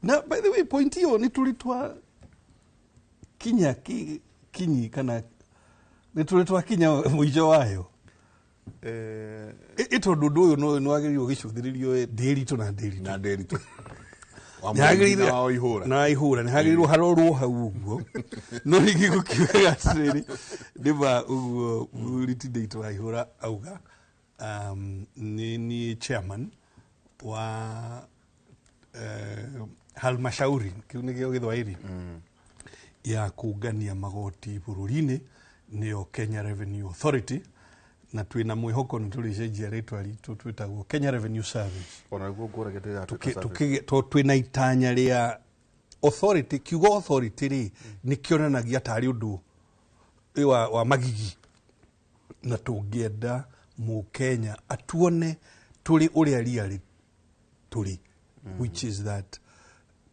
Na by the way, point ĩyo nĩ tũrĩ twa kinya kinyi kana nĩ tũrĩ twakinya mũico wayo? Ĩ tondũ ũndũ ũyũ no nĩ wagĩrĩirwo gĩcũthĩrĩrio ndĩritũ na ndĩritũ. Na ndĩritũ. Wa Nĩ hagĩrĩire- mũthingi na wa ihũra. Na wa ihũra nĩ hagĩrĩirwo harorwo hau ũguo. No rĩngĩ gũkiugaga atĩrĩrĩ, nĩma ũguo mũthuri ti Ndĩritũ wa Ihũra auga, nĩ niĩ chairman wa halmashauri, kĩu nĩkĩo Gĩthwaĩri, ya kũngania magoti bũrũri-inĩ, nĩyo Kenya Revenue Authority, na twĩna mwĩhoko nĩ tũrĩcenjia rĩtwa ritũ, twĩtagwo Kenya Revenue Service. Ona nĩguo ngũragia ndĩratuĩka service. To twĩna itanya rĩa authority. Kiugo authority rĩ, nĩ kĩonanagia tarĩ ũndũ wa magigi, na tũngĩenda mũkenya atuone tũrĩ ũrĩa riarĩ tũrĩ, which is that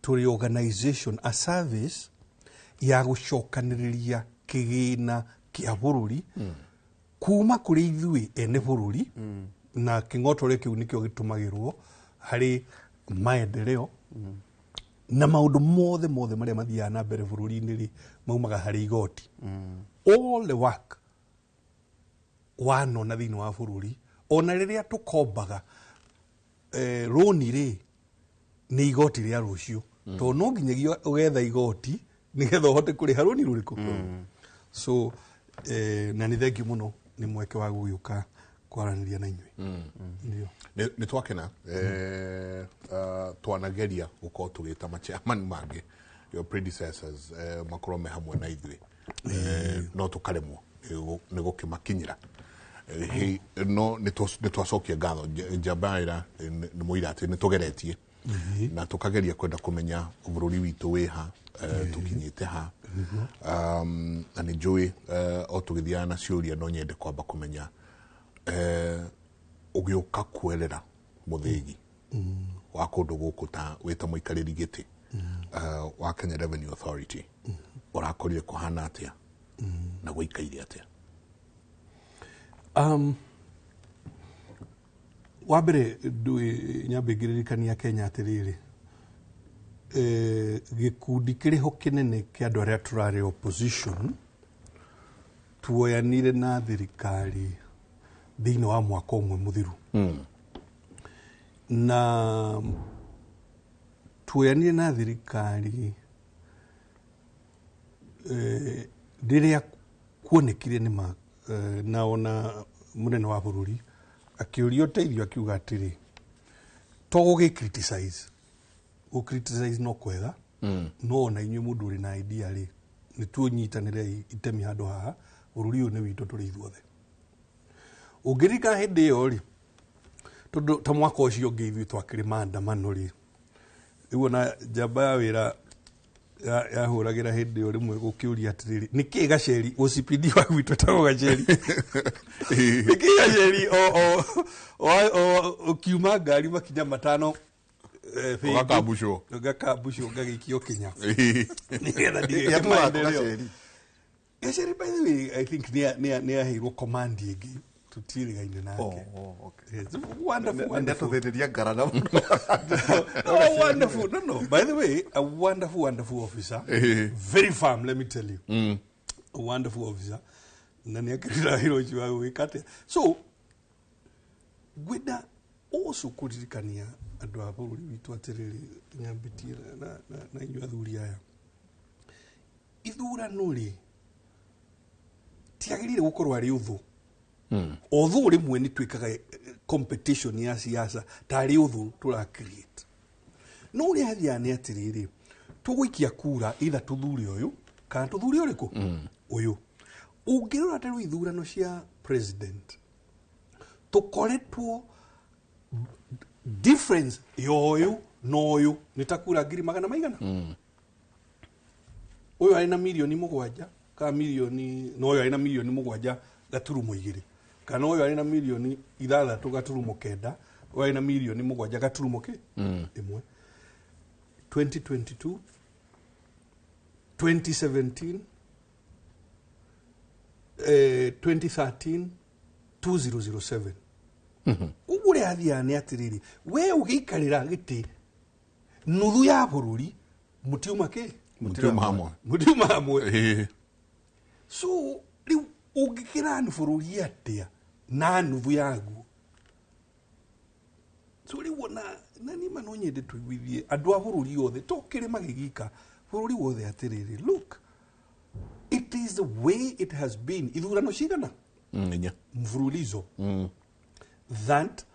tũrĩ organization, a service ya gũcokanĩrĩria kĩgĩna kĩa bũrũri kuma kũrĩ ithuĩ ene bũrũri, na kĩng'otore kĩu nĩkĩo gĩtũmagĩrwo harĩ maendeleo na maũndũ mothe mothe marĩa mathiaga na mbere bũrũri-inĩ rĩ, maumaga harĩ igoti. All the work wanona thĩinĩ wa bũrũri, ona rĩrĩa tũkombaga rũni rĩ, nĩ igoti rĩa rũciũ, tondũ no nginyagia ũgetha igoti nĩgetha ũhote kũrĩha rũni rũrĩkũ. So na nĩ thengiũ mũno nĩ mweke wa gũgĩũka kwaranĩria na inyuĩ. Ndio. Nĩ twakena. Twanageria gũkorwo tũgĩta machairman mangĩ, your predecessors, makorwo me hamwe na ithuĩ, no tũkaremwo nĩ gũkĩmakinyĩra. No nĩ twacokia ngatho. Njamba ya wĩra nĩ mũira atĩ nĩ tũgeretie na tũkageria kwenda kũmenya bũrũri witũ wĩ ha, tũkinyĩte ha. Na nĩ njũĩ o tũgĩthiaga na ciũria, no nyende kwamba kũmenya, ũgĩũka kwerera mũthĩgi wa kũndũ gũkũ ta wĩ ta mũikarĩri gĩtĩ wa Kenya Revenue Authority, ũrakorire kũhana atĩa na gũikaire atĩa? Wa mbere, ndũĩ nyambe ngĩririkania Kenya atĩrĩrĩ, gĩkundi kĩrĩho kĩnene kĩa andũ arĩa tũrarĩ opposition tuoyanire na thirikari thĩinĩ wa mwaka ũmwe mũthiru, na tuoyanire na thirikari rĩrĩa kuonekire nĩ ma, na ona mũnene wa bũrũri akĩũria ũteithio, akiuga atĩrĩ, to gũgĩ criticize, gũ criticize no kwega, no ona inyuĩ mũndũ ũrĩ na idea rĩ, nĩ tuonyitanĩre itemi handũ haha, bũrũri ũyũ nĩ witũ tũrĩ ithuothe. Ũngĩririkana hĩndĩ ĩyo rĩ, tondũ ta mwaka ũcio ũngĩ ithuĩ twakĩrĩ maandamano rĩ, rĩu ona njamba ya wĩra yahũragĩra hĩndĩ ĩyo rĩmwe gũkĩũria atĩrĩrĩ, nĩkĩ Gaceri, OCPD wa gwitũ etagwo Gaceri, nĩkĩ Gaceri o ũkiuma ngari makinya 5, bengi, Ũgakambucwo. Ngakambucwo, ngagĩikio kinya nĩgetha ndigeke Yatũraga maendeleo. Gaceri. Gaceri, by the way, I think nĩ aheirwo command ĩngĩ tutiĩrĩgaine nake. Oh, okay. Yes, wonderful, wonderful. Ndatũthĩnĩria ngarana mũno. No, wonderful. No. By the way, a wonderful, wonderful officer. Very firm, let me tell you. A wonderful officer. Na nĩ akĩrĩra wĩra ũcio wa gwĩka atĩa. So, ngwenda also kũririkania andũ a bũrũri witũ atĩrĩrĩ, nyambĩtie na inyuĩ athuri aya, ithurano rĩ, tiagĩrĩire gũkorwo arĩ ũthũ. Although rĩmwe nĩ twĩkaga competition ya siasa tarĩ ũthũ tũra create, no ũrĩa hathiaga nĩ atĩrĩrĩ, tũgũikia kura either tũthure ũyũ kana tũthure ũrĩkũ ũyũ. Ũngĩrora ta rĩu ithurano cia president, tũkoretwo difference ya ũyũ na ũyũ nĩ ta kura ngiri magana maigana. Ũyũ arĩ na mirioni 7 kana mirioni, na ũyũ arĩ na mirioni 7.2, kana ũyũ arĩ na mirioni 6.9, ũyũ arĩ na mirioni 7 gaturumo kĩ ĩmwe. 2022, 2017, 2013, 2007. Ũguo ũrĩa hathiaga nĩ atĩrĩrĩ, we ũgĩikarĩra gĩtĩ Nuthu ya bũrũri mũtiuma kĩ? Mũtiuma hamwe. Mũtiuma hamwe. Ĩĩ. So rĩu ũngĩkĩra bũrũri atĩa na nuthu yaguo? So rĩu ona na niĩ ma no nyende tũiguithie andũ a bũrũri othe, to kĩrĩma gĩgika, bũrũri wothe atĩrĩrĩ, look, it is the way it has been. Ithurano cigana? 4. Mfululizo. That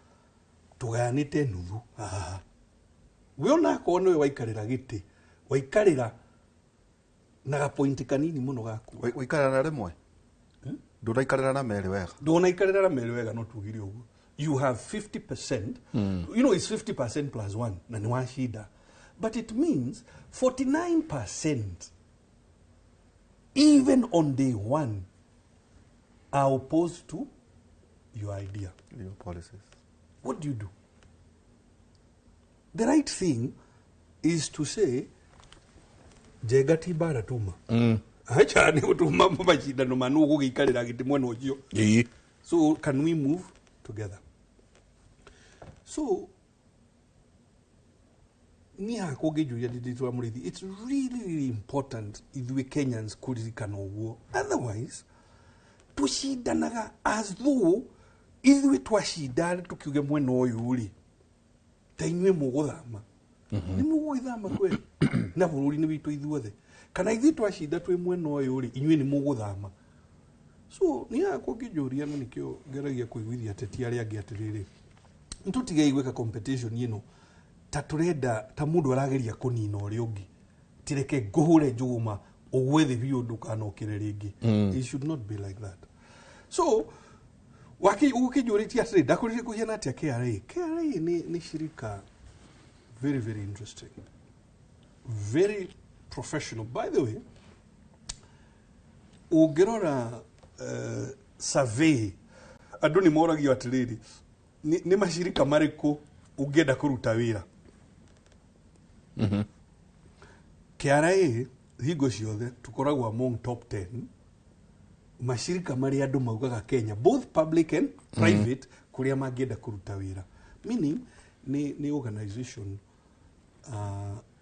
tũgayanĩte nuthu haha. We ona akorwo nĩwe waikarĩra gĩtĩ, waikarĩra na gapointi kanini mũno gaku. Waikarĩra na rĩmwe? Ndũnaikarĩra na merĩ wega. Ndũnaikarĩra na merĩ wega, no tugire ũguo. You have 50%. You know, it's 50% plus 1, na nĩ washinda. But it means 49% even on day one are opposed to your idea. Your policies. What do you do? The right thing is to say, Njenga ti mbara tuma. Acha nĩ gũtuma macindano ma nũ ũgũgĩikarĩra gĩtĩ mwena ũcio. Ĩĩ. So can we move together? So niĩ hakwa ũngĩnjũria ndĩ Mũrĩithi, it's really, really important ithuĩ Kenyans kũririkana ũguo. Otherwise, tũcindanaga as though ithuĩ twacinda tũkiuge mwena ũyũ rĩ, ta inyuĩ mũgũthama. Nĩ mũgũgĩthama kweli? Na bũrũri nĩ witũ ithuothe. Kana ithuĩ twacinda twĩ mwena ũyũ rĩ, inyuĩ nĩ mũgũthama. So niĩ hakwa ũngĩnjũria, na nĩkĩo ngeragia kũiguithia ateti arĩa angĩ atĩrĩrĩ, nĩtũtigei gwĩka competition ĩno ta tũrenda ta mũndũ arageria kũnina ũrĩa ũngĩ. Tireke ngũhũre njũgũma ũgwe thĩ biũ ndũkanokĩre rĩngĩ. It should not be like that. So ũgũkĩnjũrĩtie atĩrĩ, ndakũrire kũhiana atĩa KRA? KRA nĩ shirika very, very interesting, very professional. By the way, ũngĩrora survey, andũ nĩ moragio atĩrĩrĩ, nĩ macirika marĩkũ ũngĩenda kũruta wĩra? KRA hingo ciothe tũkoragwo among top 10 macirika marĩa andũ maugaga Kenya, both public and private, kũrĩa mangĩenda kũruta wĩra. Meaning nĩ organization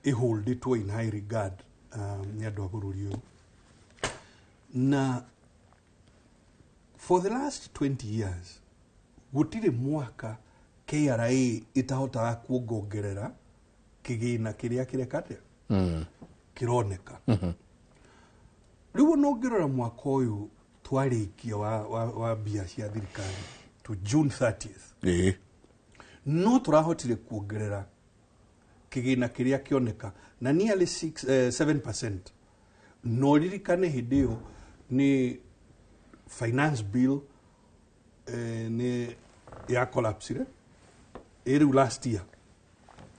ĩholdĩtwo in high regard nĩ andũ a bũrũri ũyũ. Na for the last 20 years gũtirĩ mwaka KRA ĩtahotaga kuongongerera kĩgĩna kĩrĩa kĩreka atĩa? Kĩroneka. Rĩu ona ũngĩrora mwaka ũyũ twarĩkia wa mbia cia thirikari to June 30th. Ĩĩ. No tũrahotire kuongerera kĩgĩna kĩrĩa kĩoneka na nearly 7%. No ririkane hĩndĩ ĩyo nĩ finance bill nĩ ya collapsire ĩrĩu last year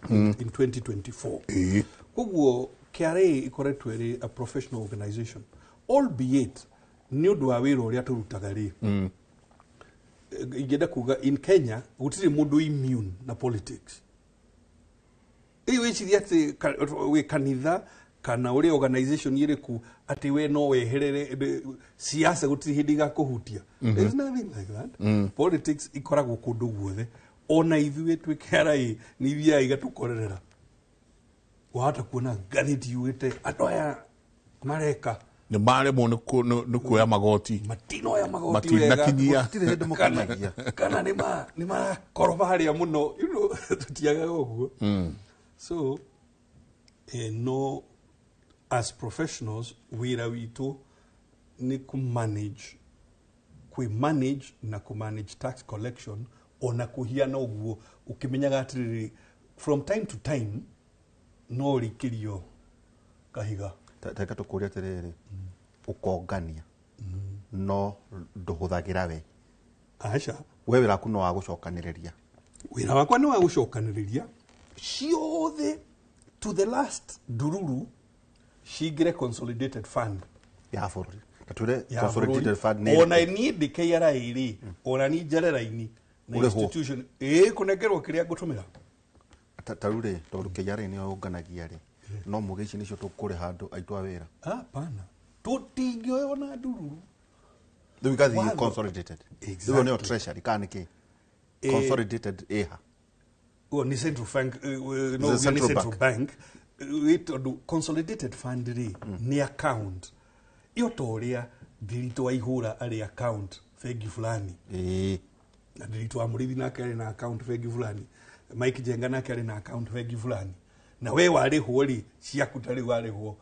in 2024. Ĩĩ. Koguo KRA ĩkoretwo ĩrĩ a professional organization, albeit nĩ ũndũ wa wĩra ũrĩa tũrutaga rĩ, ingĩenda kuga in Kenya gũtirĩ mũndũ immune na politics. Ĩĩ, wĩcirie atĩ wĩ kanitha kana ũrĩ organization ĩrĩkũ atĩ we no weherere siasa gũtirĩ hĩndĩ igakũhutia. There is nothing like that. Politics ikoragwo kũndũ guothe. Ona ithuĩ twĩ KRA nĩ ithiaga igatũkorerera. Wahota kuona ngathĩti yugĩte andũ aya mareka nĩ maremwo nĩ kuoya magoti, matinoya magoti wega, matinakinyia. Gũtirĩ hĩndĩ mũkinyagia. Kana nĩ marakoroba harĩa mũno, you know, tũtiagaga ũguo. So no, as professionals wĩra witũ nĩ kũ-manage, kwĩ-manage na kũ-manage tax collection, ona kũhiana ũguo ũkĩmenyaga atĩrĩrĩ, from time to time no ũrĩkĩrio kahiga. Reke tũkũrie atĩrĩrĩ, ũkongania no ndũhũthagĩra we? Aca. We wĩra waku no wa gũcokanĩrĩria? Wĩra wakwa nĩ wa gũcokanĩrĩria ciothe to the last ndururu cingĩre consolidated fund ya bũrũri. Ta twĩre ya consolidated bũrũri. fund nĩ Ona niĩ ndĩ KRA rĩ, ona niĩ njerera-inĩ na Ũrĩhwo. institution ĩĩ kũnengerwo kĩrĩa ngũtũmĩra. Ta rĩu rĩ, tondũ KRA nĩyo yũnganagia rĩ, no muge ici nĩcio tũkũrĩha andũ aitũ a wĩra? Hapana, tũtingĩoya ona ndururu. Rĩu igathiĩ Watho. consolidated. Exactly. Rĩu nĩyo treasury kana nĩkĩ? Consolidated ĩha? Well, nĩ central bank, no, The nĩ central central bank. Tondũ consolidated fund rĩ nĩ account ĩyo, ta ũrĩa Ndiritu wa Ihũra arĩ account bengi fulani, na Ndiritu wa Mũrĩithi nake arĩ na account bengi fulani, Mike Njenga nake arĩ na account bengi fulani, na we warĩhwo rĩ ciaku, ta rĩu warĩhwo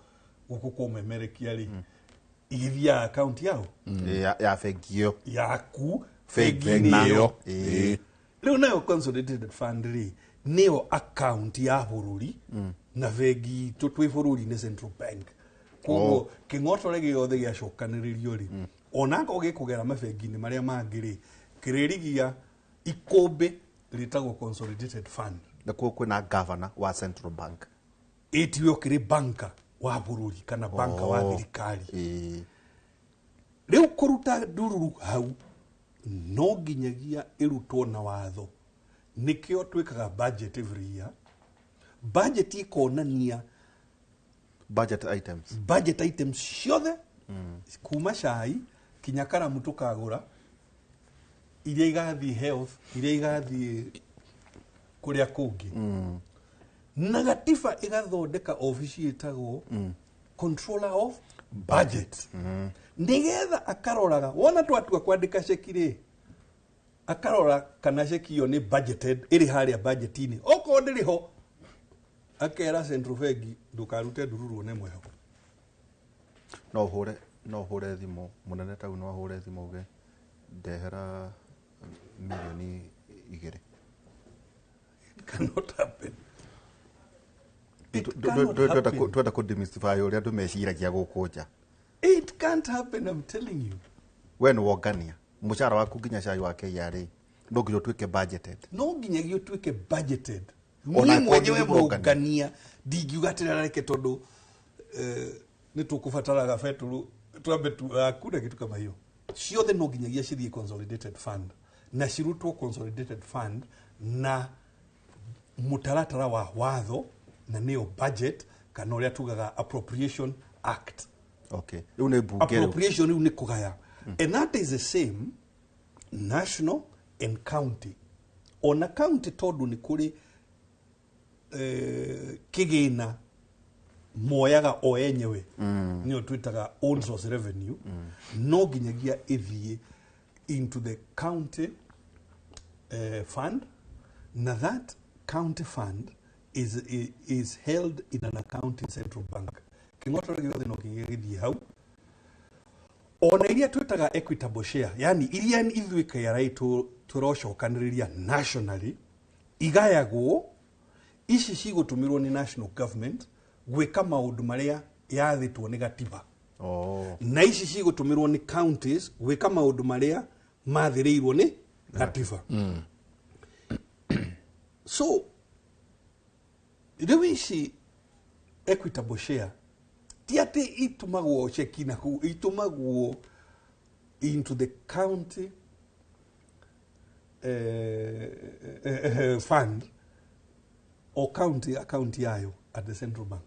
gũkũ kũmemerekia rĩ, igĩthiaga account yao. Ya bengi ĩyo. Yaku. Bengi bengi-inĩ ĩyo. ĩyo. Rĩu nayo consolidated fund rĩ nĩyo account ya bũrũri, na bengi itũ twĩ bũrũri nĩ central bank. Koguo kĩng'otore gĩothe gĩacokanĩrĩrio rĩ, onakorwo gĩkũgera mabengi-inĩ marĩa mangĩ rĩ, kĩrĩrigia ikũmbĩ rĩtagwo consolidated fund. Na kuo kwĩna governor wa central bank. Ĩtiwe ũkĩrĩ banka wa bũrũri kana banka wa thirikari. Rĩu kũruta ndururu hau no nginyagia ĩrutwo na watho. Nĩkĩo twĩkaga budget every year. Budget ĩkonania Budget items. Budget items ciothe, kuma cai kinya karamu tũkagũra, iria igathiĩ health, iria igathiĩ kũrĩa kũngĩ. Na gatiba ĩgathondeka obici ĩtagwo controller of budget, nĩgetha akaroraga wona twatua kwandĩka ceki rĩ, akarora kana ceki ĩyo nĩ budgeted, ĩrĩ harĩa budget-inĩ. Okorwo ndĩrĩ ho, akera central bengi, ndũkarute ndururu one ĩmwe ho. No ũhũre thimũ mũnene tau, no ahũre thimũ uge ndehera mirioni 2? It cannot happen. It cannot happen. Twenda kũ demystify ũrĩa andũ meciragia gũkũ nja. It can't happen, I'm telling you. We nĩ wongania mũcara waku nginya cai wa KRA no nginya ũtuĩke budgeted. No nginyagia ũtuĩke budgeted. Ona Niĩ mwenyewe akorwo nĩ mũngania. Mũngania ndingiuga atĩrĩ reke tondũ nĩ tũkũbataraga betũrũ twambe hakuna kitu kama hiyo. Ciothe no nginyagia cithiĩ consolidated fund na cirutwo consolidated fund na mũtaratara wa watho, na nĩyo budget kana ũrĩa tugaga Appropriation Act. Okay, rĩu nĩ mbunge rĩu. Appropriation rĩu nĩ kũgaya, and that is the same national and county. Ona county, tondũ nĩ kũrĩ kĩgĩna moyaga o enyewe, nĩyo twĩtaga own source revenue, no nginyagia ĩthiĩ into the county fund, na that county fund is held in an account in central bank. Kĩng'otore gĩothe no nginyagia gĩthiĩ hau, ona iria twĩtaga equitable share, yani iria ithuĩ KRA tũrocokanĩrĩria nationally, igayagwo ici cigũtũmĩrwo nĩ national government gwĩka maũndũ marĩa yathĩtwo nĩ gatiba, na ici cigũtũmĩrwo nĩ counties gwĩka maũndũ marĩa mathĩrĩirwo nĩ gatiba. So rĩu ici equitable share ti atĩ itũmagwo ceki na kũu, itũmagwo into the county fund o county account yayo at the central bank,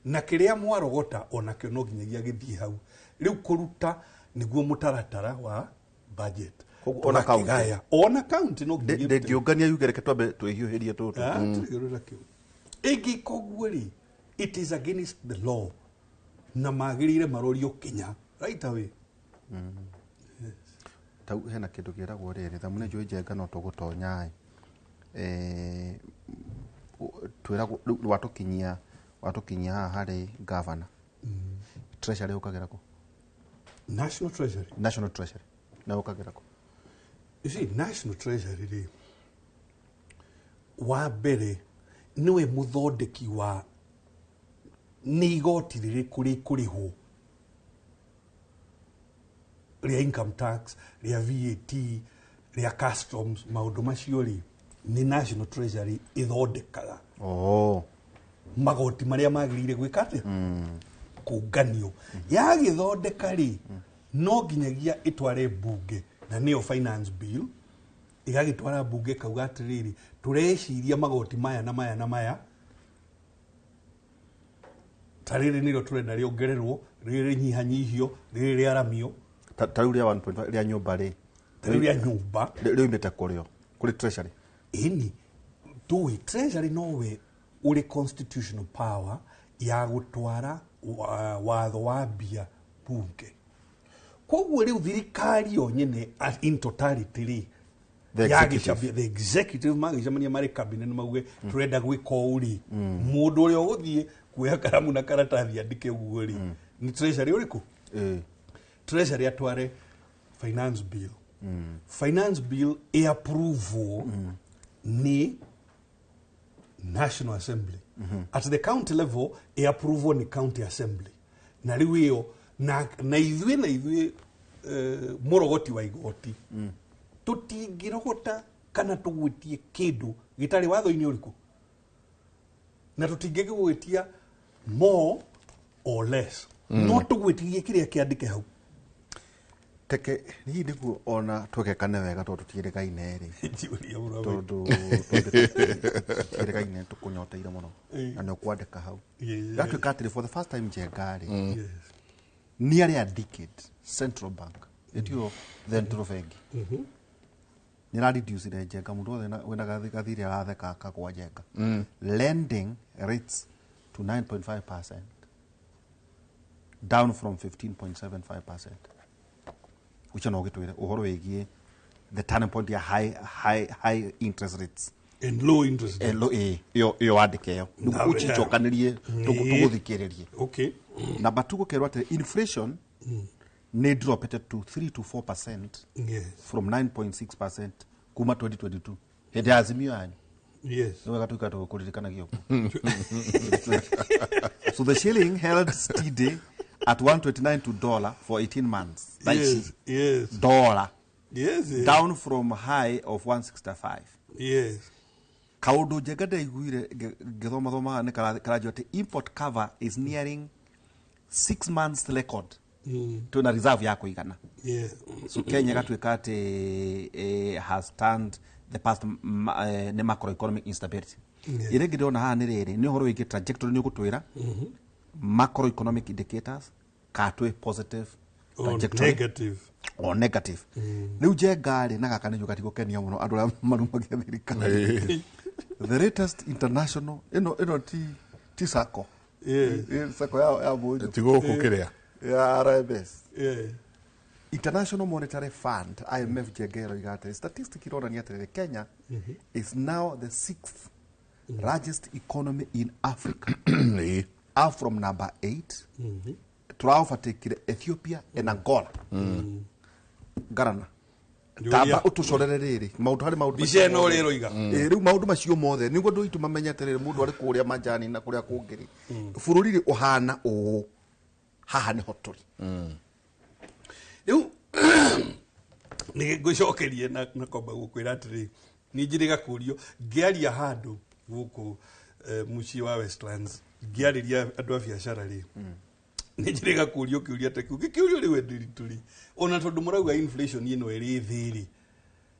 na kĩrĩa mwarogota onakĩo no nginyagia gĩthiĩ hau. Rĩu kũruta nĩguo mũtaratara wa budget. Koguo ona county? Tũgakĩgaya. Ona county no nginyagia. Ndĩngĩũngania yuge reke twambe twĩhiũhĩrie tũtũ. Ah, tũrĩ kĩu ĩngĩka ũguo rĩ, it is against the law na magĩrĩire marorio kinya right away. Tau hena kĩndũ kĩragwo rĩrĩ thamu nĩ njũĩ Njenga no tũgũtonya ĩ twĩragwo rĩu watũkinyia haha harĩ governor, treasury ũkagera kũ? National Treasury. National Treasury na ũkagera kũ? You see, National Treasury rĩ, wa mbere nĩwe mũthondeki wa nĩ igoti rĩrĩkũ rĩkũrĩhwo, rĩa income tax, rĩa VAT, rĩa customs. Maũndũ macio rĩ, nĩ National Treasury ĩthondekaga magoti marĩa magĩrĩire gwĩka atĩa, kũnganio. Yagĩthondeka rĩ, no nginyagia ĩtware mbunge, na nĩyo finance bill. Ĩgagĩtwara mbunge kauga atĩrĩrĩ, tũreciria magoti maya na maya na maya, ta rĩrĩ nĩrĩo tũrenda rĩongererwo, rĩrĩ rĩnyihanyihio, rĩrĩ rĩaramio. Ta rĩu rĩa 1.5 rĩa nyũmba rĩ? Ta rĩu rĩa nyũmba. Rĩumĩte kũrĩo kũrĩ treasury? Ĩni, Ndũĩ treasury nowe ũrĩ constitutional power ya gũtwara watho wa mbia bunge. Koguo rĩu thirikari yo nyene in totality rĩ, The executive. the executive magĩcemania marĩ cabinet mauge tũrenda gwĩka ũũ rĩ, mũndũ ũrĩa ũgũthiĩ kuoya karamu na karatathi andĩke ũguo rĩ, nĩ treasury ũrĩkũ? Treasury atware finance bill. Finance bill ĩ-approval nĩ National Assembly. At the county level ĩ-approval nĩ county assembly. Na rĩu ĩyo na ithuĩ mũrogoti wa igoti tũtingĩrogota kana tũgwĩtie kĩndũ gĩtarĩ watho-inĩ ũrĩkũ, na tũtingĩgĩgwĩtia more or less, no tũgwĩtirie kĩrĩa kĩandĩke hau. Teke hihi nĩguo ona twekekane wega tondũ tũtiĩrĩgaine rĩ. Njũria mũno wĩ. Tondũ tũtiĩrĩgaine tũkũnyoteire mũno na nĩ ũkwandĩka hau. Gatuĩka atĩrĩ, for the first time Njenga rĩ, nearly a decade, central bank ĩtio central bengi nĩ ĩrareducire, Njenga, mũndũ wothe wĩna gathirĩ aratheka akagwa, Njenga, lending rates to 9.5%, down from 15.75%. Ũcio no ũgĩtwĩre ũhoro wĩgiĩ the turning point ya high, high, high interest rates and low interest Eh, ĩyo ĩyo wandĩke ĩyo nĩguo ũcicokanĩrie tũgũthikĩrĩrie. Number two, gũkerwo atĩ inflation nĩ dropete to 3 to 4% from 9.6% kuma 2022, hĩndĩ ya Azimio yanyu. Nĩ wega tuika tũkũririkanagia ũguo. So the shilling held steady at 129 to dollar for 18 months. Thaa ici, dollar down from high of 165. Kaundu Njenga ndaiguire ngĩthomathoma nĩ karanjia atĩ import cover is nearing 6 months record. Twĩna reserve ya kũigana. So Kenya ĩgatuĩka atĩ has turned the past nĩ macroeconomic instability. Ĩrĩa ĩngĩ ndĩrona haha nĩ rĩrĩ, nĩ ũhoro wĩgiĩ trajectory. Nĩ ũgũtwĩra macroeconomic indicators ka twĩ positive Or trajectory negative. Or negative. Rĩu Njenga rĩ, na gaka nĩ gatigũkenia mũno andũ arĩa marumagia thirikari, the latest international ĩno ti sacco. Sacco ya Mũnjũ. Ti gũkũ kĩrĩa ya RMS. International Monetary Fund, IMF, Njenga, ĩroiga atĩrĩ, statistic ironania atĩrĩrĩ, Kenya is now the sixth largest economy in Africa, up from number 8. Tũraovertakire Ethiopia and Angola. Ngarana tamba ũtũcorere rĩrĩ maũndũ harĩ maũndũ Mbica macio ĩno mothe. ũrĩa ĩroiga. Ĩ, rĩu maũndũ macio mothe nĩguo andũ aitũ mamenye atĩrĩrĩ, mũndũ arĩ kũrĩa majani na kũrĩa kũngĩ rĩ, bũrũri rĩ ũhana ũũ, haha nĩho tũrĩ. Rĩu nĩ ngũcokerie na kwamba gũkwĩra atĩrĩ, nĩ njĩrĩga kũrio ngĩaria handũ gũkũ mũciĩ wa Westlands, ngĩarĩria andũ a biacara rĩ, nĩ njĩrĩga kũrio kĩũria ta kĩu gĩkĩũrio rĩu ndĩritũ rĩ, ona tondũ mũrauga inflation ĩno ĩrĩ thĩ rĩ,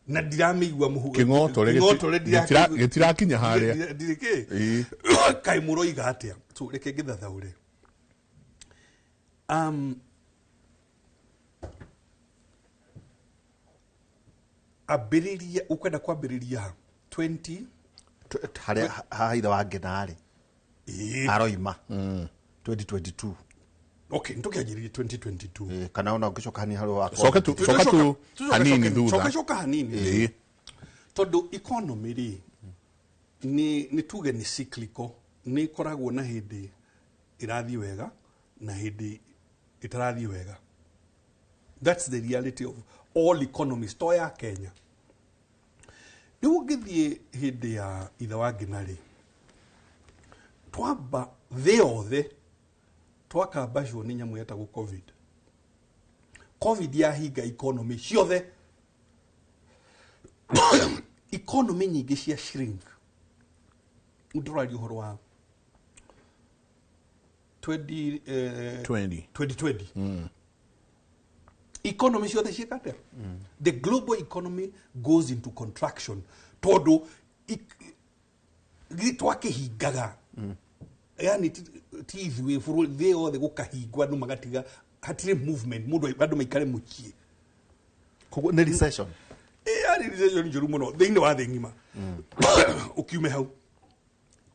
na ndiramĩigua mũhu. Kĩng'otore. Kĩng'otore. Gĩtirakinya harĩa. Ndirĩ kĩ. Kaĩ mũroiga atĩa? So reke ngĩthathaũre. Ambĩrĩria ũkwenda kwambĩrĩria ha 20 Harĩa haha ithe wa Ngĩna rĩ aroima 2022. Okay, nĩtũkĩanjĩrĩrie 2022. Kana ona ũngĩcoka hanini harĩ wa Coka tu coka tu hanini thutha. Coka coka hanini. Tondũ economy rĩ, nĩ tuge nĩ cyclical, nĩ ĩkoragwo na hĩndĩ ĩrathiĩ wega na hĩndĩ ĩtarathiĩ wega. That's the reality of all economies, to ya Kenya. Rĩu ũngĩthiĩ hĩndĩ ya ithe wa Ngina rĩ, twamba thĩ yothe twakambacwo nĩ nyamũ yetagwo COVID. COVID yahinga economy ciothe, economy nyingĩ cia shrink. Ndũraria ũhoro wa 20, 20. 2020 economy ciothe ciĩka atĩa? The global economy goes into contraction tondũ twakĩhingaga, yani ti ithuĩ, bũrũri thĩ yothe gũkahingwo, andũ magatiga, hatirĩ movement, mũndũ andũ maikare mũciĩ. Koguo nĩ recession. Yarĩ Yarĩ recession njũru mũno thĩinĩ wa thĩ ng'ima. Ũkiume hau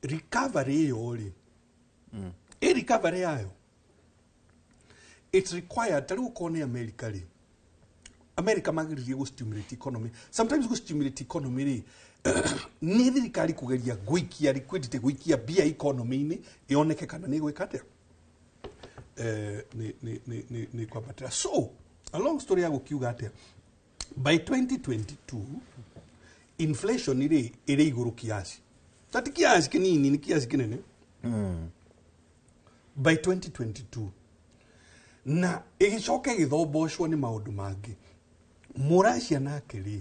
recovery ĩyo rĩ, ĩ recovery yayo it's required. Ta rĩu okorwo nĩ America rĩ, America magĩrĩrie gũ stimulate economy. Sometimes gũ stimulate economy rĩ, nĩ thirikari kũgeria gũikia liquidity, gũikia mbia economy-inĩ ĩoneke kana nĩ gwĩka atĩa, nĩ kwambatĩra. So a long story ya gũkiuga atĩa, by 2022 inflation rĩ ĩrĩ igũrũ kiasi, ta ti kiasi kĩnini, nĩ kiasi kĩnene by 2022, na ĩgĩcoka ĩgĩthombocwo nĩ maũndũ mangĩ. Mũracia nake rĩ,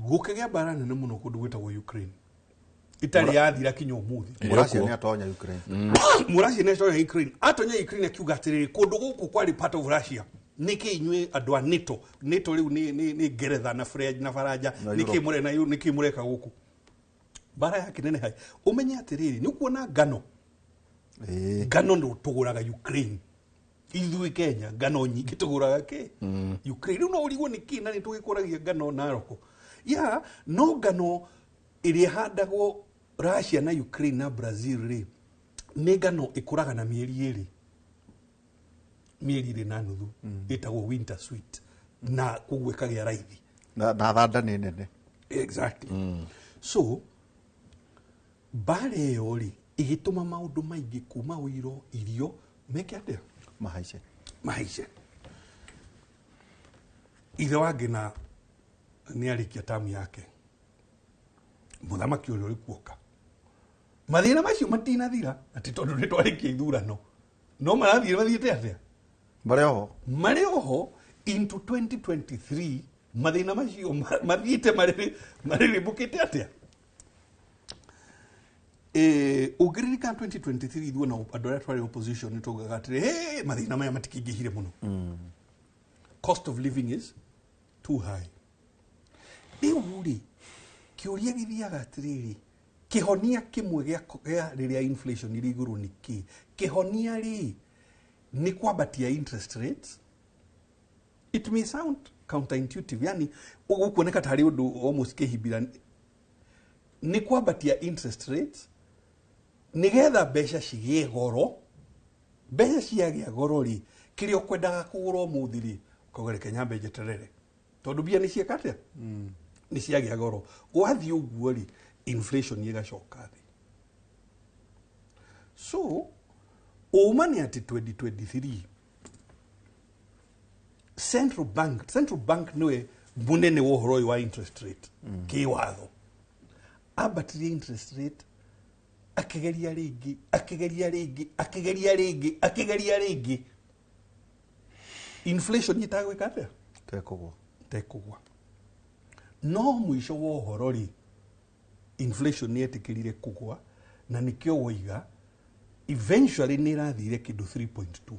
gũkĩgĩa mbara nene mũno kũndũ gwĩtagwo Ukraine itarĩ yathira kinya ũmũthĩ. Mũracia nĩ atonya Ukraine. Mũracia nĩ atonya Ukraine. Atonya Ukraine akiuga atĩrĩrĩ, kũndũ gũkũ kwarĩ part of Russia, nĩkĩ inyuĩ andũ a NATO, NATO rĩu nĩ Ngeretha na French na Faranja, Na nĩkĩ Europe. mũre na nĩkĩ mũreka gũkũ? Mbara yake nene hai. Ũmenye atĩrĩrĩ, nĩ ũkuona ngano, ngano nĩ tũgũraga Ukraine. Ithuĩ Kenya ngano nyingĩ tũgũraga kĩ Ukraine. Rĩu no ũrigwo nĩ kĩ na nĩ tũgĩkũragia ngano Naroko ya no ngano ĩrĩa ĩhandagwo Russia na Ukraine na Brazil rĩ, nĩ ngano ĩkũraga na mĩeri ĩrĩ, mĩeri ĩrĩ na nuthu, ĩtagwo winter sweet, na koguo ĩkagĩa raithi. Na thanda nĩ nene. Exactly. So mbara ĩyo rĩ ĩgĩtũma maũndũ maingĩ kuma ũiro irio meke atĩa? Mahaice. Mahaice. Ithe wa Ngina nĩ arĩkia tamu yake, mũthamaki ũrĩa ũrĩ kuoka, mathĩna macio matinathira atĩ tondũ nĩ twarĩkia ithurano, no marathiĩ mathiĩte atĩa? Marĩ oho. Marĩ oho into 2023. Mathĩna macio mathiĩte marĩrĩmbũkĩte atĩa? Ũngĩririkana 2023 ithuĩ na andũ arĩa twarĩ opposition nĩ twaugaga atĩrĩ, hey, mathĩna maya matikĩingĩhire mũno, cost of living is too high. Rĩu rĩ, kĩũria gĩthiaga atĩrĩrĩ, kĩhonia kĩmwe gĩa rĩrĩa inflation ĩrĩ igũrũ nĩ kĩ? Kĩhonia rĩ nĩ kwambatia interest rates. It may sound counterintuitive, yani ũgũkuoneka tarĩ ũndũ almost kĩhimbira. Nĩ kwambatia interest rates nĩgetha mbeca cigĩe goro. Mbeca ciagĩa goro rĩ, kĩrĩa ũkwendaga kũgũra ũmũthĩ rĩ, ũkauga reke nyambe njeterere tondũ mbia nĩ cieka atĩa? Nĩ ciagĩa goro. Gwathiĩ ũguo rĩ, inflation ĩgacoka thĩ. So ũma nĩ atĩ 2023 central bank nĩwe mũnene wa ũhoro ũyũ wa interest rate kĩwatho, ambatirie interest rate, akĩgeria rĩngĩ, akĩgeria rĩngĩ, akĩgeria rĩngĩ, akĩgeria rĩngĩ, inflation ĩtagwĩka atĩa? Tekũgwa. Tekũgwa. No mũico wa ũhoro rĩ, inflation nĩ yetĩkĩrire kũgwa, na nĩkĩo woiga eventually nĩ ĩrathire kĩndũ 3.2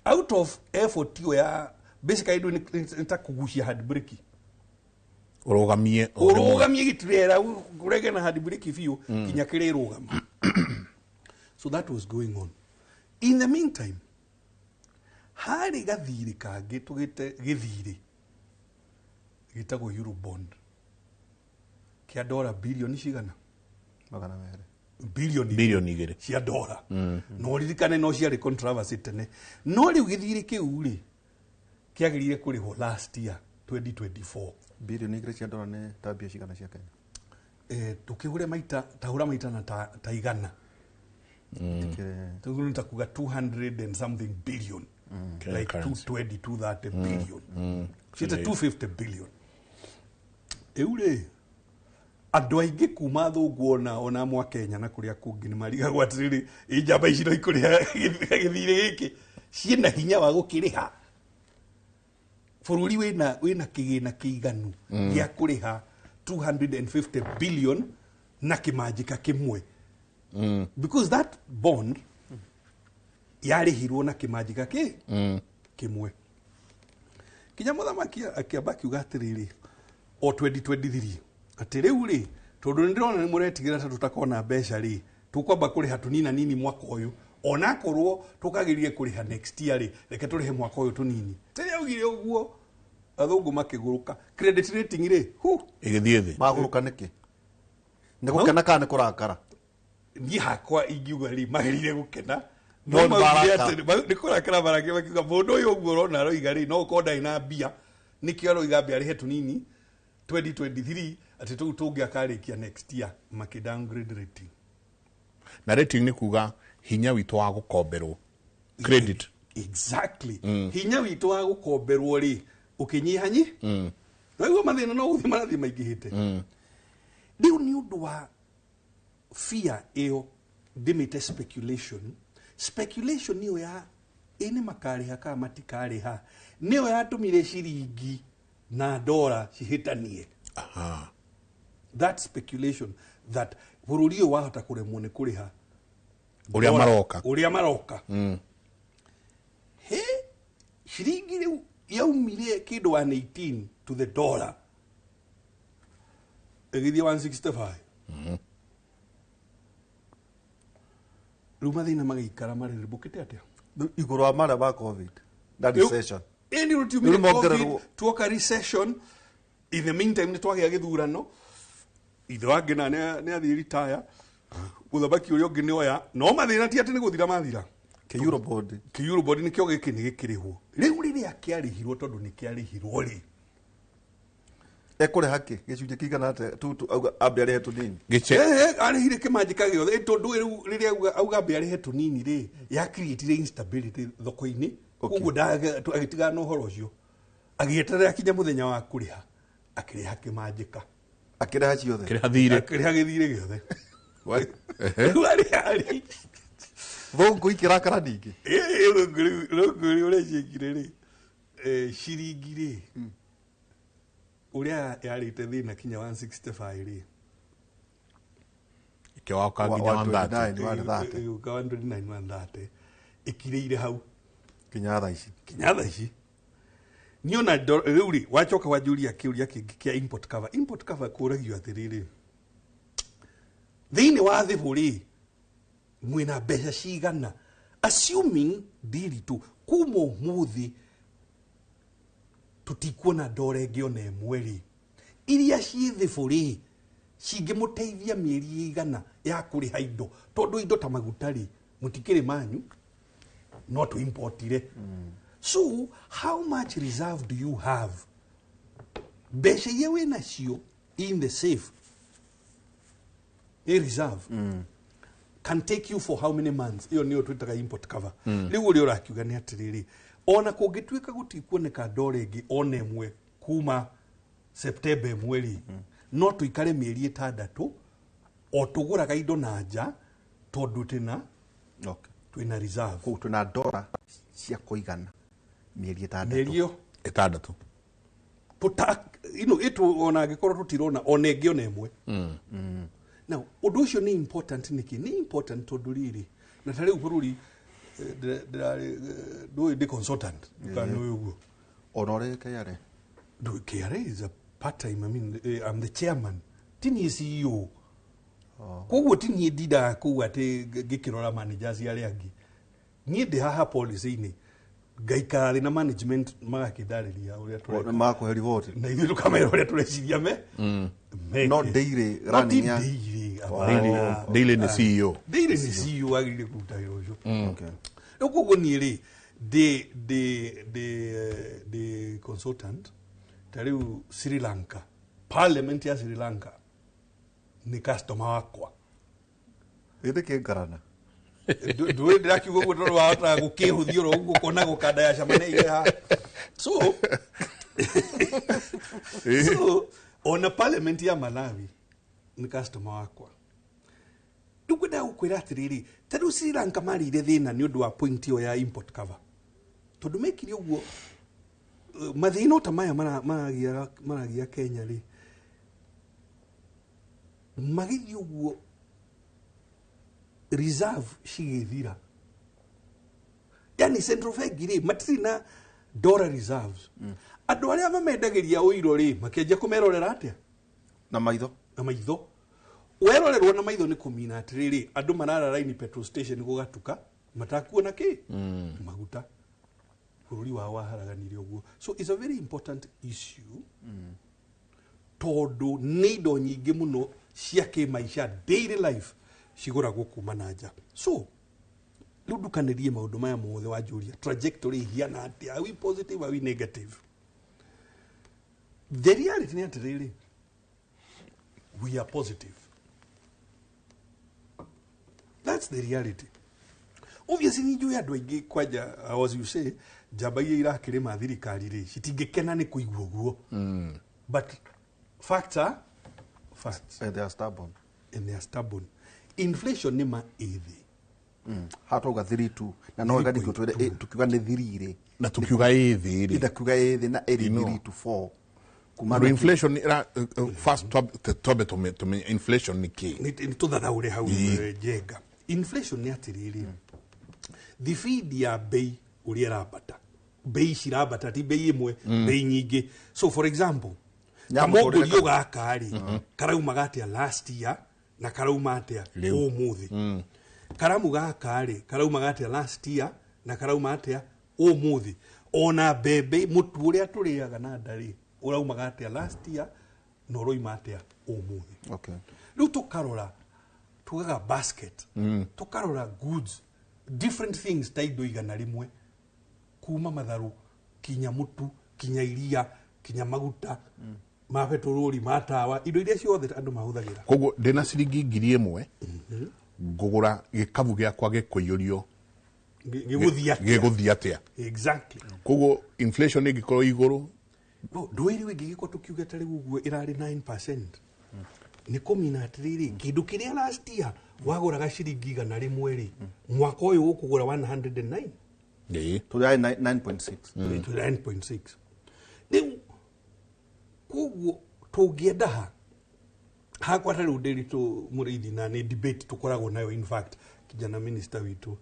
out of effort ĩyo ya basically nĩ ta kũgucia handbrake. Ũrũgamie o rĩmwe. Ũrũgamie gĩtirera, ũrege na handbrake biũ kinya kĩrĩrũgama. So that was going on. In the meantime, harĩ gathirĩ kangĩ tũgĩte gĩthirĩ gĩtagwo Eurobond kĩa dora bilioni cigana? 200. Bilioni Bilioni 2. cia dora. No ririkane no ciarĩ controversy tene, no rĩu gĩthirĩ kĩu rĩ kĩagĩrĩire kũrĩhwo last year 2024. Bilioni 2 cia dora nĩ ta mbia cigana cia Kenya? Tukĩhure maita, tahũra maita na ta 100. Tikĩrĩ Tũguo nĩ ta kuga 200 and something billion. Kenya Like currency. 220, 230 billion, ciĩte 250 billion. Rĩu rĩ, andũ aingĩ kuma thũngũ ona mwa Kenya na kũrĩa kũngĩ nĩ marigagwo atĩrĩrĩ, ĩ njamba ici no ikũrĩha gĩthirĩ gĩkĩ? Ciĩna hinya wa gũkĩrĩha? Bũrũri wĩna kĩgĩna kĩiganu gĩa kũrĩha 250 billion na kĩmanjĩka kĩmwe? Because that bond yarĩhirwo na kĩmanjĩka kĩ kĩmwe. Kinya mũthamaki akĩamba akiuga atĩrĩrĩ o 2023 atĩ rĩu rĩ, tondũ nĩ ndĩrona nĩ mũretigĩra ta tũtakona mbeca rĩ, tũkwamba kũrĩha tũnina nini mwaka ũyũ. Onakorwo tũkagĩrire kũrĩha next year rĩ, reke tũrĩhe mwaka ũyũ tũnini. Rĩrĩa augire ũguo, athũngũ makĩgũrũka credit rating rĩ, hu Ĩgĩthiĩ thĩ. Magũrũka nĩkĩ? Nĩ gũkena kana nĩ kũrakara? Niĩ hakwa ingiuga rĩ, magĩrĩire gũkena. No no nĩ maugire marakara. atĩ nĩ kũrakara marakara, makiuga mũndũ ũyũ ũguo ũrona aroiga rĩ, no ũkorwo ndarĩ na mbia, nĩkĩo aroiga mbia arĩhe tũnini 2023, atĩ tũu tũngĩ akarĩkia next year. Makĩ downgrade rating. Na rating nĩ kuga hinya witũ wa gũkomberwo, credit. Exactly. Hinya witũ wa gũkomberwo rĩ, ũkĩnyihanyi. Naguo mathĩna no gũthiĩ marathiĩ maingĩhĩte. Rĩu nĩ ũndũ wa fear ĩyo, ndĩmĩte speculation. Speculation ĩyo ya ĩ nĩ makarĩha kana matikarĩha, nĩyo yatũmire ciringi na ndora cihĩtanie. Aha. That speculation that bũrũri ũyũ wahota kũremwo nĩ kũrĩha ũrĩa maroka. Ũrĩa maroka. He ciringi rĩu yaumire kĩndũ 118 to the dollar, ĩgĩthiĩ 165. Rĩu mathĩna magĩikara marĩrĩmbũkĩte atĩa? Igũrũ wa marĩa ma COVID na recession. Ĩni rĩu tiumire Rĩu mongererwo. COVID, tuoka recession. In the meantime nĩ twagĩa gĩthurano, ithe wangĩ na nĩ athiĩ retire, mũthamaki ũrĩa ũngĩ nĩ oya, no mathĩna ti atĩ nĩ gũthira mathira. Ke Eurobond. Kĩurobond nĩkĩo gĩkĩ nĩ gĩkĩrĩhwo rĩu. Rĩrĩa kĩarĩhirwo, tondũ nĩ kĩarĩhirwo rĩ, Ekũrĩha kĩ gĩcunjĩ kĩigana atĩa? Tu auga ambe arĩhe tũnini. Gĩche. Arĩhire kĩmanjĩka gĩothe. Tondũ rĩu rĩrĩa auga ambe arĩhe tũnini rĩ, ya creatire instability thoko-inĩ. Koguo agĩtigana na ũhoro ũcio, agĩeterera kinya mũthenya wa kũrĩha, akĩrĩha kĩmanjĩka. Akĩrĩha ciothe. Kĩrĩha thirĩ. Akĩrĩha gĩthirĩ gĩothe. Ehe. Rĩu arĩha rĩ, Thũngũ ikĩrakara ningĩ. Rũngũ ũrĩa ciĩkire rĩ, ciringi rĩ, ũrĩa yarĩte thĩna kinya 165 rĩ, Ĩkĩwaka nginya 130. 129, 130. Ĩgĩũka 129, 130, ĩkirĩire hau. Kinya thaa ici. Kinya thaa ici. Niĩ ona rĩu rĩ, wacoka wanjũria kĩũria kĩngĩ kĩa import cover. Import cover kũragio atĩrĩrĩ, thĩinĩ wa thibũ rĩ, mwĩna mbeca cigana, assuming ndiritũ kuma ũmũthĩ tũtikuona ndora ĩngĩ ona ĩmwe rĩ, iria ciĩ thibũ rĩ, cingĩmũteithia mĩeri ĩigana ya kũrĩha indo? Tondũ indo ta maguta rĩ, mũtikĩrĩ manyu, no tũ importire. So how much reserve do you have? Mbeca iria wĩ nacio in the safe, a reserve can take you for how many months? Ĩyo nĩyo twĩtaga import cover. Rĩu ũrĩa ũrakiuga nĩ atĩrĩrĩ, ona kũngĩtuĩka gũtikuoneka ndora ĩngĩ ona ĩmwe kuma September ĩmwe rĩ, no tũikare mĩeri 6 o tũgũraga indo na nja, tondũ tĩna twĩna reserve. Kũu twĩna ndora cia kũigana mĩeri 6. Mĩeri ĩyo 6. Tuta ino itu ona angĩkorwo tũtirona ona ĩngĩ ona ĩmwe. Now ũndũ ũcio nĩ important nĩkĩ? Nĩ important tondũ rĩrĩ, na ta rĩu bũrũri ndĩrarĩ ndũĩ ndĩ consultant kana nĩ ũguo. Ona ũrĩ KRA? Ndũĩ KRA is a part time. I mean, I'm the chairman, ti niĩ CEO. Koguo ti niĩ ndindaga kũu atĩ ngĩkĩrora managers arĩa angĩ. Niĩ ndĩ haha policy-inĩ, ngaikara thĩ na management, magakĩndarĩria ũrĩa tũreka. Makũhe riboti. Na ithuĩ tũkamera ũrĩa tũreciria me meke. No daily No ti running ya- daily, Daily, hapana. daily nĩ CEO. Daily nĩ CEO agĩrĩire kũruta wĩra ũcio. Rĩu koguo niĩ rĩ, ndĩ consultant. Ta rĩu Sri Lanka, parliament ya Sri Lanka nĩ customer wakwa. Ĩndĩ kĩngarana. Ndũĩ ndĩrakiuga ũguo tondũ wahotaga gũkĩhũthia oro ũguo ũkona gũkanda ya cama nĩ haha. So ona parliament ya Malawi nĩ customer wakwa. Rĩu ngwendaga gũkwĩra atĩrĩrĩ, ta rĩu Sri Lanka marĩire thĩna nĩ ũndũ wa point ĩyo ya import cover, tondũ mekire ũguo, mathĩna o ta maya maragia Kenya rĩ, magĩthiĩ ũguo reserve cigĩthira. Yani central bank rĩ, matirĩ na dollar reserves. Andũ arĩa mamendagĩria ũiro rĩ, makĩanjia kũmerorera atĩa? Na maitho. Na maitho. Werorerwo na maitho nĩ kũmina atĩrĩrĩ, andũ marara raini petrol station gũgatuka. Matakuona kĩ maguta. Bũrũri wao waharaganire ũguo. So it's a very important issue, tondũ nĩ indo nyingĩ mũno cia kĩmaica, daily life, cigũragwo kuma na nja. So rĩu ndukanĩrie maũndũ maya mothe wanjũria, trajectory ihiana atĩa? Are we positive? Are we negative? The reality nĩ atĩrĩrĩ, we are positive. That's the reality. Obviously nĩ njũĩ andũ aingĩ, kwanja, as you say, njamba iria irakĩrĩma thirikari rĩ, citingĩkena nĩ kũigua ũguo, but facts are facts. And they are stubborn. And they are stubborn. Inflation nĩ ma ĩthĩ. Haha twauga 3.2 na no wega nĩkĩo twĩre tukiuga nĩ 3 rĩ. Na tukiuga ĩ thĩ rĩ. Ida kuga ĩ thĩ na ĩrĩ 3 to 4 kuma Tondũ inflation first twambe tũmenye inflation nĩ kĩ. Nĩ tũthathaũre hau. Njenga, inflation nĩ atĩrĩrĩ, thibindi ya bei ũrĩa ĩrambata, bei cirambata, ti bei ĩmwe, bei nyingĩ. So for example, Nyamũ. Kamũngũrio gaka rĩ, karaumaga atĩa last year na karauma atĩa Rĩu? Ũmũthĩ karamu gaka rĩ, karaumaga atĩa last year na karauma atĩa ũmũthĩ? Ona mbembe, mũtu ũrĩa tũrĩaga na nda rĩ, ũraumaga atĩa last year na ũroima atĩa ũmũthĩ? Rĩu tũkarora, tugaga basket, tũkarora goods, different things, ta indo 100, kuma matharũ kinya mũtu, kinya iria, kinya maguta ma petroli, ma tawa, indo iria ciothe andũ mahũthagĩra. Koguo ndĩna ciringi 1000, ngũgũra gĩkabu gĩakwa gĩkũiyũrio. Gĩgũthiĩ atĩa? Gĩgũthiĩ atĩa? Exactly. Koguo inflation ĩngĩkorwo igũrũ. No ndwĩrĩ ĩngĩgĩkorwo tũkiuge ta rĩu ũguo ĩrarĩ 9%, nĩ kũmina atĩrĩrĩ, kĩndũ kĩrĩa last year wagũraga ciringi 100 rĩ, mwaka ũyũ ũkũgũra 109. Tũrĩ 9.6. 9.6 rĩu. Koguo tũngĩenda ha hakwa ta rĩu ndĩritũ mũrĩithi, na nĩ debate tũkoragwo nayo, in fact kijana minister witũ,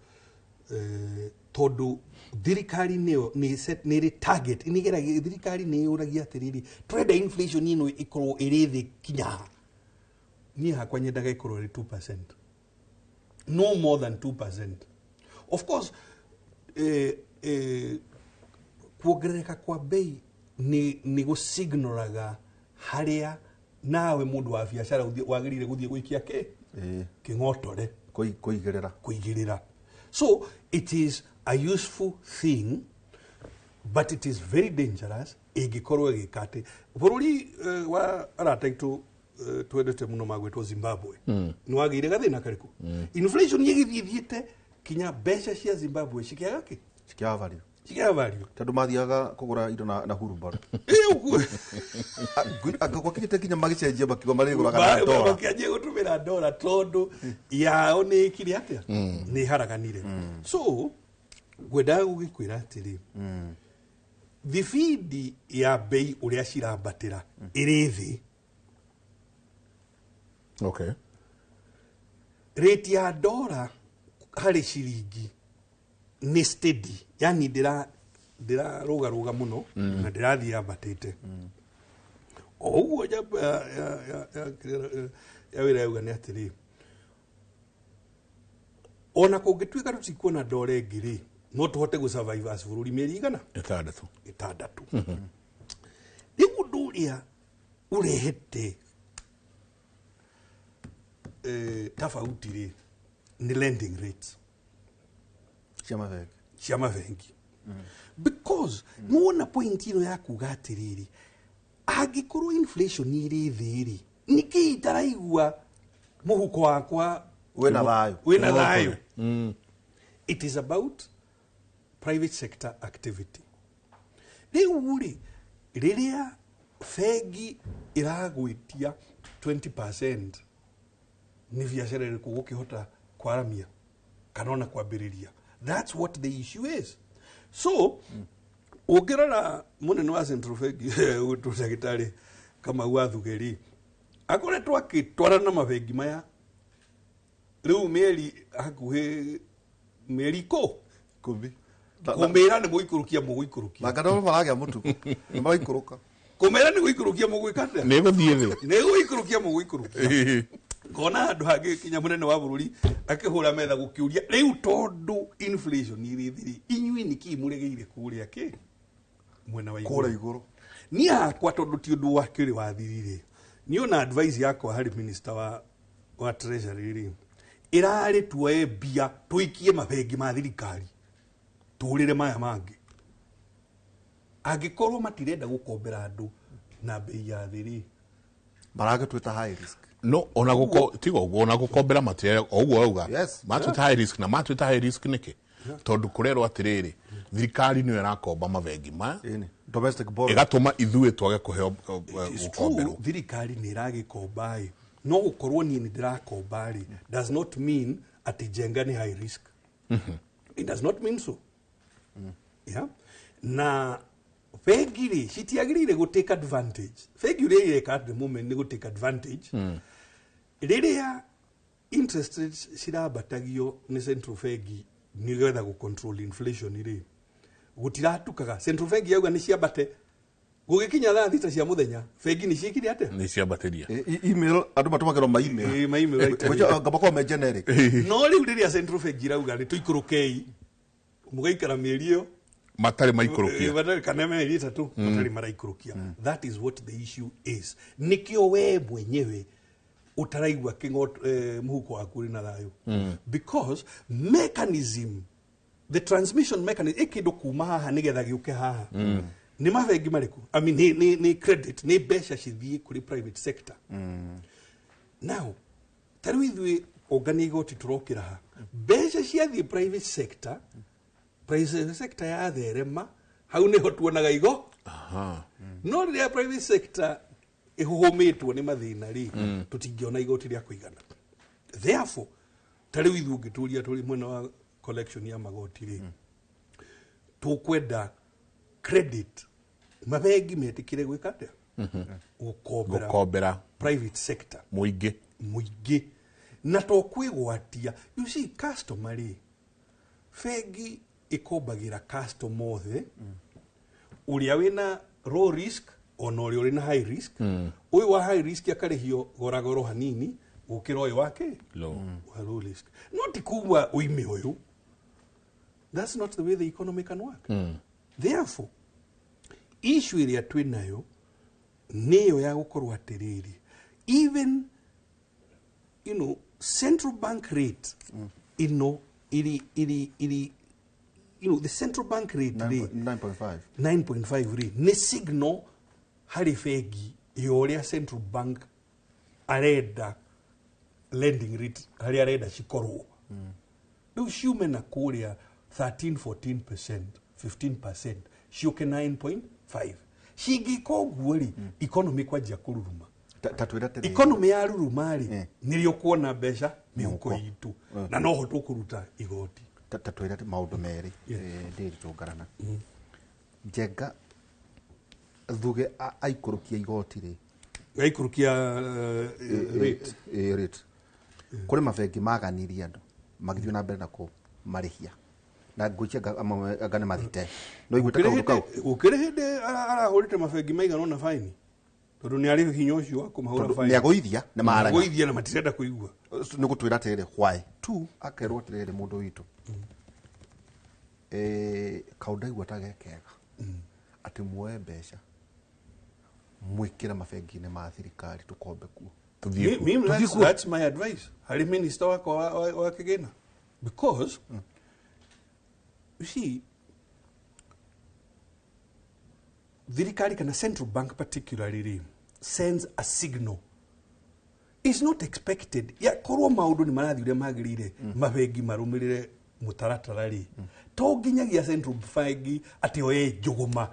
tondũ thirikari nĩyo nĩ nĩ ĩrĩ target, nĩgeragia, thirikari nĩ yũragia atĩrĩrĩ, tũrenda inflation ĩno ĩkorwo ĩrĩ thĩ kinya ha? Niĩ hakwa nyendaga ĩkorwo ĩrĩ 2%, no more than 2%. Of course, kuongerereka kwa bei nĩ gũsignalaga harĩa nawe mũndũ wa biacara wagĩrĩire gũthiĩ gũikia kĩ kĩng'otore. Kũigĩrĩra. Kũigĩrĩra. So it is a useful thing, but it is very dangerous ĩngĩkorwo ĩgĩka atĩ bũrũri wa arata aitũ, twendete mũno, magwĩtwo Zimbabwe, nĩ wagĩire gathĩna karĩkũ? Inflation ĩgĩthiĩ thiĩte kinya mbeca cia Zimbabwe cikĩaga kĩ? Cikĩaga value. Cikĩaga value. Tondũ mathiaga kũgũra indo na hurumbarũ. Ĩ, ũguo. Gwakinyĩte nginya magĩcenjia, makiuga marĩgũraga na ndora. Makĩanjia gũtũmĩra ndora tondũ yao nĩ ĩkire atĩa? Nĩ ĩharaganire. So ngwendaga gũgĩkwĩra atĩrĩ, thibindi ya bei ũrĩa cirambatĩra ĩrĩ thĩ. Rate ya ndora harĩ ciringi nĩ steady, yani ndĩrarũgarũga mũno na ndĩrathiĩ yambatĩte o ũguo. Njamba ya wĩra yauga nĩ atĩrĩ, ona kũngĩtuĩka tũtikuona ndora ĩngĩ rĩ, no tũhote gũ survive as bũrũri mĩeri 600. 6. 6. Rĩu ũndũ ũrĩa ũrehete tofauti rĩ, nĩ lending rates cia mabengi. Cia mabengi, because nĩwona point ĩno ya kuga atĩrĩrĩ, angĩkorwo inflation ĩrĩ thĩ rĩ, nĩkĩ itaraigua mũhuko wakwa wĩna thayũ? Wĩna thayũ. It is about private sector activity. Rĩu rĩ, rĩrĩa bengi ĩragwĩtia 20%, nĩ biacara ĩrĩkũ gũkĩhota kwaramia kana ona kwambĩrĩria? That's what the issue is. So ũngĩrora mũnene wa central bank ũgwĩtwo ndagĩtarĩ Kamau wa Thugeri akoretwo akĩtwarana mabengi maya rĩu mĩeri hakuhĩ mĩeri 10. Kũmĩra nĩ mũikũrũkia, mũgũikũrũkia. Na kana maragĩa mũtugo nĩ maraikũrũka. Kũmĩra nĩ gũikũrũkia, mũgwĩka atĩa? Nĩ gũthiĩ thĩ. Nĩ gũikũrũkia, mũgũikũrũkia. Ngona handũ hangĩ kinya mũnene wa bũrũri akĩhũra metha gũkĩũria rĩu tondũ inflation ĩrĩ thĩ rĩ, inyuĩ nĩkĩ mũregeire kũrĩa kĩ mwena wa Kũrĩa igũrũ. Niĩ hakwa tondũ ti ũndũ wa kĩrĩ wathirire, niĩ ona advice yakwa harĩ minister wa treasury rĩ, ĩrarĩ tuoe mbia tũikie mabengi ma thirikari tũrĩre maya mangĩ. Angĩkorwo matirenda gũkombera andũ na bei ya thĩ rĩ, Maragĩtwĩta high risk. No ona guko tiga uguo, ona gukombera matire o uguo auga. Yes. Matwĩta high risk, na matwĩta high risk nĩkĩ? Tondũ kũrerwo atĩrĩrĩ, thirikari nĩyo ĩrakomba mabengi maya. Ĩni. Domestic borrowing. Ĩgatũma ithuĩ twage kũheo It's gũkomberwo. true, thirikari nĩ ĩragĩkomba ĩ, no gũkorwo niĩ nĩ ndĩrakomba rĩ does not mean atĩ Njenga nĩ high risk. It does not mean so. Yeah? Na bengi rĩ citiagĩrĩire gũ take advantage. Bengi ũrĩa ireka at the moment nĩ gũ take advantage. Rĩrĩa interest rates cirambatagio nĩ central bengi nĩgetha gũ control inflation rĩ, gũtiratukaga. Central bengi yauga nĩ ciambate, gũgĩkinya thaa 6 cia mũthenya bengi nĩ ciĩkire atĩa? Nĩ ciambatĩria. Email andũ matũmagĩrwo ma email. Ĩ, ma email right away. Ngabakorwo me generic. No rĩu rĩrĩa central bengi irauga nĩ tũikũrũkei, mũgaikara mĩeri ĩyo matarĩ maikũrũkia. Matarĩ, kana mĩeri 3 matarĩ maraikũrũkia. That is what the issue is. Nĩkĩo we mwenyewe ũtaraigua kĩng'o mũhuko waku ũrĩ na thayũ, because mechanism, the transmission mechanism, ĩkĩndũ kuma haha nĩgetha gĩũke haha nĩ mabengi marĩkũ? I mean, nĩ credit, nĩ mbeca cithiĩ kũrĩ private sector. Now ta rĩu ithuĩ ongania igoti tũrokĩra ha mbeca ciathiĩ private sector, private sector yatherema, hau nĩho tuonaga igo. No rĩrĩa private sector ĩhũhũmĩtwo nĩ mathĩna rĩ, tũtingĩona igoti rĩa kũigana. Therefore ta rĩu ithuĩ ũngĩtũria tũrĩ mwena wa collection ya magoti rĩ, tũkwenda credit mabengi metĩkĩre gwĩka atĩa? Gũkombera Gũkombera private sector, mũingĩ. Mũingĩ, na to kwĩgwatia. You see, customer rĩ, bengi ĩkombagĩra customer othe, ũrĩa wĩna low risk ona ũrĩa ũrĩ na high risk. Ũyũ wa high risk akarĩhio goragoro hanini gũkĩra ũyũ wake Low. Wa low risk. No ti kuga ũime ũyũ. That's not the way the economy can work. Therefore issue ĩrĩa twĩ nayo nĩyo ya gũkorwo atĩrĩrĩ, even central bank rate ĩno ĩrĩ the central bank rate rĩ, 9.5. 9.5 rĩ, nĩ signal harĩ bengi ya ũrĩa central bank arenda lending rate harĩa arenda cikorwo. Rĩu ciume na kũrĩa 13, 14%, 15%, ciũke 9.5. Cingĩka ũguo rĩ, economy kwanjia kũruruma. Ta twĩre atĩrĩrĩ. Economy yaruruma rĩ, nĩrĩo kuona mbeca mĩhuko Mũhuko. itũ na noho tũkũruta igoti. Ta twĩre atĩ maũndũ merĩ. Yes. Ndĩrĩ tũngarana Njenga thuge aikũrũkia igoti rĩ, Gaikũrũkia rate. Rate kũrĩ mabengi maganirie andũ magĩthiĩ na mbere na kũmarĩhia na ngwĩcia anga nĩ mathite no iguĩte kaũndũ kau. Gũkĩrĩ hĩndĩ arahũrĩte mabengi maigana ũna baini tondũ nĩ arĩ hinya ũcio wa kũmahũra Tondũ baini. nĩagũithia nĩ marega. Gũithia na matirenda kũigua. Nĩ gũtwĩra atĩrĩrĩ, why tu akerwo atĩrĩrĩ, mũndũ witũ, kaũndũ ndaigua ta ge kega atĩ muoye mbeca mwĩkĩre mabengi-inĩ ma thirikari tũkombe kuo. Tũthiĩ kuo. Mimi, that's my advice harĩ minister wakwa wa kĩgĩna, because you see, thirikari kana central bank particularly rĩ, sends a signal. It's not expected ya korwo maũndũ nĩ marathiĩ ũrĩa magĩrĩire, mabengi marũmĩrĩre mũtaratara rĩ, to nginyagia central bank atĩ oye njũgũma.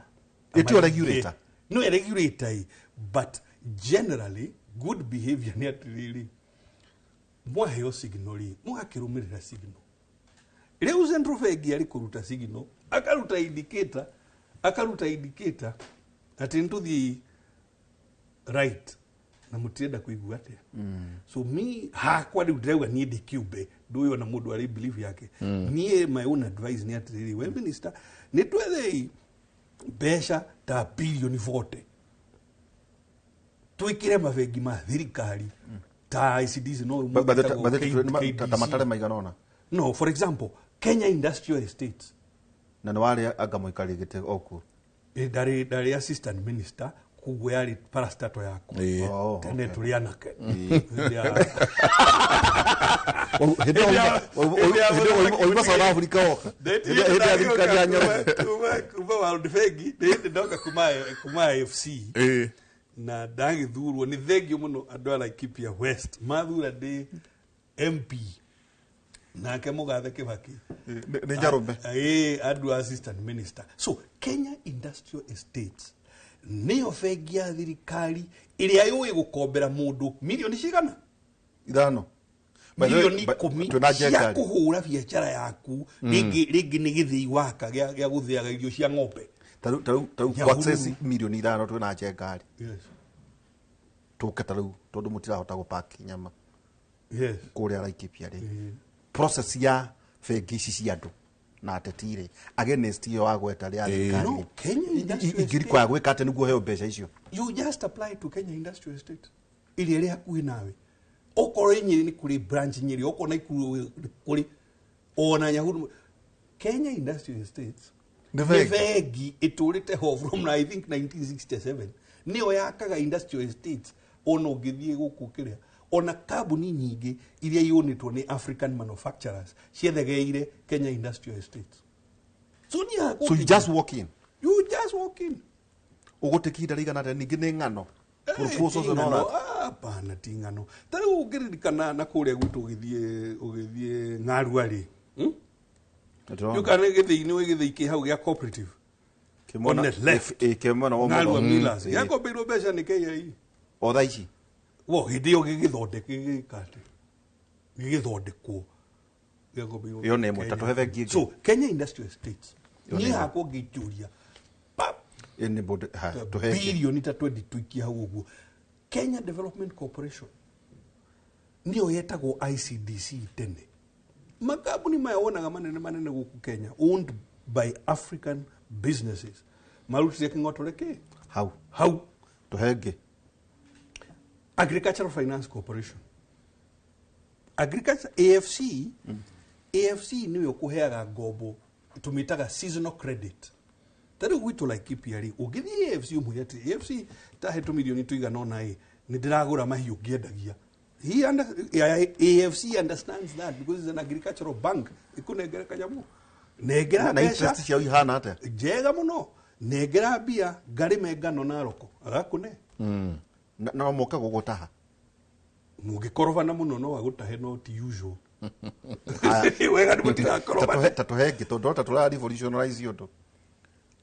Ĩtio regulator. No regulator ĩ, but generally good behavior nĩ atĩrĩrĩ, mwaheo signal rĩ, mũgakĩrũmĩrĩra signal. Rĩu central bank arĩ kũruta signal, akaruta indicator, akaruta indicator atĩ nĩ tũthiĩ right na mũtirenda kũigua atĩa. So mi hakwa rĩu ndĩrauga niĩ ndĩ kĩũmbe, ndũĩ ona mũndũ arĩ belief yake. Niĩ my own advice nĩ atĩrĩrĩ, we minister, nĩ twethei mbeca ta bilioni 40 twĩkĩre mabengi ma thirikari. Ta ICDC no But- but- ĩtagwo but- KDC. ta matare maigana ũna. No, for example, Kenya Industrial Estates. Na nĩ warĩ anga mũikarĩri gĩtĩ o kuo. Ndarĩ assistant minister, koguo yarĩ parastato yakwa. Ĩĩ. Oh, Tene okay. tũrĩ anake. Hĩndĩ ya- Hĩndĩ ĩyo oima South Africa woka. Hĩndĩ ya thirikari ya Nyerere. Kuma World Bengi, nĩ hĩndĩ ndoka kuma AFC. Ĩĩ. Na ndagĩthurwo nĩ thengio mũno andũ a Laikipia West mathura ndĩ MP, nake mũgathe Kibaki Nĩ njarũme. Ĩĩ, andũ a assistant minister. So Kenya Industrial Estates nĩyo bengi ya thirikari ĩrĩa yũĩ gũkombera mũndũ milioni cigana? 5. By the way, Milioni 10 twĩna cia Njenga rĩ. kũhũra biacara yaku, rĩngĩ nĩ gĩthĩi waka gĩa gũthĩaga irio cia ng'ombe. Ta rĩu Nyahururu. kwa access milioni 5 twĩna Njenga rĩ. Yes. Tũke ta rĩu tondũ mũtirahota gũpaki nyama Yes. kũrĩa Laikipia rĩ. Process ya bengi ici cia andũ na ateti rĩ, against iyo wagweta rĩa thirikari No, rĩ. Kenya Industrial Ingĩrikwa gwĩka atĩa nĩguo heo mbeca icio? You just apply to Kenya Industrial Estate ĩrĩa ĩrĩ hakuhĩ nawe. Okorwo ĩ Nyĩrĩ nĩ kũrĩ branch Nyĩrĩ, okorwo Naikuru nĩ kũrĩ, ona Nyahururu. Kenya Industrial Estates Nĩ nĩ bengi. bengi ĩtũrĩte ho from, I think, 1967. Nĩyo yakaga industrial estates. Ona ũngĩthiĩ gũkũ kĩrĩa, ona kambuni nyingĩ iria yũnĩtwo nĩ African manufacturers ciathegeire Kenya Industrial Estates. So niĩ So you just walk in. You just walk in. Ũgũtĩka ihinda rĩigana atĩa? Ningĩ nĩ ng'ano. Proposals and all that. Hapana, ti ng'ano. Ta rĩu ũngĩririkana na kũrĩa gwitũ ũgĩthiĩ ng'arua rĩ, Ndĩrona. Yũka nĩ gĩthĩi-inĩ, wĩ gĩthĩi kĩ hau gĩa cooperative Kĩmwena- on the left. Ĩ, kĩmwena wa Ng'arua mũno. Millers Ĩ. gĩakombeirwo mbeca nĩ KIE. O thaa ici. Wo hĩndĩ ĩyo gĩgĩthondeka gĩgĩka atĩ gĩgĩthondekwo gĩakombeirwo Ĩyo nĩ ĩmwe, Kenya. ta tũhe bengi ĩngĩ. So Kenya Industrial Estates, Ĩyo nĩ niĩ ĩmwe. hakwa ngĩnjũria pap. Ĩ nĩ ha, tũhe ĩngĩ. Bilioni ta 20 tuikie hau ũguo. Kenya Development Corporation nĩyo yetagwo ICDC tene. Makambuni maya wonaga manene manene gũkũ Kenya owned by African businesses marutire kĩng'otore kĩ Hau. Hau. Tũhe ĩngĩ. Agricultural Finance Corporation, Agriculture, AFC. AFC nĩyo kũheaga ngombo tũmĩtaga seasonal credit. Ta rĩu gwitũ Laikipia rĩ, ũngĩthiĩ AFC ũmwĩre atĩ AFC tahe tũmirioni tũigana ũna ĩ, nĩ ndĩragũra mahiũ ngĩendagia. AFC understands that because it's an agricultural bank. Ĩkũnengere kanyamũ, nengera Na mbeca. interest ciao ihana atĩa? Njega mũno. Nengera mbia ngarĩme ngano Naroko, agakũne. Na moka gũgũtaha. Mũngĩkorobana mũno no agũtahe, no ti usual. Aya. Wega nĩ mũtigakorobana. Ta tũhe ĩngĩ tondũ ta tũra revolutionize ũndũ.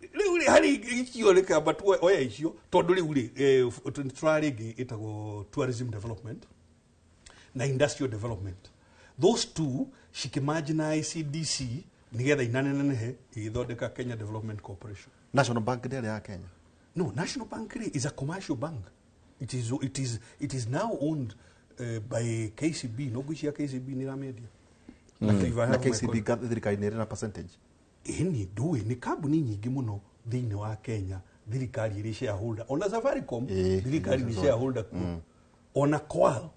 Rĩu rĩ, harĩ icio rĩkamba oya icio tondũ rĩu rĩ, tũrarĩ ĩngĩ ĩtagwo tourism development na industrial development. Those two cikĩmanji na ICDC nĩgetha inanenenehe igĩthondeka Kenya Development Corporation. National Bank ndĩarĩ ya Kenya? No, National Bank rĩ, is a commercial bank. It is now owned by KCB. No ngwĩciria KCB nĩ ĩramĩendia. If I Na have my KCB thirikari nĩ ĩrĩ na percentage? Ĩni ndũĩ, nĩ kambuni nyingĩ mũno thĩinĩ wa Kenya thirikari ĩrĩ shareholder. Ona Safaricom thirikari nĩ shareholder kuo. Ona Kwal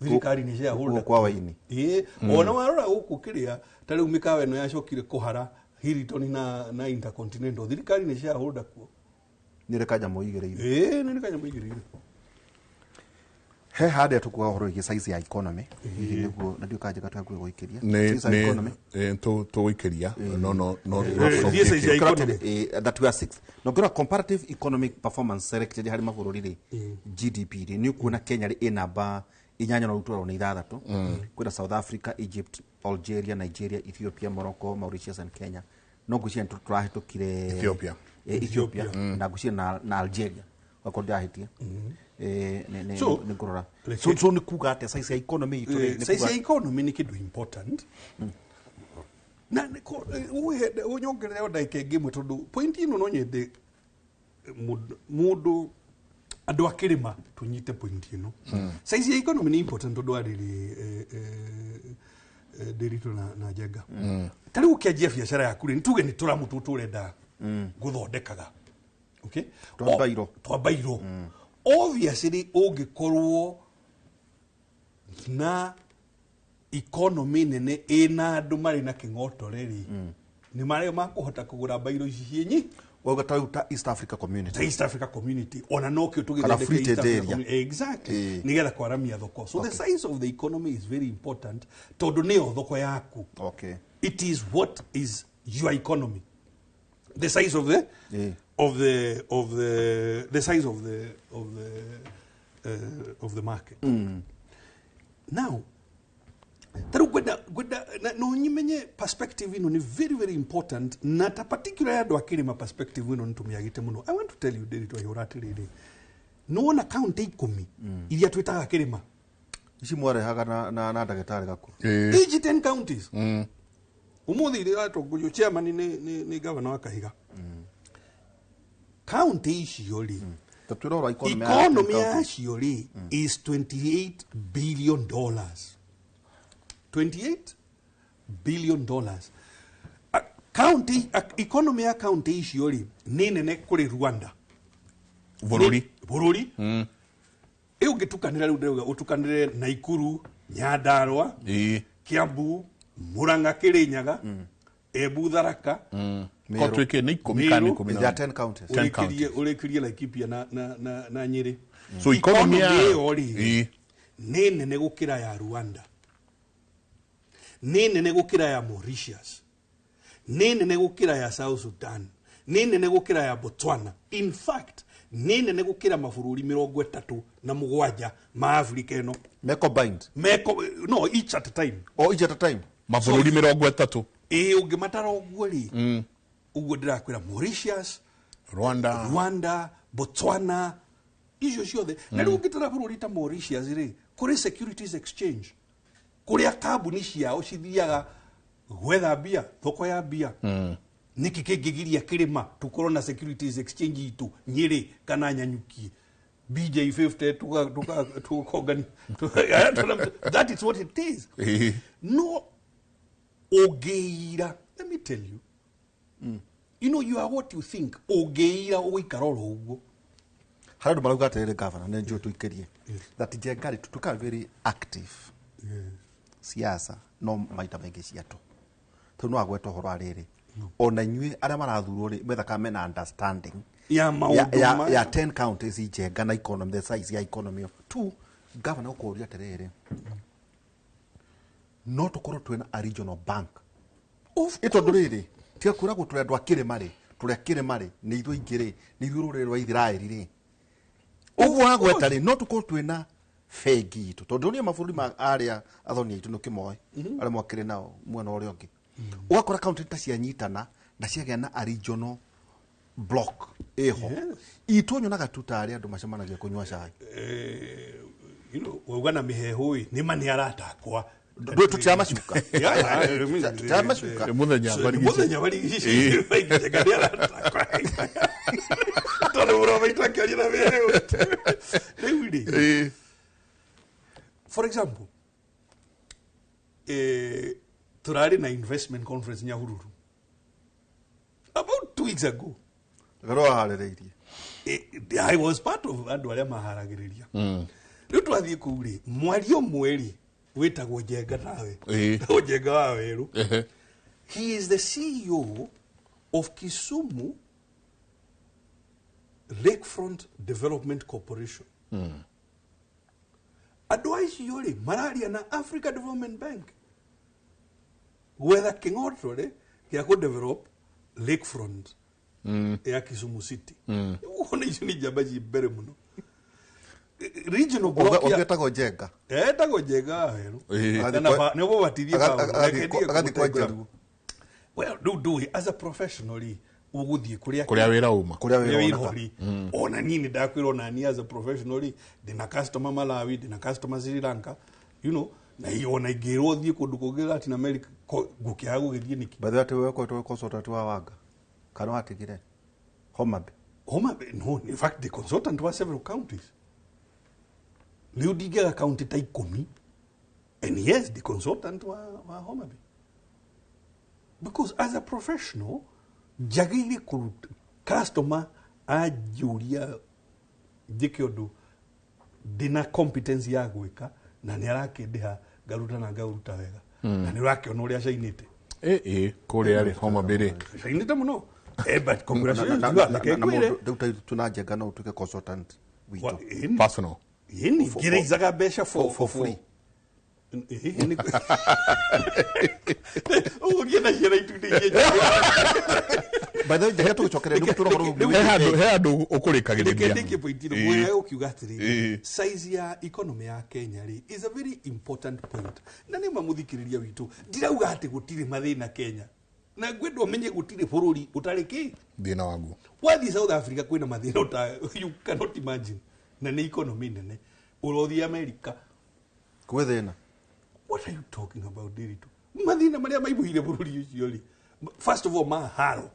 thirikari nĩ shareholder. Gũkũ kwa Waini. Ĩĩ, ona warora gũkũ kĩrĩa, ta rĩu mĩkawa ĩno yacokire kũhara, Hilton na Intercontinental, thirikari nĩ shareholder kuo. Nĩ ĩrĩ kanyamũ igĩrĩire. Ĩĩ, nĩ kanyamũ igĩrĩire. He harĩa tũkuga ũhoro wĩgiĩ size ya economy hihi nĩguo, na ndiũ kanjĩka tũhakuhĩ gũikĩria. Nĩ Size ya economy. nĩ tũgũikĩria no Thiĩ size ya economy. That we are sixth na ũngĩrora comparative economic performance selected harĩ mabũrũri rĩ, GDP rĩ, nĩ ũkuona Kenya rĩ ĩ namba 8 na rũtwarwo nĩ 6. Kwĩna South Africa, Egypt, Algeria, Nigeria, Ethiopia, Morocco, Mauritius and Kenya. No ngwĩciria nĩ tũrahĩtũkire Ethiopia. Ethiopia na ngwĩciria na Algeria wakorwo ndĩrahĩtia. So, Nĩ ngũrora. Reke- So nĩ kuga atĩa size ya economy itũ rĩ, nĩ Size kuga- ya economy nĩ kĩndũ important na ũnyongerere o ndagĩka ĩngĩ ĩmwe tondũ point ĩno no nyende mũndũ andũ akĩrĩma tũnyite point ĩno. Size ya economy nĩ important tondũ arĩrĩ ndĩritũ na Njenga, ta rĩu ũkĩanjia biacara yaku rĩ, nĩ tuge nĩ tũramu tũtũ ũrenda gũthondekaga, okay? Twa mbairũ. Twa mbairũ. Obviously ũngĩkorwo Na economy nene ĩna andũ marĩ na kĩng'otore rĩ, nĩ marĩa makũhota kũgũra mbairũ ici cienyi. Wauga ta rĩu ta East Africa Community. Ta East Africa Community, ona nokĩo Kana tũgĩthondeka free East trade Africa area. Community. Exactly. Nĩgetha kwaramia thoko. So the size of the economy is very important, tondũ nĩyo thoko yaku. It is what is your economy, the size of the of the the size of the market. Now tarĩu ngwenda no nyimenye perspective ĩno nĩ very very important, na ta particular andũ a kĩrĩma, perspective ĩno nĩ tũmĩagĩte mũno. I want to tell you, ndĩrĩ twaihũra atĩrĩrĩ, nĩwona kaunti 10 iria twĩtaga kĩrĩma, Ici mwarehaga na ndagĩtarĩ gaku. Each 10 counties umuthi iria iratongorio, chairman nĩ governor wa Kahiga, kaunti icio rĩ, Ta twĩra ũhoro wa economy ya economy 10 counties. yacio rĩ is $28 billion, $28 billion. County economy ya county icio rĩ nĩ nene kũrĩ Rwanda. Bũrũri. Bũrũri ĩ ũngĩtukanĩra rĩu, ndĩrauga ũtukanĩre Naikuru, Nyandarua, Kiambu, Murang'a, Kĩrĩnyaga, Embu, Tharaka. Ko tuĩke nĩ 10 kana Meru. 10 There na are 10 counties. 10 ũrĩkĩrie counties. Ũrĩkĩrie Laikipia na Nyĩrĩ. So economy ĩyo rĩ nĩ nene gũkĩra ya Rwanda, nĩ nene gũkĩra ya Mauritius, nĩ nene gũkĩra ya South Sudan, nĩ nene gũkĩra ya Botswana. In fact, nĩ nene gũkĩra mabũrũri 37 ma Afrika ĩno. Me combined. Meko no each at a time. Or each at a time. Mabũrũri 30. Ĩ, ũngĩmatara ũguo rĩ, ũguo ndĩrakwĩra, Mauritius, Rwanda. Rwanda, Botswana, icio ciothe. Na rĩu ũngĩtara bũrũri ta Mauritius rĩ, kũrĩ securities exchange kũrĩa kambuni ciao cithiaga gwetha mbia, thoko ya mbia. Nĩkĩ kĩngĩgiria kĩrĩma tũkorwo na securities exchange itũ Nyĩrĩ kana Nyanyuki, BJ50, tukongani? That is what it is. No ũngĩira, let me tell you, you know you are what you think. Ũngĩira ũgũikara oro ũguo. Harĩ andũ marauga atĩrĩrĩ, governor, nĩ njũĩ tũikĩrie that Njenga rĩ, tutuĩkaga very active siasa, no maita maingĩ ciatũ tondũ no agweta ũhoro wa rĩrĩ, ona inyuĩ arĩa marathurwo rĩ, metha kana mena understanding ya maũndũ ya, maya. Ya 10 counties, Njenga, na economy, the size ya economy ĩyo. Two, governor, ũkũria atĩrĩrĩ, no tũkorwo twĩna a regional bank? Of Ĩ tondũ rĩrĩ, tiga kwĩragwo tũrĩ andũ a kĩrĩma rĩ, tũrĩ a kĩrĩma rĩ, nĩ ithuĩ aingĩ rĩ, nĩ ithuĩ rũrĩrĩ rwa Ithiraeli rĩ, ũguo wagweta rĩ, no tũkorwo twĩna bengi itũ, tondũ nĩ mabũrũri ma arĩa athoni aitũ nĩũkĩmoĩ arĩa mwakĩrĩ nao mwena ũrĩa ũngĩ, ũgakora kaunti ta cianyitana na ciagĩa na a regional block ĩho. Itũ nyonaga tu tarĩ andũ macemanagia kũnyua cai. Wauga na mĩheehũ ĩ, nĩ ma nĩ aratakwa. Ndũĩ tũtiramacuka. Tũtiramacuka. Mũthenya barigicĩ. Mũthenya barigicĩ nĩ aratakwa, tondũ mũro maitũ akĩaria na mĩheehũ rĩu rĩ. For example, turarĩ na investment conference Nyahururu about 2 weeks ago. Garo waharĩrĩirie? I was part of andũ arĩa maharagĩrĩria. Rĩu twathiĩ kũu rĩ, mwario ũmwe rĩ wĩtagwo Njenga nawe. Wĩtagwo Njenga wa Werũ. He is the CEO of Kisumu Lakefront Development Corporation. Andũ acio rĩ mararia na Africa Development Bank gwetha kĩng'otore gĩa kũ lakefront ya Kisumu City. Ũkona icio nĩ njamba ci mbere mũno, regional block ya Ũngĩtagwo Njenga. Etagwo Njenga wa Werũ. Nĩ ũbatirie. Agathiĩ kwa Njaruo. Well, rĩu ndũĩ, as a professional rĩ, ũgũthiĩ kũrĩa Kũrĩa wĩra uma. Kũrĩa wĩra wĩra woneka. ũrĩ. Ona niĩ nĩ ndakwĩra, ona niĩ as a professional rĩ, ndĩna customer Malawi, ndĩna customer Sri Lanka, na ona ingĩrwo thiĩ kũndũ kũngĩ Latin America, ngũkĩaga gũgĩthiĩ nĩkĩ? By the way, atĩ wewe ũkoretwo wĩ consultant wa Wanga kana watigire Homa Bay? Homa Bay, no, in fact the consultant wa several counties. Rĩu ndingĩaga county ta 10, and yes, the consultant wa Homa Bay, because as a professional njagĩrĩire kũruta customer anjũria njĩke ũndũ ndĩna competence ya gwĩka. Na nĩ arakĩndĩha ngaruta na ngauruta wega. Na nĩ ũrakĩona ũrĩa cainĩte. Ĩ kũrĩa rĩ Homa Bay rĩ. Cainĩte mũno. But congratulations. Na- na- na- Reke na ngwĩre. mũndũ- rĩu ta tuna njenga no ũtuĩke consultant Wa- witũ. ĩni. Personal. Ĩni, ngĩraisaga mbeca for free. Ũguo ngĩenda ciana itundi iria By the way, njenga tũgĩcokeria nĩguo tũrora ũhoro He handũ he handũ ũkũrĩkagĩrĩria. Ndike point ino Ĩĩ. mwega ukiuga atiriri Ĩĩ. size ya economy ya Kenya ri is a very important point, na nĩ mamuthikĩrĩria witũ ndirauga atĩ gũtirĩ mathĩna Kenya, na ngwenda ũmenye gũtirĩ bũrũri ũtarĩ kĩ Thĩna waguo. Wathiĩ South Africa kwĩna mathĩna ũta you cannot imagine, na nĩ economy nene. Ũrothiĩ America Kwĩ thĩna. What are you talking about, Ndiritu? Mathĩna marĩa maihũire bũrũri ũcio rĩ, first of all, maharo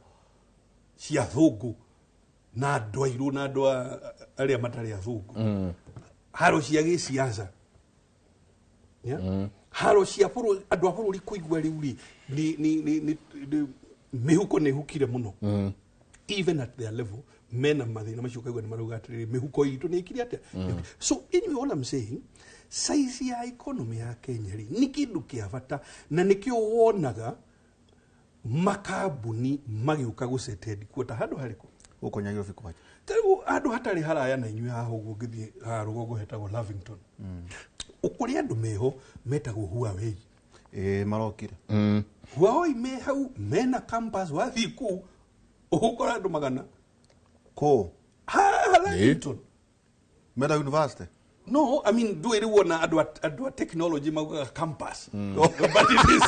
cia thũngũ na andũ airũ na andũ arĩa matarĩ athũngũ, haro cia gĩciaca. Yeah? Haro cia andũ a bũrũri kũigua rĩu rĩ mĩhuko nĩ ĩhukire mũno. Even at their level mena mathĩna macio, ũkaigua nĩ marauga atĩrĩrĩ, mĩhuko itũ nĩ ĩkire atĩa. So anyway, all I'm saying, size ya economy ya Kenya rĩ nĩ kĩndũ kĩa bata, na nĩkĩo wonaga makambuni magĩũka gũset headquarter handũ harĩkũ? Gũkũ Nairobi kwanja. Ta rĩu handũ hatarĩ haraya na inyuĩ haha ũguo, ũngĩthiĩ haha rũgongo hetagwo Lavington, ũkũrĩ andũ meho metagwo Huawei. Ĩĩ, marokire. Huawei me hau mena campus, wathiĩ kũu ũgũkora andũ magana. Kũ? Haha Lavington. Mena university. No, I mean, ndũĩ rĩu ona andũ a technology maugaga campus, but it is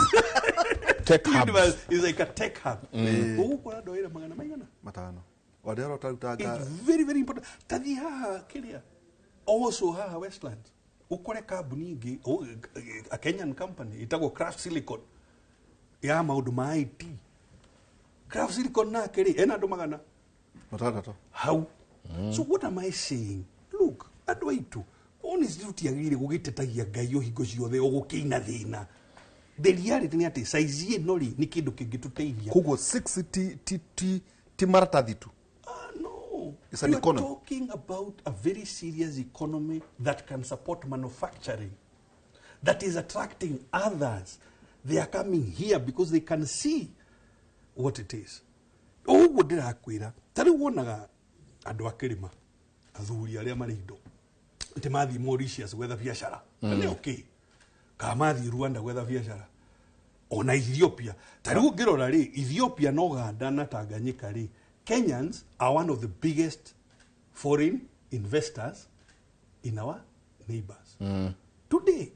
Tech hubs. University is like a tech hub. Ũgũkora andũ a wĩra magana maigana? Matano. Warĩa ũrarutanga. It's very, very important. Tathi haha kiria also haha Westlands ukore kambuni ingĩ, a Kenyan company ĩtagwo Craft Silicon ya maũndũ ma IT. Craft Silicon nake rĩ ena andũ magana matandatũ. Hau. So what am I saying? Look, andũ aitũ, honestly, tũtiagĩrĩire gũgĩtetagia Ngai o hingo ciothe o gũkĩina thĩna. The reality nĩ atĩ size ĩno rĩ nĩ kĩndũ kĩngĩtũteithia. Koguo six ti maratathi tu. Ah, no. It's an You are economy. talking about a very serious economy that can support manufacturing, that is attracting others. They are coming here because they can see what it is. Ũguo ndĩrakwĩra, ta rĩu wonaga andũ a kĩrĩma, athuri arĩa marĩ indo, atĩ mathiĩ Mauritius gwetha biacara. Nĩ okay. Kana mathiĩ Rwanda gwetha biacara, ona Ethiopia. Ta rĩu ũngĩrora rĩ, Ethiopia na Uganda na Tanganyika rĩ, Kenyans are one of the biggest foreign investors in our neighbors today.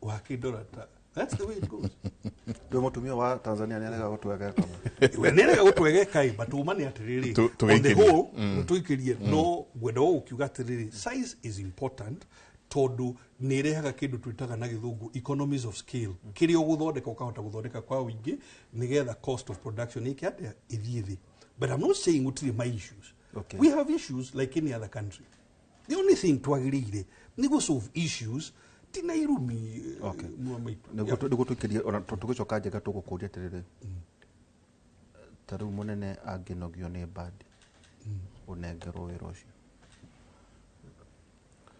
Wakĩndora ta that's the way it goes. Ndå mũtumia wa Tanzania nĩ arega gũtwegeka. We nĩarega gũtwegeka ĩ, but ũma nĩ atĩrĩrĩ, on the tũgĩikĩrie. whole tũikĩrie, no ngwenda gũkiuga atĩrĩrĩ, size is important tondũ nĩ ĩrehaga kĩndũ twĩtaga na gĩthũngũ economies of scale. Kĩrĩa ũgũthondeka ũkahota gũthondeka kwa ũingĩ nĩgetha cost of production ĩke atĩa? Ĩthiĩ thĩ. But I'm not saying gũtirĩ ma issues. We have issues like any other country. The only thing twagĩrĩire nĩ gũ solve issues, ti na irumi mwa maitũ. Nĩguo tũikĩrie ona tũgĩcoka njenga tũgũkũria atĩrĩrĩ, ta rĩu mũnene angĩnogio nĩ bandi ũnengerwo wĩra ũcio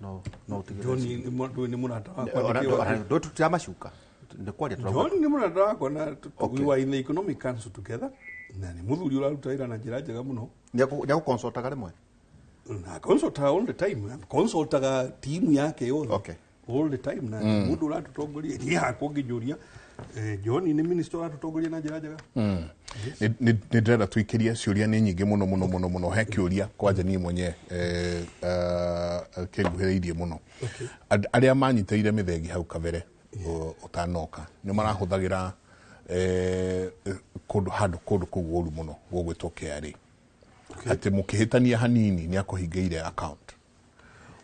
no ũtigĩrĩre. John nĩ mũrata wakwa, nĩkĩo Ndũ tũtiramacuka nĩ kwaria tũrauga. John nĩ mũrata wakwa na we were in the economic council together, na nĩ mũthuri ũraruta wĩra na njĩra njega mũno. Nĩagũconsultaga rĩmwe? Na consultaga all the time, consultaga timu yake yothe all the time, na nĩ mũndũ ũratũtongoria. Niĩ hakwa ũngĩnjũria, John nĩ minister ũratũtongoria na njĩra njega. Nĩ ndĩrenda tũikĩrie, ciũria nĩ nyingĩ mũno mũno mũno mũno. He kĩũria kwanja niĩ mwenyewe kĩnguhĩrĩirie mũno. Arĩa manyitĩrĩire mĩthengi hau kabere ũtanoka nĩ marahũthagĩra kũndũ handũ kũndũ kũu ũru mũno gũgwĩtwo KRA, atĩ mũkĩhĩtania hanini nĩ akũhingĩire account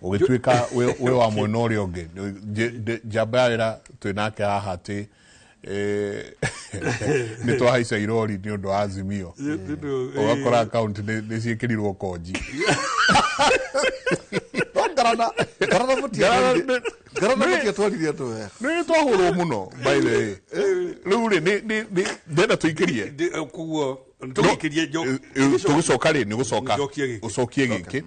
ũgĩtuĩka wĩ wa mwena ũrĩa ũngĩ. Njamba ya wĩra twĩ nake haha atĩ nĩ twahaica irori nĩ ũndũ wa Azimio, ũgakora account nĩ ciĩkĩrirwo konji. No ngarana ngarana ngarana mũtiatwaririe andũ wega. Nĩ twahũrwo mũno, by the way. Rĩu rĩ ndĩrenda tũikĩrie. Koguo tũgĩikĩrie Tũgĩcoka rĩ nĩ gũcoka Njokie gĩkĩ. Ũcokie gĩkĩ.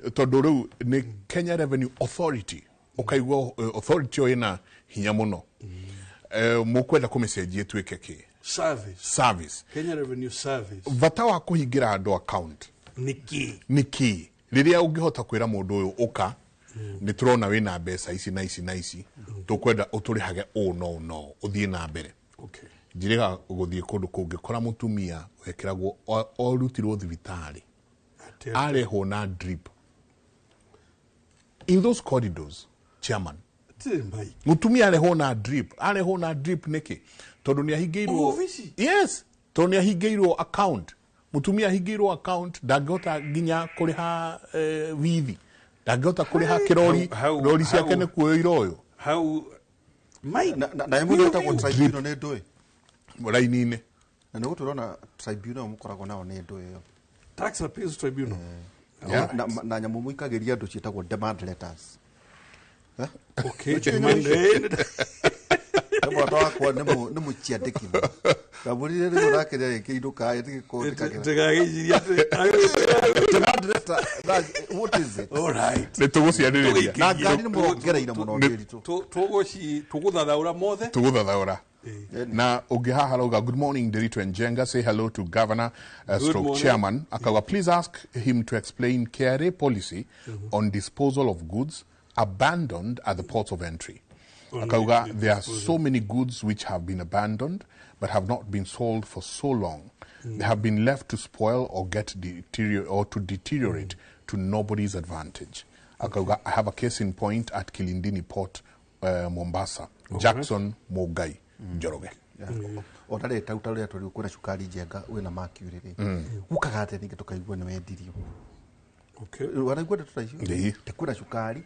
Tondũ rĩu nĩ Kenya Revenue Authority. Ũkaigua authority ĩyo ĩna hinya mũno. Mũkwenda kũmĩcenjia ĩtuĩke kĩ? Service. Service. Kenya Revenue Service. Bata wa kũhingĩra andũ account nĩ kĩ? Nĩ kĩ rĩrĩa ũngĩhota kwĩra mũndũ ũyũ, ũka, nĩ tũrona wĩna mbeca ici na ici na ici, tũkwenda ũtũrĩhage ũũ no ũũ no ũthiĩ na mbere. Njĩrĩga gũthiĩ kũndũ kũngĩ kora mũtumia wekĩragwo orutirwo thibitarĩ, arehwo na drip in those corridors, chairman. Tirĩ Mike. Mũtumia arehwo na drip, arehwo na drip nĩkĩ? Tondũ nĩ ahingĩirwo. Obici? Yes, tondũ nĩ ahingĩirwo account. Mũtumia ahingĩirwo account, ndangĩhota nginya kũrĩha bithi, ndangĩhota kũrĩha kĩrori. Rori ciake nĩ kuoyo iroyo. Hau Mike. Na ĩmwe ĩtagwo tribunal nĩ ndũĩ? Raini-inĩ. Na nĩ gũtũrona tribunal mũkoragwo nao nĩ ndũĩ ĩyo? Tax Appeals Tribunal. Yeah. Na nyamũ mũikagĩria andũ ciĩtagwo demand letters. Eh? Okay. Nĩ mũrata wakwa nĩ mũciandĩkithia, ndamũrire rĩu nake nĩarĩkĩire ndũkaĩ. Ndĩgagĩciria. Demand letter, what is it? All right. Nĩ tũgũciarĩrĩria. Na ngari nĩ mũrongereire mũno, Ndĩritũ. Tũgũthathaũra mothe. Tũgũthathaũra. Na ũngĩ haha arauga, "Good morning, Ndiritu and Njenga. Say hello to governor Good stroke morning. chairman." Akauga, "Please ask him to explain KRA policy on disposal of goods abandoned at the ports of entry." On Akauga, the "There are disposal. so many goods which have been abandoned but have not been sold for so long. They have been left to spoil or get deteriorate or to deteriorate to nobody's advantage." Akauga, "I have a case in point at Kilindini Port, Mombasa. Jackson Mogai Njoroge." Ona rĩ ta ũrĩa tũrĩ kwĩna cukari, Njenga, wĩna mercury rĩ, gũkaga atĩa ningĩ tũkaigua nĩ wendirio? Wanaigua ndeto ta icio? Ĩĩ. Atĩ kwĩna cukari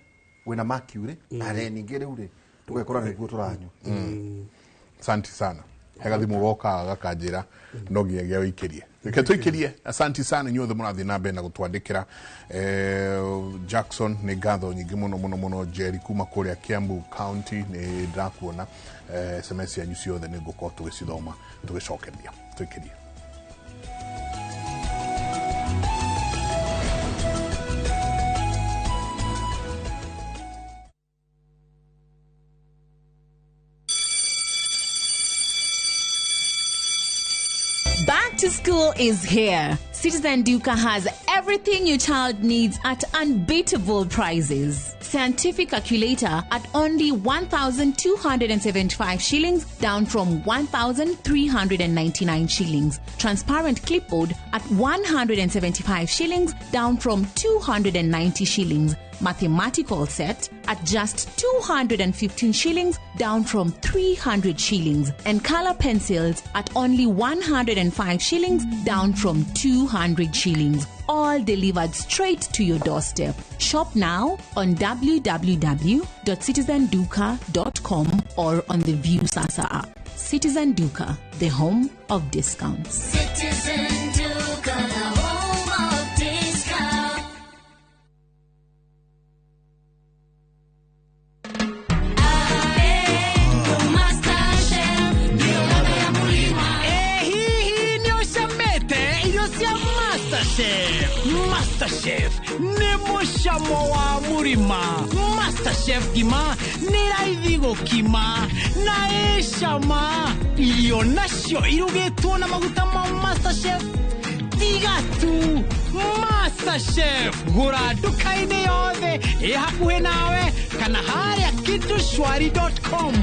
wĩna mercury na rĩ ningĩ rĩu rĩ tũgekora nĩguo tũranyua. Asanti sana. He gathimũ gokaga gakanjĩra no nginyagia wĩikĩrie. Reke tũikĩrie. Asanti sana inyuothe mũrathiĩ na mbere na gũtwandĩkĩra. Jackson, nĩ ngatho nyingĩ mũno mũno mũno. Jerry kuma kũrĩa Kiambu County, nĩ ndĩrakuona. SMS yanyu ciothe nĩ ngũkorwo tũgĩcithoma tũgĩcokeria. Tũikĩrie. Back to school is here. Citizen Duka has everything your child needs at unbeatable prices. Scientific calculator at only 1,275 shillings, down from 1,399 shillings. Transparent clipboard at 175 shillings, down from 290 shillings. Mathematical set at just 215 shillings, down from 300 shillings. And color pencils at only 105 shillings, down from 200 shillings. All delivered straight to your doorstep. Shop now on www.citizenduka.com or on the Viusasa app. Citizen Duka, the home of discounts. Citizen Duka, the home of discount. MasterChef, ndio ladha ya mlima. Hihi nĩ ũcamĩte irio cia MasterChef? MasterChef nĩ mũcamo wa mũrima. MasterChef ngima nĩ raithi gũkima na ĩcama. Irio nacio irugĩtwo na maguta ma MasterChef. Tiga tu MasterChef, gũra nduka-inĩ yothe ĩ hakuhĩ nawe kana harĩa kitushwari.com.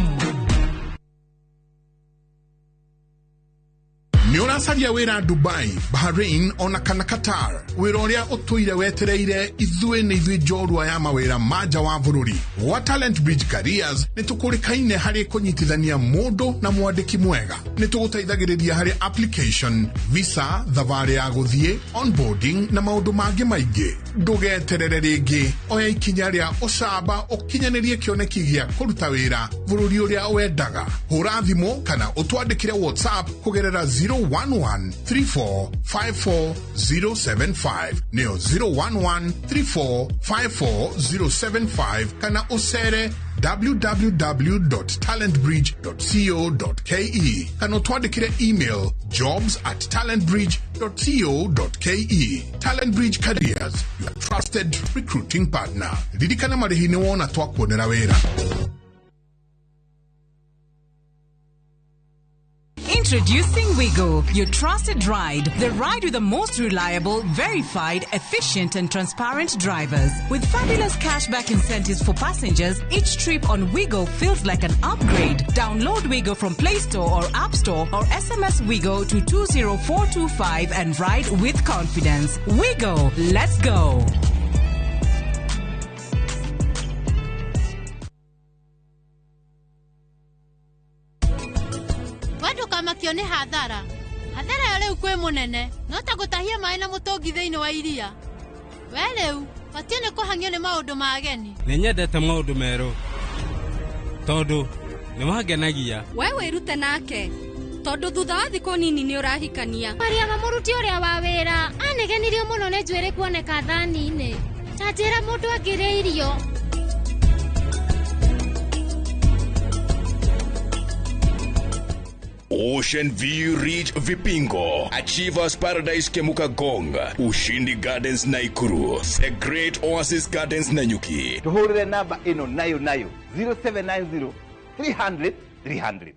Nĩ ũracaria wĩra Dubai, Bahrain ona kana Qatar? Wĩra ũrĩa ũtũire wetereire, ithuĩ nĩ ithuĩ njorua ya mawĩra ma nja wa bũrũri. Gwa Talent Bridge Careers nĩ tũkũrĩkaine harĩ kũnyitithania mũndũ na mwandĩki mwega. Nĩ tũgũteithagĩrĩria harĩ application, visa, thabarĩ ya gũthiĩ, onboarding na maũndũ mangĩ maingĩ. Ndũgeterere rĩngĩ, oya ikinya rĩa ũcamba ũkinyanĩrie kĩoneki gĩa kũruta wĩra bũrũri ũrĩa wendaga. Hũra thimũ kana ũtwandĩkĩre WhatsApp kũgerera 011 3454075, nĩyo 011 3454075, kana ũcere www.talentbridge.co.ke kana ũtwandĩkĩre email jobs@talentbridge.co.ke. Talent Bridge Careers, your trusted recruiting partner. Ririkana marĩhi nĩ wona twakuonera wĩra. Introducing Wigo, your trusted ride. The ride with the most reliable, verified, efficient, and transparent drivers. With fabulous cashback incentives for passengers, each trip on Wigo feels like an upgrade. Download Wigo from Play Store or App Store or SMS Wigo to 20425 and ride with confidence. Wigo, let's go. Wandũkamakio nĩ hathara. Hathara ĩyo rĩu kwĩ mũnene no ta gũtahia maĩ na mũtũngi thĩinĩ wa iria. We rĩu batiĩ nĩ kũhang'io nĩ maũndũ ma ageni. Nĩ nyendete maũndũ merũ tondũ nĩ mangenagia. We wĩrute nake tondũ thutha wa thikũ nini nĩ ũrahikania. Mariama mũruti ũrĩa wa wĩra anegenirio mũno nĩ njuĩrĩ kuoneka thani-inĩ. Ta njĩra mũndũ angĩrĩa irio. Ocean View Ridge Vipingo, Achievers Paradise Kemuka Gong, Ushindi Gardens Naikuru, The Great Oasis Gardens Nanyuki. Tuhurire namba ino nayo nayo 0790 300 300.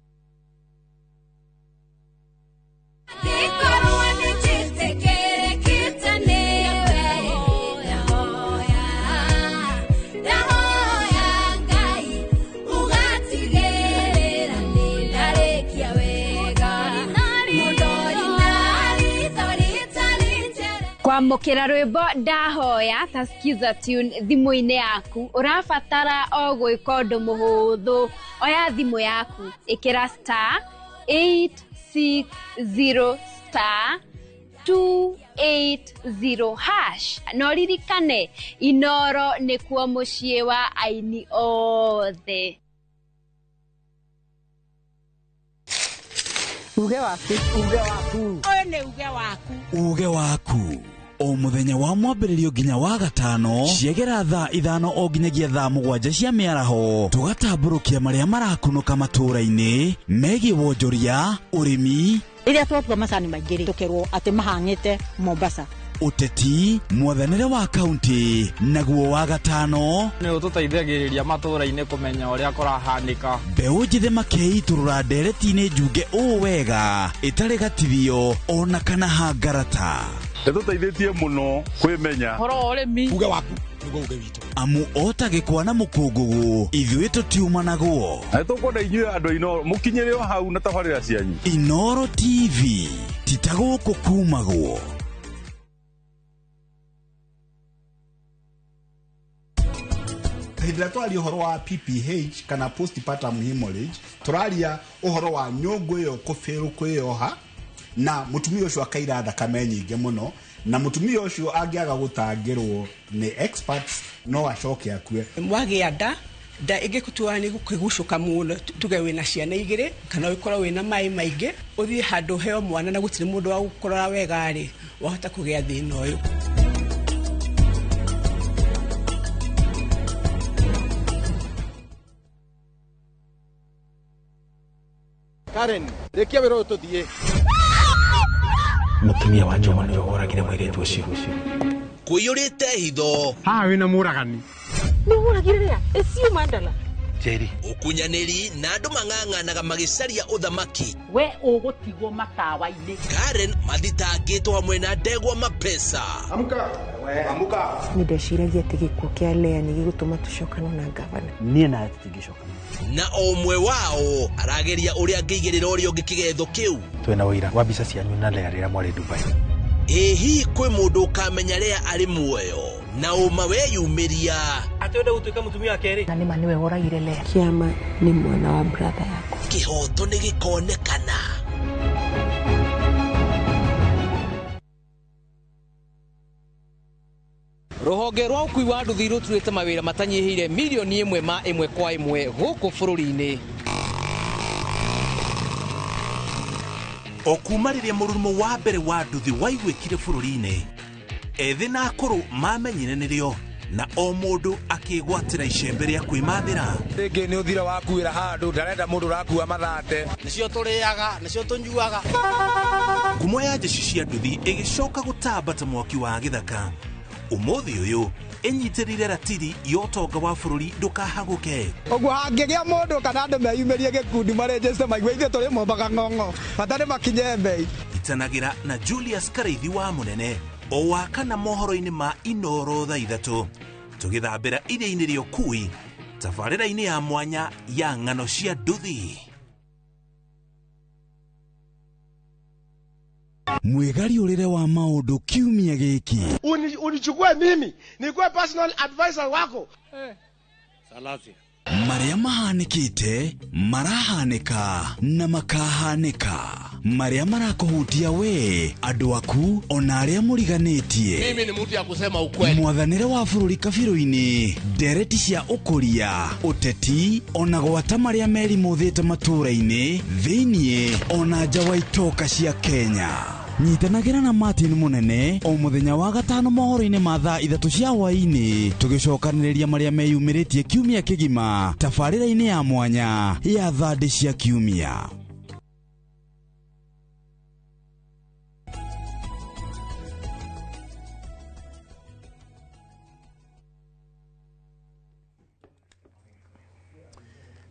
Kwamũkĩra rwĩmbo ndahoya ta Skiza Tune thimũ-inĩ yaku ũrabatara o gwĩka ũndũ mũhũthũ. Oya thimũ yaku, ĩkĩra star 860 star 280 hash na ũririkane Inoro nĩkuo mũciĩ wa aini othe. Uge waku, uge waku. Ũyũ nĩ uge waku. Uge waku. O mũthenya wa mwambĩrĩrio nginya wa gatano ciegera thaa 5 o nginyagia thaa 7 cia mĩaraho tũgatambũrũkia marĩa marakunũka matũũra-inĩ megiĩ wonjoria, ũrĩmi. Rĩrĩa twatua macani maingĩ rĩ, tũkerwo atĩ mahang'ĩte Mombasa. Ũteti, mwathanĩre wa kaunti, naguo wa gatano nĩ ũtũteithagĩrĩria matũũra-inĩ kũmenya ũrĩa kũrahanĩka. Mbeũ njĩthĩ makeitũrũra ndereti-inĩ njunge ũũ wega ĩtarĩ gatithio ona kana hangarata. Ĩtũteithĩtie mũno kwĩmenya ũhoro wa ũrĩmi. Uge waku nĩguo uge witũ. Amu ota gĩkwa na mũkũngũgũ ithuĩ tũtiumanagwo. Na nĩtũkwenda inyuĩ andũ a Inooro mũkinyĩre o hau na tabarĩra cianyu. Inooro TV ti ta gũkũ kumagwo. Hĩndĩ ĩrĩa twaria ũhoro wa PPH kana postpartum hemorrhage, tũraria ũhoro wa nyũngũ ĩyo kũbĩrũ kwĩyoha na mũtumia ũcio akaira thakame nyingĩ mũno, na mũtumia ũcio angĩaga gũtangĩrwo nĩ experts no acoke akue. Wagĩa nda, nda ĩngĩgũtua nĩ gũkĩgucũka mũno, tuge wĩna ciana igĩrĩ kana ũkorwo wĩna maĩ maingĩ, ũthiĩ handũ heo mwana na gũtirĩ mũndũ wa gũkũrora wega rĩ, wahota kũgĩa thĩna ũyũ. Karen, rĩkia wĩra ũyũ tũthiĩ. Mũtumia wa Njuma nĩwe woragire mũirĩtu ũcio. Kũiyũrĩte hitho. Haha wĩna mũragani. Nĩ ũragire rĩa? Ĩcio mandala. Njeri. Ũkunyanĩri na andũ mang'ang'anaga magĩcaria ũthamaki. We ũgũtigwo matawa-inĩ. Karen mathitangĩtwo hamwe na ndegwa mapesa. Amka. Amka. Nĩ ndeciragia atĩ gĩkuũ kĩa Lea nĩ gĩgũtũma tũcokane na ngavana. Niĩ nawe tũtingĩcokana. Na o ũmwe wao arageria ũrĩa angĩigĩrĩra ũrĩa ũngĩ kĩgetho kĩu. Twĩna ũira wa mbica cianyu na Lea rĩrĩa mwarĩ Dubai. Ĩ hihi kwĩ mũndũ ũkamenya Lea arĩ muoyo na ũma weyumĩria atĩ wenda gũtuĩka mũtumia wa kerĩ? Na nĩma nĩwe woragire Lea. Kĩama nĩ mwana wa brother yakwa. Kĩhoto nĩ gĩkonekana. Rũhonge rwa ũkui wa nduthi rũturĩte mawĩra matanyihĩire mirioni 1 ma 1 kwa 1 gũkũ bũrũri-inĩ. O kuma rĩrĩa mũrurumo wa mbere wa nduthi waiguĩkire bũrũri-inĩ, ethĩ na akũrũ mamenyire nĩrĩo Na o mũndũ akĩgwatĩra icembe rĩa kwĩmathĩra. Rĩngĩ nĩ ũthira wakuĩra handũ ndarenda mũndũ ũrakua mathate. Nĩcio tũrĩaga, nĩcio tũnyuaga. Ngumo ya jeshi cia nduthi ĩgĩcoka gũtamba ta mwaki wa gĩthaka. Ũmũthĩ ũyũ ĩnyitĩrĩire ratiri ya ũtonga wa bũrũri ndũkahagũke. Ũguo hangĩgĩa mũndũ kana andũ meyumĩrie gĩkundi marĩnjĩte maigue ithuĩ tũrĩ mombaga ng'ong'o bata nĩ makinye mbei. Itanagĩra na Julius Karaithi wa Mũnene o wa kana mohoro-inĩ ma Inoro thaa 3 tũgĩthambĩra iria-inĩ rĩa ũkui tabarĩra-inĩ ya mwanya ya ng'ano cia nduthi. Mwĩgariũrĩre wa maũndũ kiumia gĩkĩ. Unichukue mimi nikuwe personal advisor wako. Salasia. Marĩa mahanĩkĩte, marahanĩka na makahanĩka. Marĩa marakũhutia we, andũ aku ona arĩa mũriganĩtie. Mimi ni mtu ya kusema ukweli. Mwathanĩre wa bũrũri kabirũ-inĩ, ndereti cia ũkũria, ũteti ona gwata marĩa merimũthĩte matũũra-inĩ, thĩiniĩ ona nja wa itoka cia Kenya. Nyitanagĩra na Martin Mũnene o mũthenya wa gatano mohoro-inĩ ma thaa 3 cia hwaĩ-inĩ tũgĩcokanĩrĩria marĩa meyumĩrĩtie kiumia kĩgima tabarĩra-inĩ ya mwanya ya thandĩ cia kiumia.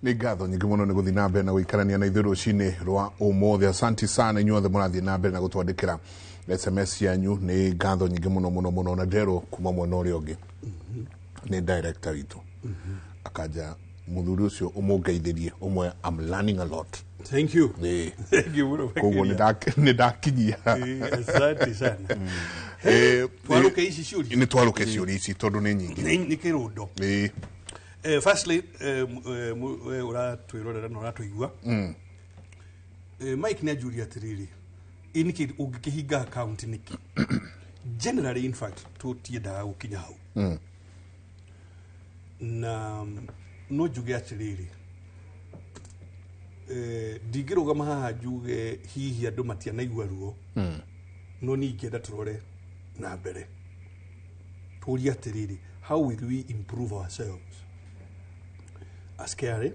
Nĩ ngatho nyingĩ mũno nĩ gũthiĩ na mbere na gũikarania na ithuĩ rũcinĩ rwa ũmũthĩ. Asanti sana inyuothe mũrathiĩ na mbere na gũtwandĩkĩra SMS yanyu. Nĩ ngatho nyingĩ mũno mũno mũno na nderwo kuma mwena ũrĩa ũngĩ nĩ director witũ akanja mũthuri ũcio ũmũngeithĩrie ũmwe. I'm learning a lot. Thank you. Thank you mũno. Koguo nĩ ndakinyia. Asante sana. Twarũke ici ciũria. Nĩ twarũke ciũria ici tondũ nĩ nyingĩ. Nĩ kĩrũndo. Firstly, ũratwĩrorera na ũratũigua. Mike nĩ anjũria atĩrĩrĩ, ĩ nĩkĩ ũngĩkĩhinga account nĩkĩ? Generally, in fact, tũtiendaga gũkinya hau. Na no njuge atĩrĩrĩ, ndingĩrũgama haha njuge hihi andũ matianaigua ruo, no niĩ ingĩenda tũrore na mbere. Tũrie atĩrĩrĩ, how will we improve ourselves as KRA,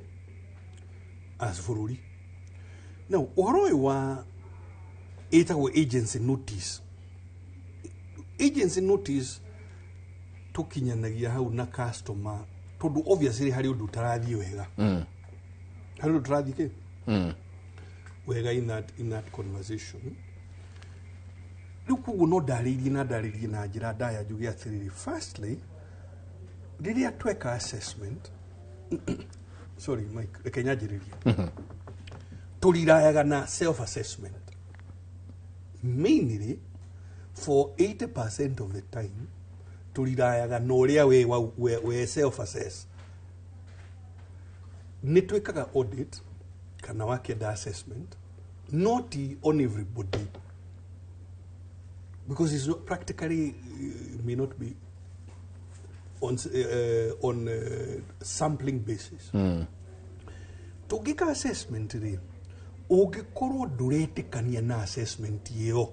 as bũrũri? Now, ũhoro ũyũ wa ĩtagwo agency notice. Agency notice tũkinyanagia hau na customer tondũ obviously harĩ ũndũ ũtarathiĩ wega. Harĩ ũndũ ũtarathiĩ kĩ? Wega in that conversation. Rĩu koguo no ndarĩirie na ndarĩrie na njĩra ndaya njuge atĩrĩrĩ, firstly, rĩrĩa tweka assessment, sorry Mike, reke nyanjĩrĩrie. Tũrirayaga na self assessment. Mainly for 80% of the time tũrirayaga na ũrĩa we self assess. Nĩ twĩkaga audit kana wakĩenda assessment, not on everybody because it's not practically may not be on sampling basis. Tũngĩka assessment rĩ, ũngĩkorwo ndũretĩkania na assessment ĩyo,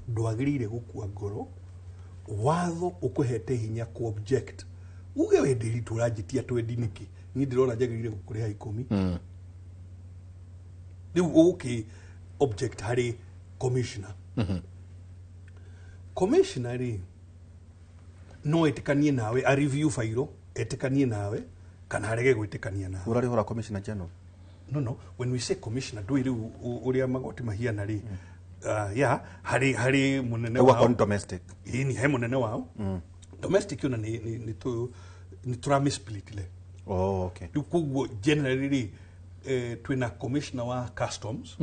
ndwagĩrĩire gũkua ngoro. Watho ũkũhete hinya ku object. Uge wenderi tũranjĩtia twendi nĩkĩ? Niĩ ndĩrona njagĩrĩire gũkũrĩha 10. Rĩu ũgũkĩ object harĩ commissioner. Commissioner rĩ, no etĩkanie nawe, a review file, etĩkanie nawe kana arege gwĩtĩkania nawe. Ũrarĩhũra commissioner general? No, when we say commissioner, ndũĩ rĩu ũrĩa magoti mahiana rĩ, yeah, harĩ mũnene wao. Domestic. Ĩni, he mũnene wao. Domestic yona nĩ tũramisplit le. Oh, okay. Rĩu koguo generally rĩ, twĩna commissioner wa customs.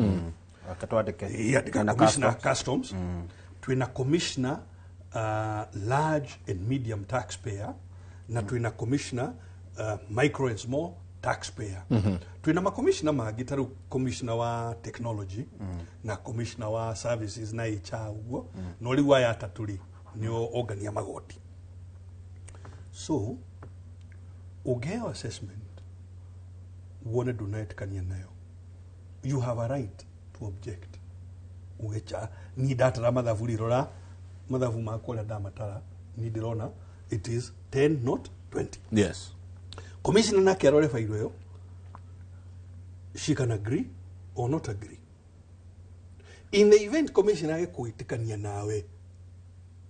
Akatwandĩke. Ĩĩ, commissioner customs. Twĩna commissioner large and medium taxpayer, na twĩna commissioner micro and small taxpayer. Twĩna makomishna mangĩ ta rĩu commissioner wa technology na commissioner wa services na HR ũguo, no rĩu aya atatũ rĩ nĩo ongania magoti. So ũngĩheo assessment wone ndũnetĩkania nayo, you have a right to object. Ugecha niĩ ndatara mathabu rĩ, rora mathabu makwa ũrĩa ndamatara, niĩ ndĩrona It is 10 not 20. Yes. Commissioner nake arore failo ĩyo, she can agree or not agree. In the event commissioner agĩkwĩtĩkania nawe,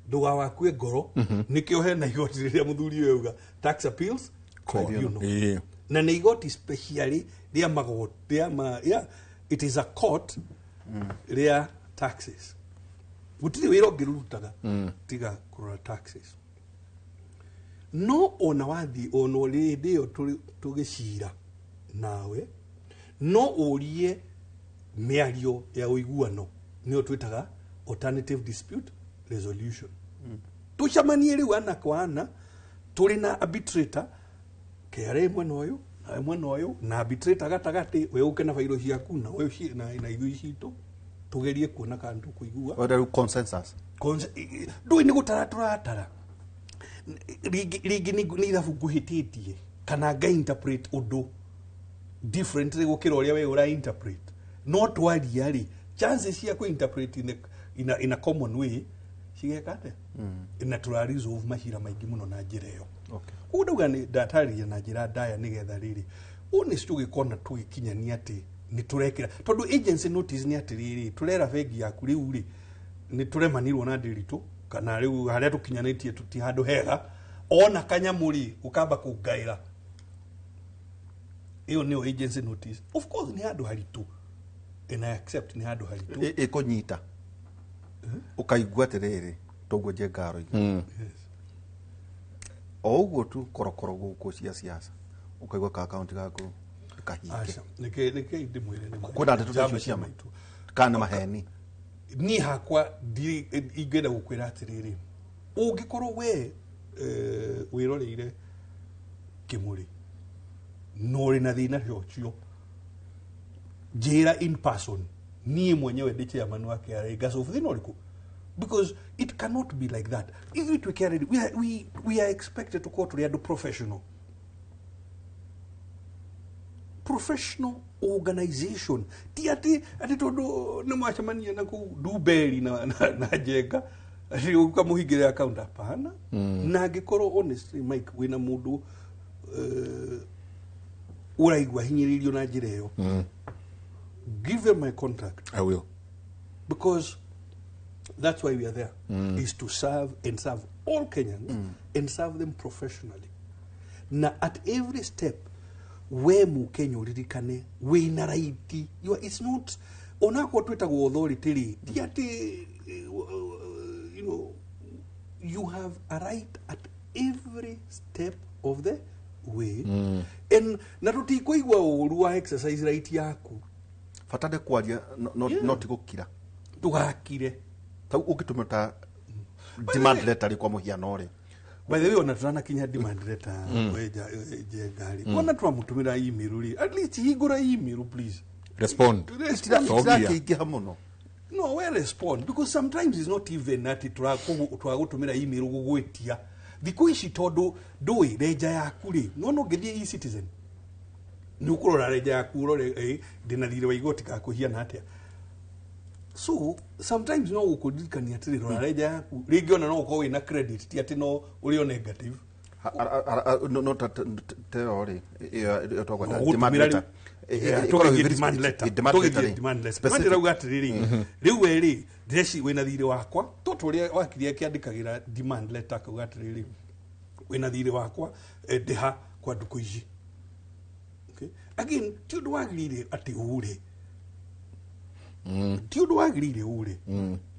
ndũgawakue ngoro. Nĩkĩo hena igoti rĩrĩa mũthuri ũyũ auga, Tax Appeals Tribunal. Na nĩ igoti specially rĩa magoti rĩa ma, yeah, it is a court rĩa taxes. Gũtirĩ wĩra ũngĩ rũrutaga tiga kũrora taxes. No ona wathiĩ, ona hĩndĩ ĩyo tũgĩcira nawe, no ũrie mĩario ya ũiguano, nĩyo twĩtaga alternative dispute resolution. Tũcemanie rĩu ana kwa ana, tũrĩ na arbitrator, KRA mwena ũyũ nawe mwena ũyũ, na arbitrator gatagatĩ. We ũke na bairo ciaku na we na ithuĩ citũ, tũgerie kuona kana tũkũigua. Wenda rĩu consensus. Ndũĩ nĩ gũtara tũratara. Rĩngĩ nĩ ithabu ngũhĩtĩtie kana nga interpret ũndũ differently gũkĩra ũrĩa we ũra interpret. No twaria rĩ, chances cia kũ interpret in a common way cigeka atĩa? Na tũra resolve macira maingĩ mũno na njĩra ĩyo. Koguo ndauga nĩ ndatarĩria na njĩra ndaya nĩgetha rĩrĩ honest tũgĩkona tũgĩkinyania atĩ nĩ tũrekĩra, tondũ agency notice nĩ atĩrĩrĩ, tũrera bengi yaku rĩu rĩ, nĩ tũremanirwo na ndĩritũ kana rĩu harĩa tũkinyanĩtie tũti handũ hega, ona kanyamũ rĩ ũkamba kũngaĩra. Ĩyo nĩyo agency notice. Of course nĩ handũ haritũ, and I accept nĩ handũ haritũ. Ĩkũnyita ũkaigua atĩrĩrĩ, toguo Njenga aroiga, o ũguo tu korokoro gũkũ cia siasa, ũkaigua ka akaunti gaku kahinge. Aca, nĩkĩ ndĩmwĩre nĩ Kwĩna ndeto ta icio cia ma kana nĩ maheni? Niĩ hakwa ingĩenda gũkwĩra atĩrĩrĩ, ũngĩkorwo we wĩroreire kĩmũrĩ na ũrĩ na thĩna ta ũcio, njĩra in person. Niĩ mwenyewe ndĩ chairman wa KRA, ngasolve thĩna ũrĩkũ, because it cannot be like that. Ithuĩ twĩ KRA, we are expected to korwo tũrĩ andũ professional organization. Ti atĩ tondũ nĩ mwacemania na kũu Ndumberi na Njenga atĩ ũkamũhingĩra account. Hapana. Na angĩkorwo honestly, Mike, wĩna mũndũ ũraigua hinyĩrĩirio na njĩra ĩyo, give them my contact. I will. Because that's why we are there, is to serve and serve all Kenyans and serve them professionally. Na at every step, we Mũkenya ũririkane wĩna right. You are, it's not onakorwo twĩtagwo authority rĩ, ti atĩ you have a right at every step of the way. And na tũtikũigua ũru wa exercise right yaku. Bata nĩ kwaria, no ti gũkira. Ndũgakire. Tau ũngĩtũmĩra ta demand letter rĩ, kwa mũhiano rĩ? By the way, ona tutanakinya demand letter, we Njenga rĩ, ona twamũtũmĩra email rĩ, at least hingũra email, please. Respond. Respond. Itirakĩingĩha mũno. No, we respond, because sometimes it's not even ati twagũtũmĩra email gũgwĩtia. Thikũ ici tondũ ndũĩ renja yaku rĩ, nona ũngĩthiĩ eCitizen nĩ ũkũrora renja yaku, ũrore ndĩna thirĩ wa igoti kakũhiana atĩa. So sometimes no gũkũririkania atĩrĩ, rora renja yaku. Rĩngĩ ona no ũkorwo wĩna credit, ti atĩ no ũrĩ o negative. No teo rĩ, ĩyo twagweta No, demand gũtũmĩra letter. Ĩkoragwo ĩ demand letter. Demand Tũgĩthiĩ letter rĩ. demand letter. Specific. Demand letter atĩrĩrĩ, rĩu we rĩ, ndĩreci wĩna thirĩ wakwa, tũtũ ũrĩa wakiri akĩandĩkagĩra demand letter akauga atĩrĩrĩ, wĩna thirĩ wakwa, ndĩha kwa ndukũ ici. Okay? Again, ti ũndũ wagĩrĩire atĩ ũre. Ti ũndũ wagĩrĩire ũre.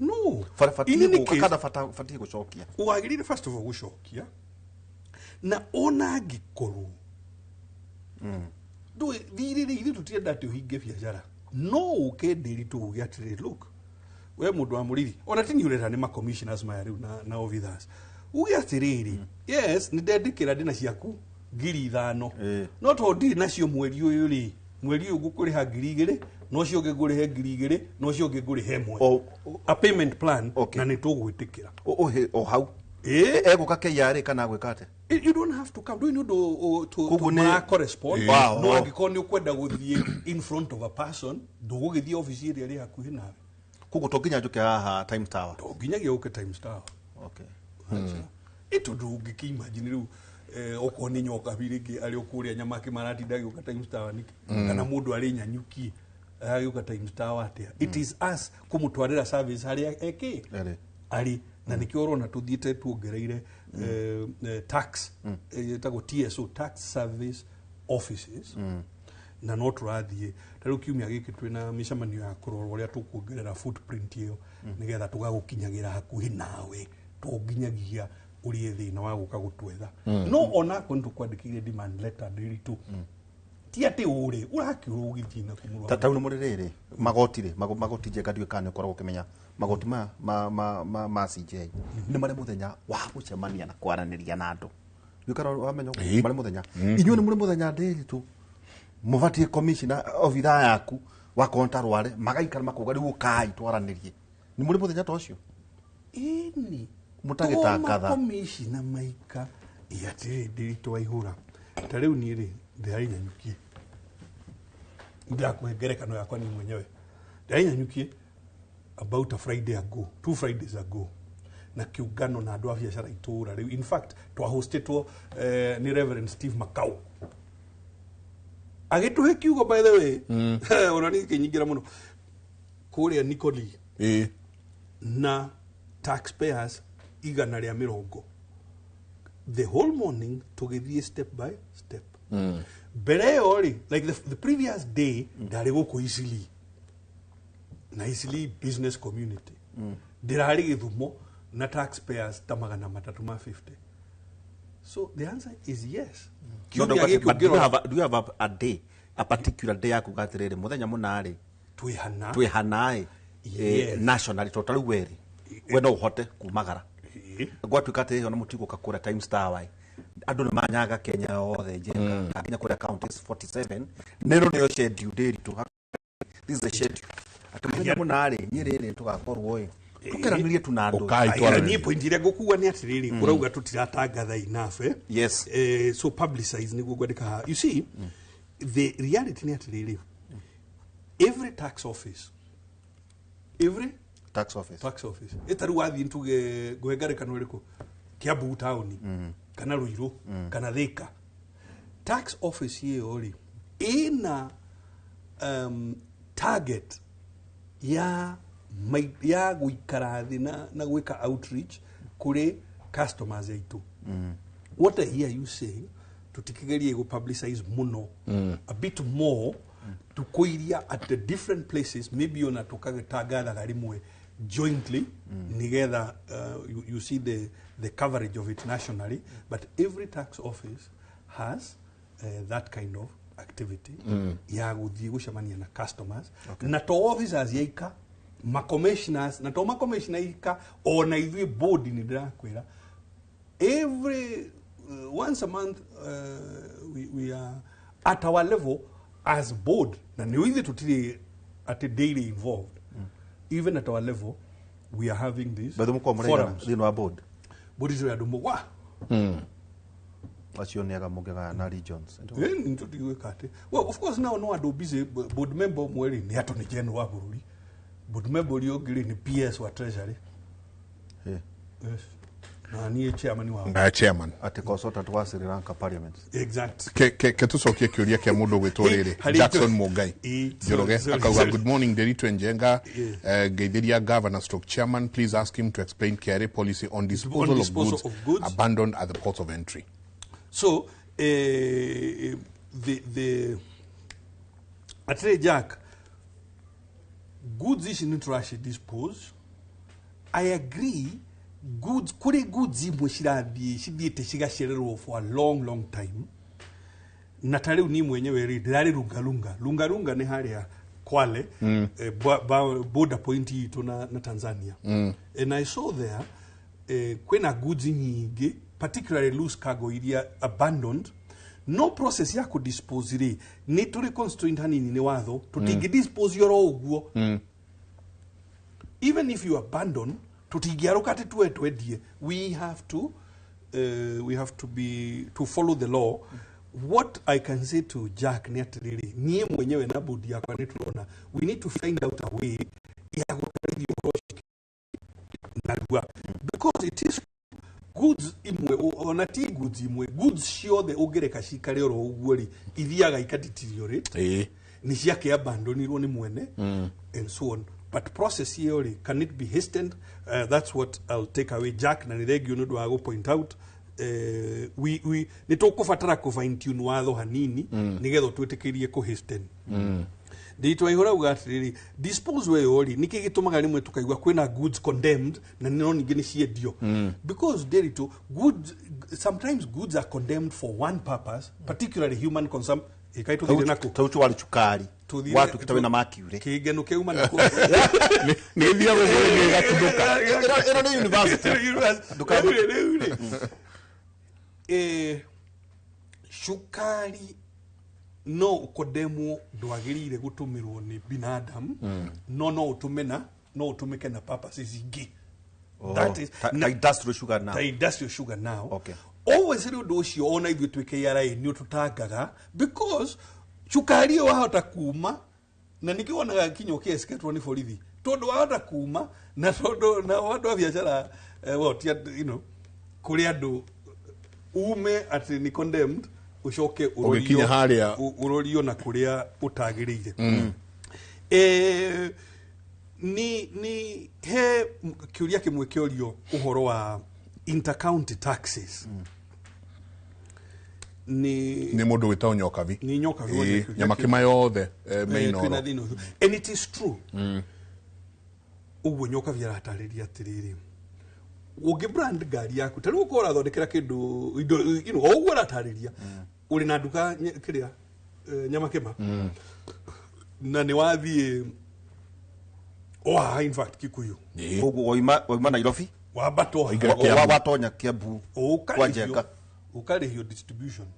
No. Batiĩ In any gũka case, kana batiĩ gũcokia? Wagĩrĩire first of all gũcokia, na ona angĩkorwo ndũĩ thirĩ rĩ, ithuĩ tũtirenda atĩ ũhinge biacara, no ũke ndĩri tũuge atĩrĩ, look, we mũndũ wa mũrĩithi, ona ti niĩ ũreta, nĩ ma commissioners maya rĩu na officers, uge atĩrĩrĩ, yes, nĩ ndendĩkĩra ndĩna ciaku 5,000, no tondũ ndirĩ nacio mweri ũyũ rĩ, mweri ũyũ ngũkũrĩha 2,000, na ũcio ũngĩ ngũrĩhe 2,000, na ũcio ũngĩ ngũrĩhe 1. A payment plan, na nĩ tũgwĩtĩkĩra. O hau egũka KRA kana gwĩka atĩa? You don't have to come. Ndũĩ nĩ ũndũ Koguo tũmara correspond. Wow. No angĩkorwo nĩ ũkwenda gũthiĩ in front of a person, ndũgũgĩthiĩ obici ĩrĩa ĩrĩ hakuhĩ nawe. Koguo to nginya njũke haha Times Tower? To nginyagia ũke Times Tower. Okay. Ĩ tondũ ũngĩkĩimagine rĩu okorwo nĩ nyoka rĩngĩ arĩ o kũrĩa Nyamakĩ maratinda agĩũka Times Tower nĩkĩ? Kana mũndũ arĩ Nyanyuki agĩũka Times Tower atĩa? It is us kũmũtwarĩra service harĩa ekĩ Arĩ. Arĩ na nĩkĩo ũrona tũthiĩte tuongereire tax ĩtagwo TSO, tax service offices, na no tũrathiĩ ta rĩu kiumia gĩkĩ twĩna mĩcemanio ya kũrora ũrĩa tũkuongerera footprint ĩyo nĩgetha tũgagũkinyagĩra hakuhĩ nawe, to nginyagia ũrĩe thĩna wa gũka gũtwetha. No onakorwo nĩ tũkwandĩkĩire demand letter ndĩritũ, ti atĩ ũrĩ ũrakĩũrwo ũgĩthiĩ na kũmũrora. Ta rĩu nĩ mũrĩ rĩrĩ magoti rĩ magoti Njenga, ndiũĩ kana nĩ ũkoragwo ũkĩmenya magoti ma CJ nĩ marĩ mũthenya wa gũcemania na kwaranĩria na andũ. Ndiũĩ kana wamenya ũguo, marĩ mũthenya. Inyuĩ nĩ mũrĩ mũthenya ndĩritũ mũbatiĩ commissioner obithaa yaku wakorwo ta rware magaikara makauga rĩu ũkai twaranĩrie, nĩ mũrĩ mũthenya ta ũcio? Ĩni. Mũtagĩtangatha. Komishina maika ĩ atĩrĩrĩ ndĩritũ waihũra, ta rĩu niĩ rĩ ndĩrarĩ Nyanyukie, ndĩrakũhe ngerekano yakwa niĩ mwenyewe, ndĩrarĩ Nyanyukie about a Friday ago, 2 Fridays ago, na kiũngano na andũ a biacara itũra rĩu. In fact twahostĩtwo nĩ Reverend Steve Makau agĩtũhe kiugo, by the way, ona niĩ kĩnyingĩra mũno kũrĩa Nikoli na taxpayers 120 the whole morning, tũgĩthiĩ step by step. Mbere ĩyo rĩ, like the previous day, ndarĩ gũkũ Eastleigh na Eastleigh business community, ndĩrarĩ Gĩthumo na taxpayers ta 350. So the answer is yes. No, no, Kiumia but, gĩkĩ but do you ũngĩrora- have a, do you have a day, a particular day ya kuga atĩrĩrĩ mũthenya mũna rĩ twĩ hana? Twĩ hana ĩ? Yes. Nationally to tarĩu werĩ we no ũhote kumagara gwatuĩka atĩrĩrĩ ona mũtigũka kũrĩa Times Tower ĩ, andũ nĩ manyaga Kenya yothe, Njenga, nginya kũrĩa counties 47 nĩro nĩyo schedule ndĩritũ. This is the schedule atĩ mũthenya mũna rĩ niĩ rĩrĩ tũgakorwo ĩ tũkeranĩrie tu na andũ. Ũkai Aya, twaranĩrie. niĩ point ĩrĩa ngũkuga nĩ atĩrĩrĩ, kũrauga tũtiratangatha enough, eh? Yes. So publicize nĩguo ngwandĩka haha. You see, the reality nĩ atĩrĩrĩ, every tax office, every tax office, tax office ĩtarĩ wathiĩ tuge ngũhe ngerekano ĩrĩkũ, Kiambu taũni kana Ruiru kana Thika, tax office ĩyo rĩ ĩna target ya gũikara thĩ na gwĩka outreach kũrĩ customers aitũ. What I hear you saying, tũtikigerie gũ publicize mũno, a bit more tukũiria at the different places, maybe ona tũkagĩtangathaga rĩmwe jointly nigetha you see the coverage of it nationally. But every tax office has that kind of activity ya gũthiĩ gũcemania na customers, na to officers yaika, macommissioners, na to macommissioner ika, ona ithuĩ board nĩ ndĩrakwĩra every once a month we are at our level as board, na nĩ ithuĩ tũtirĩ atĩ daily involved. Even at our level we are having these Bethu mũkorwo mũraigana forums. Thĩinĩ wa board? Board itũ ya andũ mũgwa. Acio nĩ aga mũngĩgaya na regions? Nĩ tũtigwĩka atĩ, well, of course now no andũ busy. Board member ũmwe rĩ nĩ attorney general wa bũrũri, board member ũrĩa ũngĩ rĩ nĩ PS wa Treasury. Yes, na niĩ chairman wao. Na chairman. Atĩ consultant wa Sri Lanka parliament. Exact. Ke tucokie kĩũria kĩa mũndũ gwĩtwo rĩrĩ Harĩ Jackson Mungai Njoroge sorry, akauga, sorry. "Good morning, Nderitu Njenga. Yeah. Ngeithiria governor stroke chairman. Please ask him to explain KRA policy on disposal, disposal of goods, of goods. Abandoned at the port of entry." So the atĩrĩ Jack, goods ici nĩ tũraci dispose. I agree, goods, kũrĩ goods imwe cirathiĩ cithiĩte cigacererwo for a long, long time, na ta rĩu niĩ mwenyewe rĩ ndĩrarĩ Lungalunga. Lungalunga nĩ harĩa Kwale, border point itũ na Tanzania, and I saw there kwĩna goods nyingĩ, particularly loose cargo iria abandoned. No process ya kũdispose rĩ nĩ tũrĩ constraint hanini nĩ watho, tũtingĩ dispose oro ũguo. Even if you abandon, tũtingĩarũka atĩ tuwe twendie. We have to be to follow the law. What I can say to Jack nĩ atĩrĩrĩ, niĩ mwenyewe na board yakwa nĩ tũrona we need to find out a way ya gũtwarithia ũhoro ũcio narua, because it is Goods imwe ona ti goods imwe, goods ciothe ũngĩreka cikare oro ũguo rĩ, ithiaga ikadeteriorate. Nĩ ciake abandonirwo nĩ mwene and so on. But process ĩyo rĩ, can it be hastened? That's what I'll take away, Jack, na nĩ thengio nĩ ũndũ wa gũ point out. We nĩ tũkũbatara kũ fine tune watho hanini nĩgetha twĩtĩkĩrie kũ hasten. Nditwa ihora uga atiriri, dispose weyo ri niki gitumaga rimwe tukaigua kwina goods condemned na no ningi ni ciendio. Because Nderitu, goods, sometimes goods are condemned for one purpose, particularly human consumption. Ikaituthire nako tauchu wali cukari watu kitawe na mercury kigeno kiuma nako ni thia gũkũ ni gatuthũka. Ĩno nĩ university. Cukari no ukodemwo ndwagĩrĩire gũtũmĩrwo nĩ binadamu, no ũtũme na no ũtũmĩke na purposes ingĩ. That is ta industrial sugar now. Ta industrial sugar now. Okay. Always rĩ ũndũ ũcio ona ithuĩ twĩ KRA nĩ ũtũtangaga because cukari ĩyo wahota kuma na nĩkĩo wonaga kinya ũkĩesketwo nĩ borithi tondũ wahota kuma na tondũ na andũ a biacara, well, you know, kũrĩ andũ ume atĩ nĩ condemned ucoke urorio na kuria utagiriire. Ni he kiuria kimwe kiorio uhoro wa intercounty taxes. Ni mundu witagwo Nyokabi. Ni Nyokabi Nyamakima yothe meinoro. And it is true. Uguo Nyokabi aratariria atiriri, ũngĩ brand ngari yaku ta rĩu ũkorwo ũrathondekera kĩndũ indo, you know, o ũguo ũratarĩria ũrĩ na nduka kĩrĩa Nyamakima na nĩ wathiĩ o haha, in fact Kikuyu koguo waima Nairobi wambatwo watonya Kiambu kwa Njenga ũkarĩhio distribution,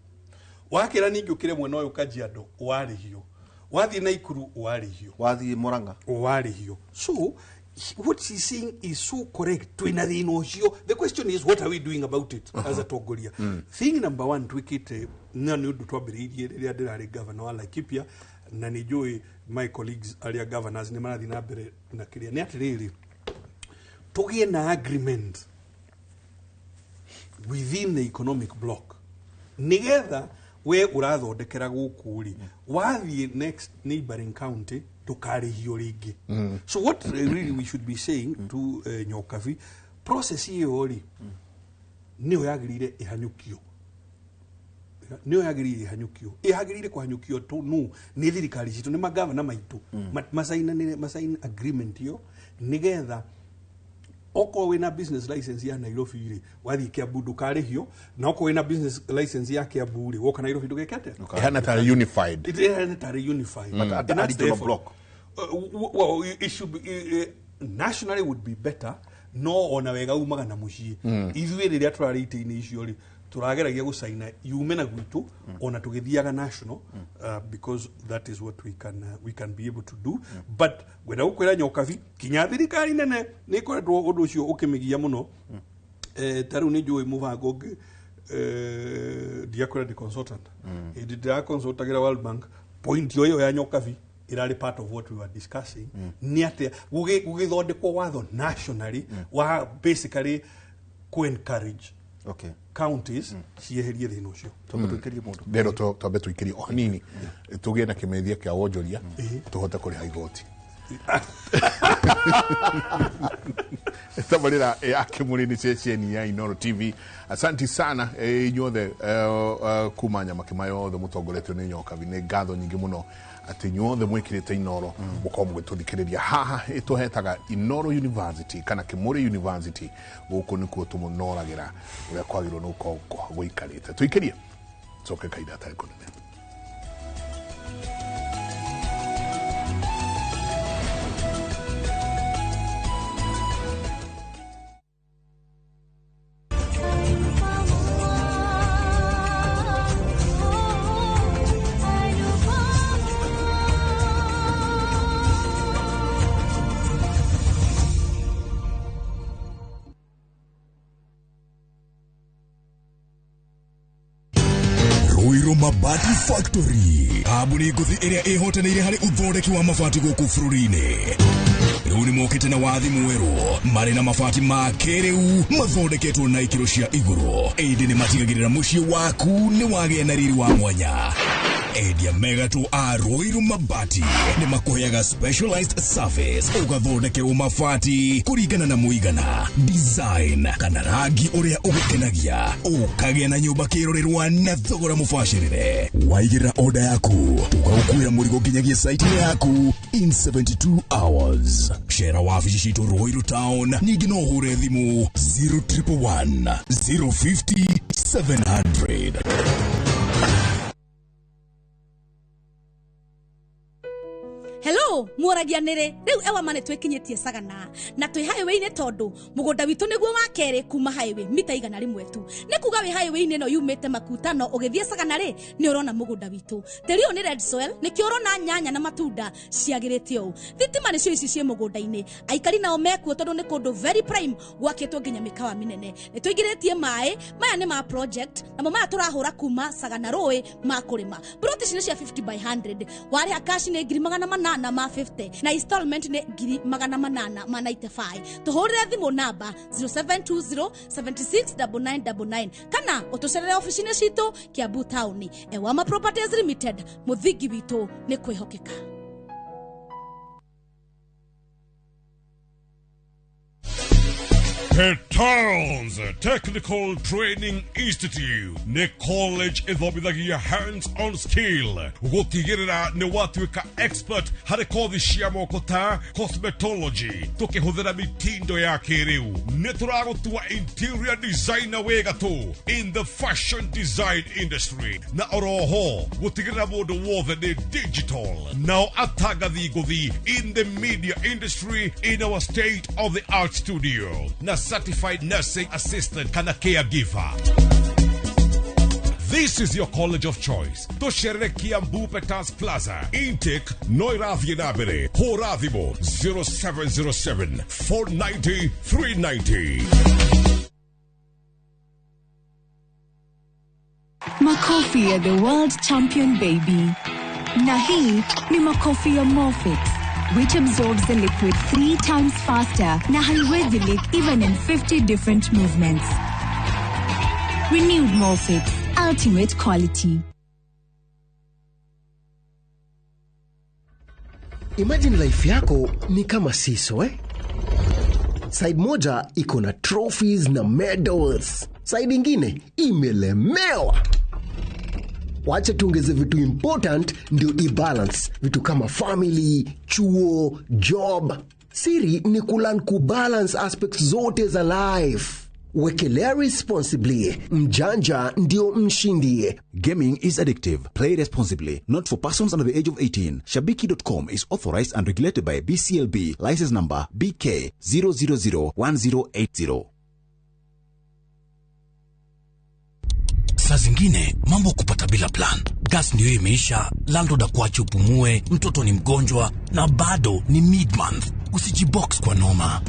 wakĩra ningĩ ũkĩre mwena ũyũ Kajiado warĩhio, wathiĩ Naikuru warĩhio, wathiĩ Murang'a warĩhio. So what she's saying is so correct. Twina thina ucio. The question is, what are we doing about it as atongoria? Thing number one twikite na ni undu twambiriirie riria ndirari governor wa Laikipia na ni njui my colleagues aria governors ni marathi na mbere na kiria ni atiriri, tugie na agreement within the economic bloc nigetha we urathondekera guku ri wathie next neighboring county tukarihio ringi. So what really we should be saying to Nyokabi, process iyo ri niyo yagirire ihanyukio, niyo yagirire ihanyukio, ihagirire kuhanyukio tu no ni thirikari citu ni magavana maitu masaina masain agreement iyo nigetha okorwo wina business license ya Nairobi ri wathi Kiambu ndukarihio, na okorwo wina business license ya Kiambu ri woka Nairobi ndugeke atia. Ihana tari unified. Ihana tari unified. But at the regional block, well, it should be nationally would be better. No ona wega umaga na mucii ithuĩ rĩrĩa tũrarĩ itĩ-inĩ icio rĩ tũrageragia gũcaina yume na gwitũ ona tũgĩthiaga national, because that is what we can be able to do. But ngwenda gũkwĩra Nyokabi kinya thirikari nene nĩ ĩkoretwo ũndũ ũcio ũkĩmĩgia mũno. Ta rĩu nĩ njũĩ mũbango ũngĩ, ndiakwĩra ndĩ consultant, hĩndĩ ndĩraconsultagĩra World Bank, point ĩyo ya Nyokabi irari part of what we were discussing. Ni atia gũgĩthondekwo watho nationally wa basically ku encourage counties cieherie thĩna ũcio. Ndero twambe tũikĩrie o hanini tũgĩe na kĩmenyithia kĩa wonjoria tũhote kũrĩha igoti. Tabarĩra ya Kĩmũrĩ nĩ ceceni ya Inooro TV. Asanti sana inyuothe kuma Nyamakima yothe mũtongoretio nĩ Nyokabi, nĩ ngatho nyingĩ mũno atĩ inyuothe mwĩkĩrĩte Inooro mũkorwo mũgĩtũthikĩrĩria haha. Ĩtũhetaga Inooro University kana Kĩmũrĩ University, gũkũ nĩkuo tũmũnoragĩra ũrĩa kwagĩrĩirwo nĩ gũkorwo gũikarĩte. Tũikĩrie coke kahinda gatarĩ kũnene. Mabati Factory, kambuni ngũthi ĩrĩa ĩhotanĩire harĩ ũthondeki wa mabati gũkũ bũrũri-inĩ. Rĩu nĩ mokĩte na wathi mwerũ marĩ na mabati ma kĩrĩu mathondeketwo na ikĩro cia igũrũ, ĩndĩ nĩ matigagĩrĩra mũciĩ waku nĩ wagĩa na riri wa mwanya. Endia megatũ a Ruiru Mabati nĩ makũheaga specialized service, ũgathondekerwo mabati kũringana na mũigana, design kana rangi ũrĩa ũgũkenagia, ũkagĩa na nyũmba kĩrorerwa na thogora mũbacĩrĩre. Waigĩrĩra order yaku tũgagũkuĩra mũrigo nginyagia site-inĩ yaku in 72 hours. Cera wabici citũ Ruiru Town, ningĩ no ũhũre thimũ 0111 050 700. Hello, muoragia nĩrĩ rĩu ewa ma nĩtwĩkinyĩtie Sagana na twĩ highway-inĩ tondũ mũgũnda witũ nĩguo wa kerĩ kuma highway mita 100 tu. Nĩ kuga wĩ highway-inĩ ĩno yumĩte Makutano ũgĩthiĩ Sagana rĩ nĩ ũrona mũgũnda witũ. Tĩri ũyũ nĩ red soil, nĩkĩo ũrona nyanya na matunda ciagĩrĩte ũũ. Thitima nĩcio ici ciĩ mũgũnda-inĩ, aikari nao mekuo tondũ nĩ kũndũ very prime gwakĩtwo nginya mĩkawa mĩnene. Nĩtũingĩrĩtie maĩ, maya nĩ ma project namo maya tũrahũra kuma Sagana rũĩ ma kũrĩma. Plot ici nĩ cia 50 by 100, warĩha cash nĩ 800 ma 50 na installment nĩ 895. Tũhũrĩre thimũ namba 0720 76 9999 kana ũtũcerere ofici-inĩ citũ Kiambu Town. Ewama Properties Limited, mũthingi witũ nĩ kwĩhokeka. Petals Technical Training Institute nĩ college ĩthomithagia hands-on skill gũtigĩrĩra nĩ watuĩka expert harĩ kothi cia moko ta cosmetology tũkĩhũthĩra mitindo ya kĩrĩu. Nĩ tũragũtua interior designer wĩ gatũ in the fashion design industry na oroho gũtigĩrĩra mũndũ wothe nĩ digital nao atangathi ngũthi in the media industry in our state of the art studio na certified nursing assistant kana caregiver. This is your college of choice. Tũcerere Kiambu Petals Plaza. Intake no ĩrathiĩ na mbere. Hũra thimũ 0707 490 390. Makofi ya the world champion baby. Na hii ni makofi ya Morfix, which absorbs the liquid 3 times faster na haiwezi leak even in 50 different movements. Renewed Morfix, ultimate quality. Imagine life yako ni kama seesaw, eh? Side moja iko na trophies na medals, side ingine imelemewa. Wacha tuongeze vitu important ndio i-balance, vitu kama family, chuo, job. Siri ni kulearn kubalance aspects zote za life. Wekelea responsibly. Mjanja ndio mshindi. Gaming is addictive. Play responsibly. Not for persons under the age of 18. Shabiki.com is authorized and regulated by BCLB. License number BK 0001080. Saa zingine mambo kupata bila plan. Gas ndio imeisha, landlord akuache upumue, mtoto ni mgonjwa na bado ni mid-month. Usijibox kwa noma.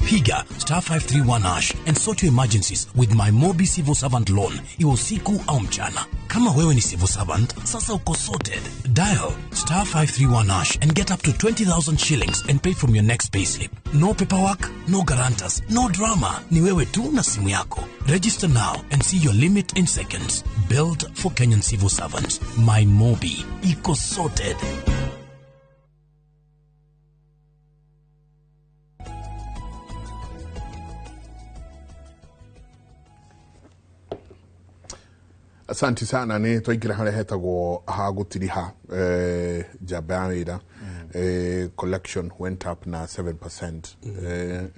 Piga star 531 hash and sort your emergencies with my Mobi Civil Servant Loan, iwe usiku au mchana. Kama wewe ni civil servant, sasa uko sorted. Dial star 531 hash and get up to 20,000 shillings and pay from your next payslip. No paperwork, no guarantors, no drama. Ni wewe tu na simu yako. Register now and see your limit in seconds. Built for Kenyan civil servants. My Mobi. Iko sorted. Asante sana nä twaingä ra harä a hetagwo ha gå tiriha njamba ya wä ra. Collection went up na 7%.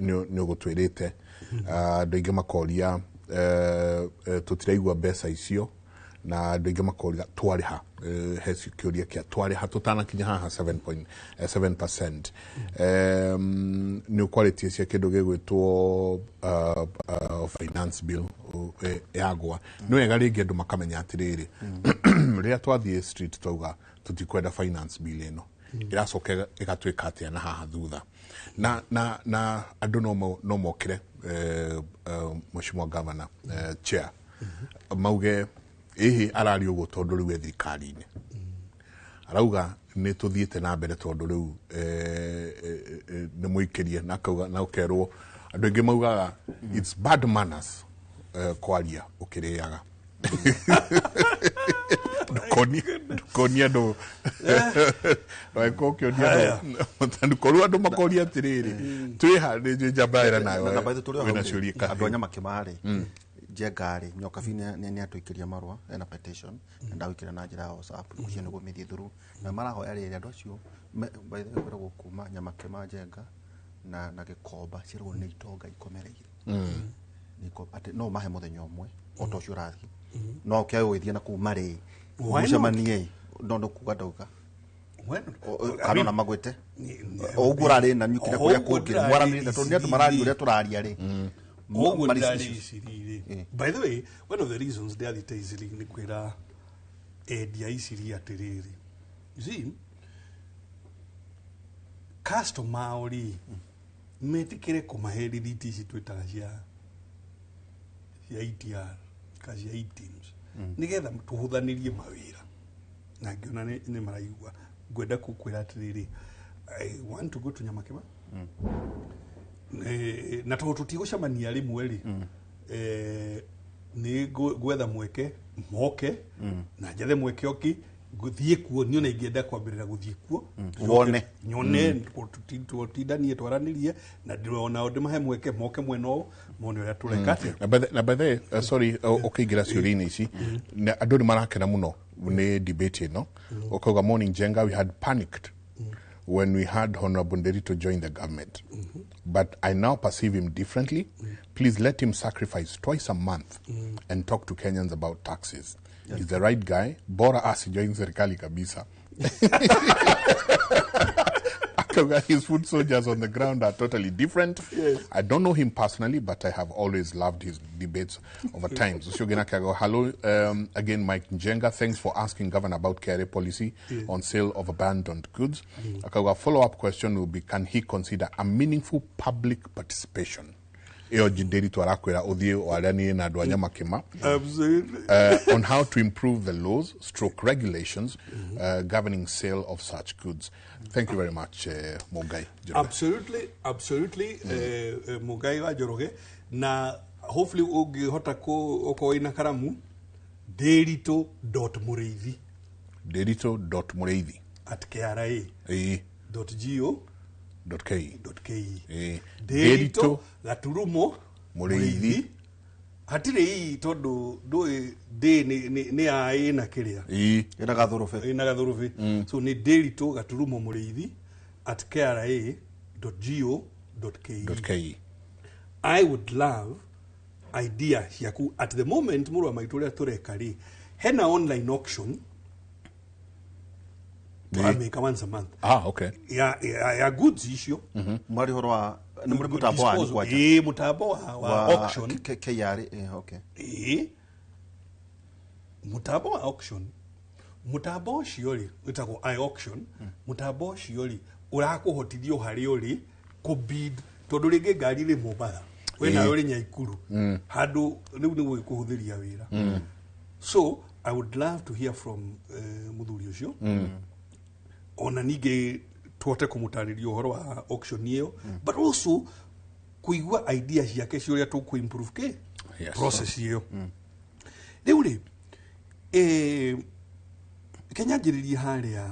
Nä å gå twä rä te andå aingä makoria tå tiraigua mbeca icio na andå aingä makoria twarä ha he kä å ria kä a twarä ha tå tanakinya haha 7.7%. Nä å kwarä tie cia kä ndå gä gwä two finance bill yagwa. Nä wega rä ngä andå makamenya atä rä rä rä rä a twathiä street twauga tå tikwenda finance bill ä no ĩracoka ĩgatuĩka atĩa na haha thutha na andũ no mokĩre Mheshimiwa Governor, chair, mauge ĩhĩ araria ũguo tondũ rĩu e thirikari-inĩ. Arauga nĩ tũthiĩte na mbere tondũ rĩu nĩ mũikĩrie na akauga na ũkerwo andũ aingĩ maugaga it's bad manners kwaria ũkĩrĩaga. Ndũkonie andũ ndũgagĩkorwo ũkĩonia andũ ndũkorwo andũ makoria atĩrĩrĩ twĩha nĩ njũĩ njamba ĩra nawe Na by the way, tũrĩ o hau wĩna rĩ, ciũria andũ a Nyamakĩma rĩ, Njenga rĩ, Nyokabi nĩ atũikĩria marũa ena petition na ndagũikĩria na njĩra ya WhatsApp ũcio nĩguo mĩthiĩ through na marahoya rĩrĩ andũ acio by the way kwĩragwo kuma Nyamakĩma, Njenga na Gĩkomba ciĩragwo nĩ itonga ikomereire. Atĩ no mahe mũthenya ũmwe o ta ũcio ũrathiĩ no ũkĩaga gũgĩthiĩ na kũu marĩ Why not? mũcemanie no no kuga ndauga Why not? Kana ona magwĩte o ũguo ũrarĩ na nyuki na kũrĩa Ũguo kũngĩ ndĩrarĩ mwaranĩrie tondũ nĩ andũ mararia ũrĩa tũraria rĩ. Ũguo Marĩ ndĩrarĩ issues. Isili-rĩ. By the way, one of the reasons ndĩrathiĩte Isili nĩ kwĩra endia Isili atĩrĩrĩ, you see, customer ao rĩ metĩkĩre kũmahe rithiti ici twĩtaga cia ETR ka cia eTIMS nĩgetha tũhũthanĩrie mawĩra na ngĩona nĩ maraigua. Ngwenda kũkwĩra atĩrĩrĩ, I want to go to Nyamakĩma. Na tondũ tũtigũcemania rĩmwe rĩ, nĩ gwetha mweke moke na njethe mweke ũngĩ ngũthiĩ kuo niĩ ona ingĩenda kwambĩrĩra gũthiĩ kuo. Wone. Nyone tũtindanie twaranĩrie na onao ndĩmahe mweke moke mwena ũyũ mone ũrĩa tũreka atĩa. Na by the way, sorry, ũkĩingĩra ciũria-inĩ ici na andũ nĩ marakena mũno nĩ debate ĩno. Ũkauga, "Morning Njenga, we had panicked when we had Honorable Nderitu join the government, but I now perceive him differently. Please let him sacrifice twice a month and talk to Kenyans about taxes. He's the right guy. Bora asijoin serikali kabisa." Akauga his foot soldiers on the ground are totally different. I don't know him personally, but I have always loved his debates over time. So Shogena Kago, hello again, Mike Njenga. Thanks for asking Governor about KRA policy on sale of abandoned goods. Akauga follow-up question will be, can he consider a meaningful public participation? Ĩyo Nderitu arakwĩra ũthiĩ waranie na andũ a Nyamakĩma Absolutely. On how to improve the laws stroke regulations governing sale of such goods. Thank you very much, Mugai Njoroge. Absolutely, Mugai wa Njoroge, na hopefully ũngĩhota okorwo wĩna karamu, nderitu.mũrĩithi Nderitu.mũrĩithi @kra dot go dot ke dot ke. Nderitu Nderitu gaturumo Mũrĩithi. Hatirĩ ii tondũ ndũĩ ndĩ nĩ a ĩna kĩrĩa ĩna gathũrũbĩ. Ĩna gathũrũbĩ, so nĩ nderitu gaturumo mũrĩithi@kra.go.ke. Dot ke. I would love idea ciaku. At the moment, mũrũ wa maitũ, ũrĩa tũreka rĩ, hena online auction tũramĩka once a month Ah, okay. ya goods icio. Mwari horo wa nĩ mũrĩ mũtambo wanyu Disposal. kwanja? Ĩĩ, mũtambo wa auction. KRA, okay. Ĩĩ, mũtambo wa auction, mũtambo ũcio rĩ wĩtagwo iAuction. Mũtambo ũcio rĩ ũrakũhotithia o harĩa ũrĩ kũbid tondũ rĩngĩ ngari rĩ Mombatha wĩnayo rĩ Nyaikuru handũ rĩu nĩ gũgĩkũhũthĩria wĩra. So I would love to hear from mũthuri ũcio ona ningĩ tũhote kũmũtarĩria ũhoro wa auction ĩyo, but also kũigua idea ciake cia ũrĩa tũkũ-improve kĩ process ĩyo. Rĩu rĩ, Kenya njĩrĩrie harĩa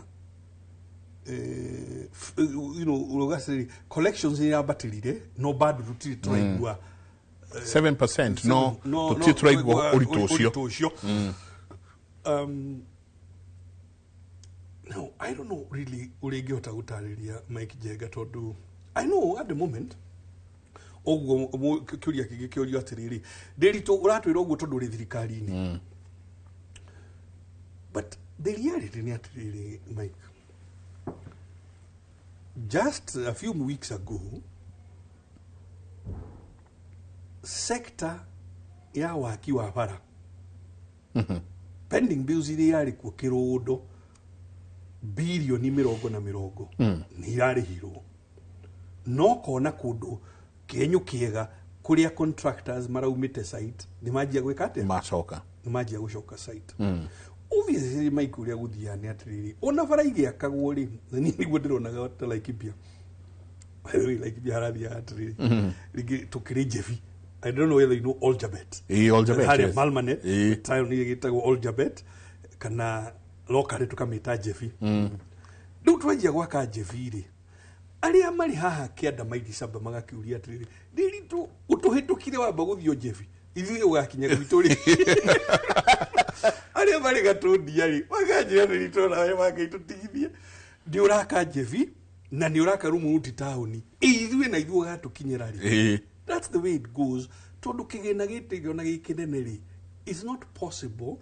ũrauga atĩrĩrĩ, collections nĩ irambatĩrire no bado tũtirĩ tũraigua 7% no tũtirĩ tũraigua ũritũ ũcio. Ũritũ ũcio. No, I don't know really ũrĩa ingĩhota gũtarĩria Mike Njenga tondũ I know at the moment ũguo kĩũria kĩngĩ kĩũrio atĩrĩrĩ, Nderitu ũratwĩra ũguo tondũ ũrĩ thirikari-inĩ, but the reality nĩ atĩrĩrĩ, Mike, just a few weeks ago sector ya waki wa bara, pending bills iria irarĩ kuo kĩrũndo birioni mĩrongo na mĩrongo nĩ irarĩhirwo no kona kũndũ kĩenyũ kĩega kũrĩa contractors maraumĩte site nĩ manjia gwĩka atĩa? Macoka. Nĩ manjia gũcoka site. Obviously Mike ũrĩa gũthiaga nĩ atĩrĩrĩ, ona bara igĩakagwo rĩ, na niĩ nĩguo ndĩronaga ta Laikipia. By the way, Laikipia harathiaga atĩrĩrĩ, rĩngĩ tũkĩrĩ Njebi. I don't know whether you know Oljabet. Ĩĩ, Oljabet, Harĩa yes. Malmanet, taũni ĩgĩtagwo Oljabet, kana locally tũkamĩta Njebi. Rĩu twanjia gwaka Njebi rĩ, arĩa marĩ haha kĩanda maili saba magakĩũria atĩrĩrĩ, rĩrĩ ũtũhĩtũkire wamba gũthiĩ Njebi, ithuĩ ũgakinya gwitũ rĩ. Arĩa marĩ Gatũndia rĩ, makanjĩra nĩ nawe mangĩtũtigithie. Nĩ ũraka Njebi na nĩ ũraka Rumuruti taũni, ithuĩ na ithuĩ ũgatũkinyĩra rĩ. That's the way it goes. Tondũ kĩgĩna gĩtĩgio na gĩkĩnene rĩ, it's not possible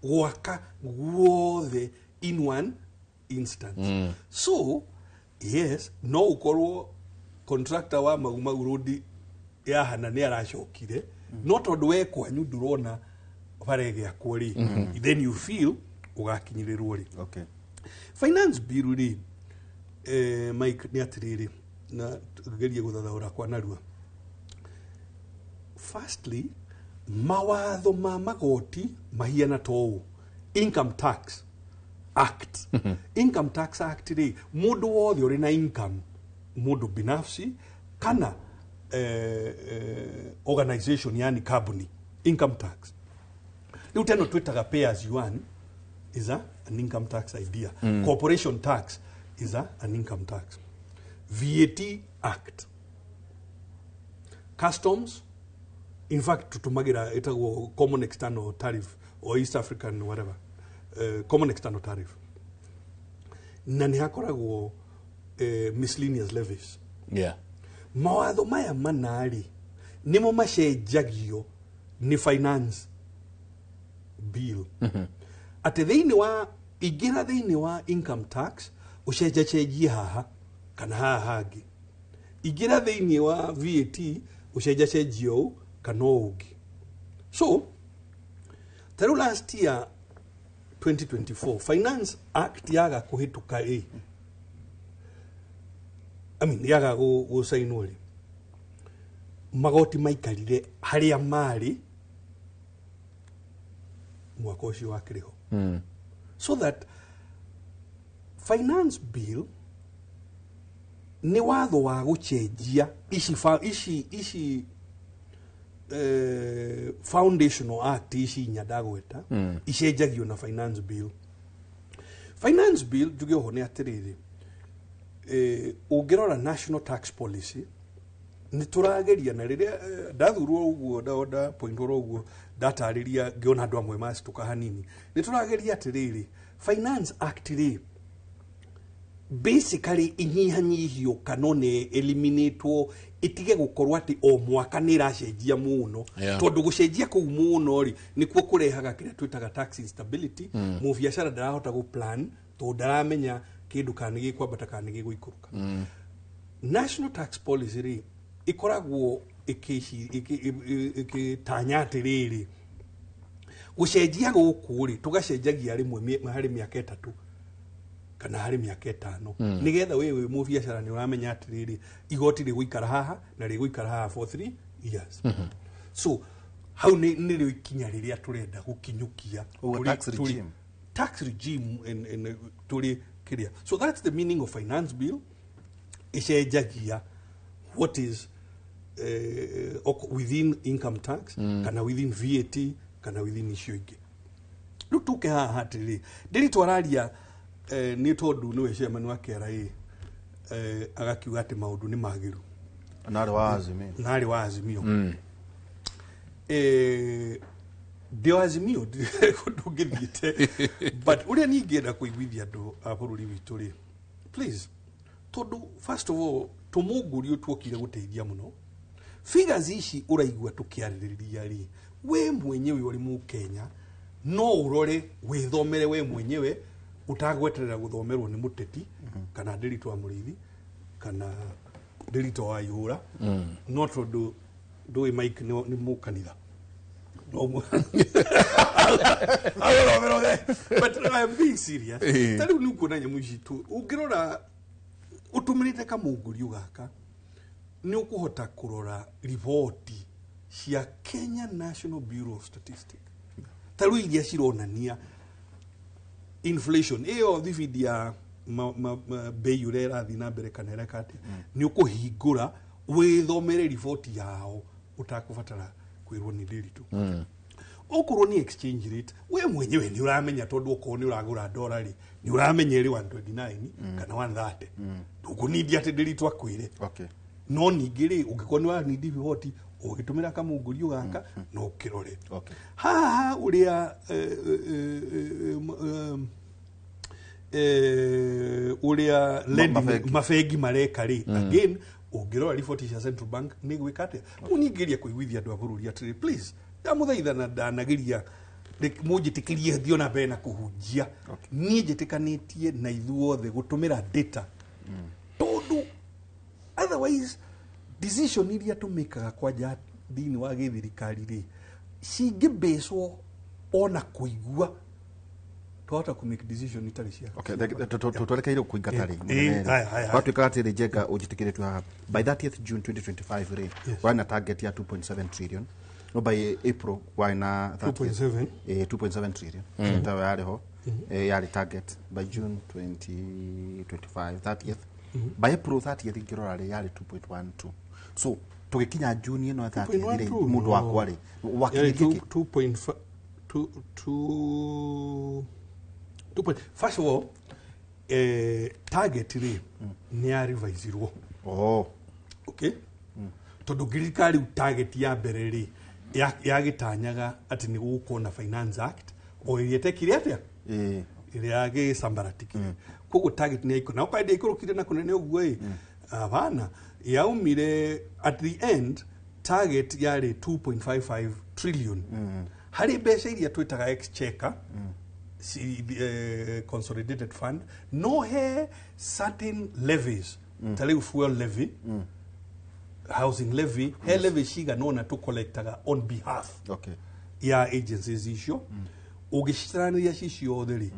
gwaka guothe in one instance. So yes, no ũkorwo contractor wa Mau Mau Road yahana nĩ aracokire, no tondũ we kwanyu ndũrona bara ĩgĩakwo rĩ, then you feel ũgakinyĩrĩrwo rĩ. Okay. Finance bill rĩ, Mike, nĩ atĩrĩrĩ, na gerie gũthathaũra kwa narua. Firstly, mawatho ma magoti mahiana ta ũũ. Income Tax Act. Income Tax Act rĩ, mũndũ wothe ũrĩ na income, mũndũ binafsi kana organization, yani company, income tax. Rĩu teno twĩtaga pay as you earn is an income tax idea. Corporation tax is an income tax. VAT Act. Customs, in fact, tutumagira itagwo common external tariff or East African whatever, common external tariff. Na nĩ hakoragwo miscellaneous levies. Yeah. Mawatho maya manarĩ nĩmo macenjagio nĩ finance bill. Atĩ thĩinĩ wa ingĩra thĩinĩ wa income tax ũcenjacenjie haha kana haha hangĩ, ingĩra thĩinĩ wa VAT ũcenjacenjie ũũ kana ũũ ũngĩ. So ta rĩu last year 2024 Finance Act yaga kũhĩtũka ĩ, I mean yaga gũcainwo rĩ, magoti maikarire harĩa marĩ mwaka ũcio wakĩrĩ ho. So that finance bill nĩ watho wa gũcenjia ici foundational act ici inya ndagweta, icenjagio na finance bill. Finance bill njuge oho nĩ atĩrĩrĩ, ũngĩrora national tax policy nĩ tũrageria, na rĩrĩa ndathurwo ũguo ndapointwo ũguo ndatarĩria ngĩona andũ amwe macitũka hanini, nĩ tũrageria atĩrĩrĩ, Finance Act rĩ basically inyihanyihio kana nĩ eliminatwo, itige gũkorwo atĩ o mwaka nĩ ĩracenjia mũno. Tondũ gũcenjia kũu mũno rĩ nĩkuo kũrehaga kĩrĩa twĩtaga tax instability. Mũbiacara ndarahota gũ plan tondũ ndaramenya kĩndũ kana nĩ gĩkwambata kana nĩ gĩgũikũrũka. National tax policy rĩ ĩkoragwo ĩgĩtanya atĩrĩrĩ, gũcenjia gũkũ rĩ tũgacenjagia rĩmwe harĩ mĩaka 3 kana harĩ mĩaka 5, nĩgetha we wĩ mũbiacara nĩ ũramenya atĩrĩrĩ, igoti rĩgũikara haha na rĩgũikara haha for 3 years. So hau nĩrĩo ikinya rĩrĩa tũrenda gũkinyũkia tax regime. Tax regime tũrĩ kĩrĩa. So that's the meaning of finance bill. Ĩcenjagia what is within income tax, kana within VAT, kana within icio ingĩ. Rĩu tũke haha atĩrĩrĩ, ndĩrĩ twararia nĩ tondũ nĩwe chairman wa KRA, agakiuga atĩ maũndũ nĩ magĩru. Narĩ wa Azimio. Narĩ wa Azimio. Ndĩ wa Azimio ndũngĩthiĩte, but ũrĩa niĩ ingĩenda kũiguithia andũ a bũrũri witũ rĩ, please, tondũ first of all tũmũngũrio tuokire gũteithia mũno. Figures ici ũraigua tũkĩarĩrĩria rĩ, we mwenyewe ũrĩ mũkenya no ũrore wĩthomere we mwenyewe utagweterera gũthomerwo nĩ mũteti kana Ndĩritũ wa Mũrĩithi kana Ndĩritũ wa Ihũra, no tondũ ndũĩ Mike nĩ mũkanitha. But I'm being serious. Ta rĩu nĩ ũkuona nyamũ ici ũngĩrora ũtũmĩrĩte kamũngũrio gaka nĩ ũkũhota kũrora riboti cia Kenya National Bureau of Statistics ta rĩu iria cironania Inflation ĩyo thibindi ya bei ũrĩa ĩrathiĩ na mbere kana ĩreka atĩa, nĩ ũkũhingũra wĩthomere riboti yao ũtakũbatara kwĩrwo nĩ Ndiritu. Okorwo nĩ exchange rate, we mwenyewe nĩ ũramenya, tondũ okorwo nĩ ũragũra dola rĩ, nĩ ũramenya ĩrĩ 129 kana 130. Ndũkũnindia atĩ Ndiritu akwĩre. No ningĩ rĩ, ũngĩkorwo nĩ wanindi riboti ũgĩtũmĩra kamũngũrio gaka, no ũkĩrore haha ũrĩa ũrĩa mabengi mareka rĩ. Again, ũngĩrora riboti cia Central Bank nĩ gwĩka atĩa. Rĩu ningĩria kũiguithia andũ a bũrũri atĩrĩ, please, ndamũthaitha na ndanageria mũnjĩtĩkĩrie thiĩ ona mbere na kũhunjia. Niĩ njĩtĩkanĩtie na ithuothe gũtũmĩra data, tondũ otherwise decision iria tũmĩkaga kwanja thĩinĩ wa gĩthirikari rĩ, cingĩbĩcwo ona kũigua twahota kũ make decision itarĩ cia. Okay, twerekeire kũingata rĩ. Haya. Watuĩkaga atĩrĩ, Njenga, ũnjĩtĩkĩrĩtio haha, by 30th June 2025 rĩ, warĩ na target ya 2.7 trillion, no by April warĩ na 2.7. 2.7 trillion tayo yarĩ ho, yarĩ target by June 2025 30th. By April 30th ingĩrora rĩ, yarĩ 2.12. So tũgĩkinya June ĩno 30th rĩ, 2.12? mũndũ wakwa rĩ, Yarĩ wakinyĩtie kĩ? 2.5, 2, 2, 2 point. First of all, target rĩ nĩ ya revisirwo. Okay, tondũ ngĩririkana rĩu target ya mbere rĩ, yagĩtanyaga atĩ nĩ gũgũkorwo na Finance Act o ĩrĩa ĩtekire atĩa, ĩrĩa yagĩcambaratikire. Koguo target nĩ yaikũ na okorwo ndĩaikũrũkire na kũnene ũguo ĩ, hapana, yaumire at the end target yarĩ 2.55 trillion harĩ mbeca iria twĩtaga exchequer, consolidated fund, no he certain levies ta rĩu fuel levy, housing levy, he levy cigana ũna tũcollectaga on behalf ya agencies icio. Ũngĩcitaranĩria ci ciothe rĩ,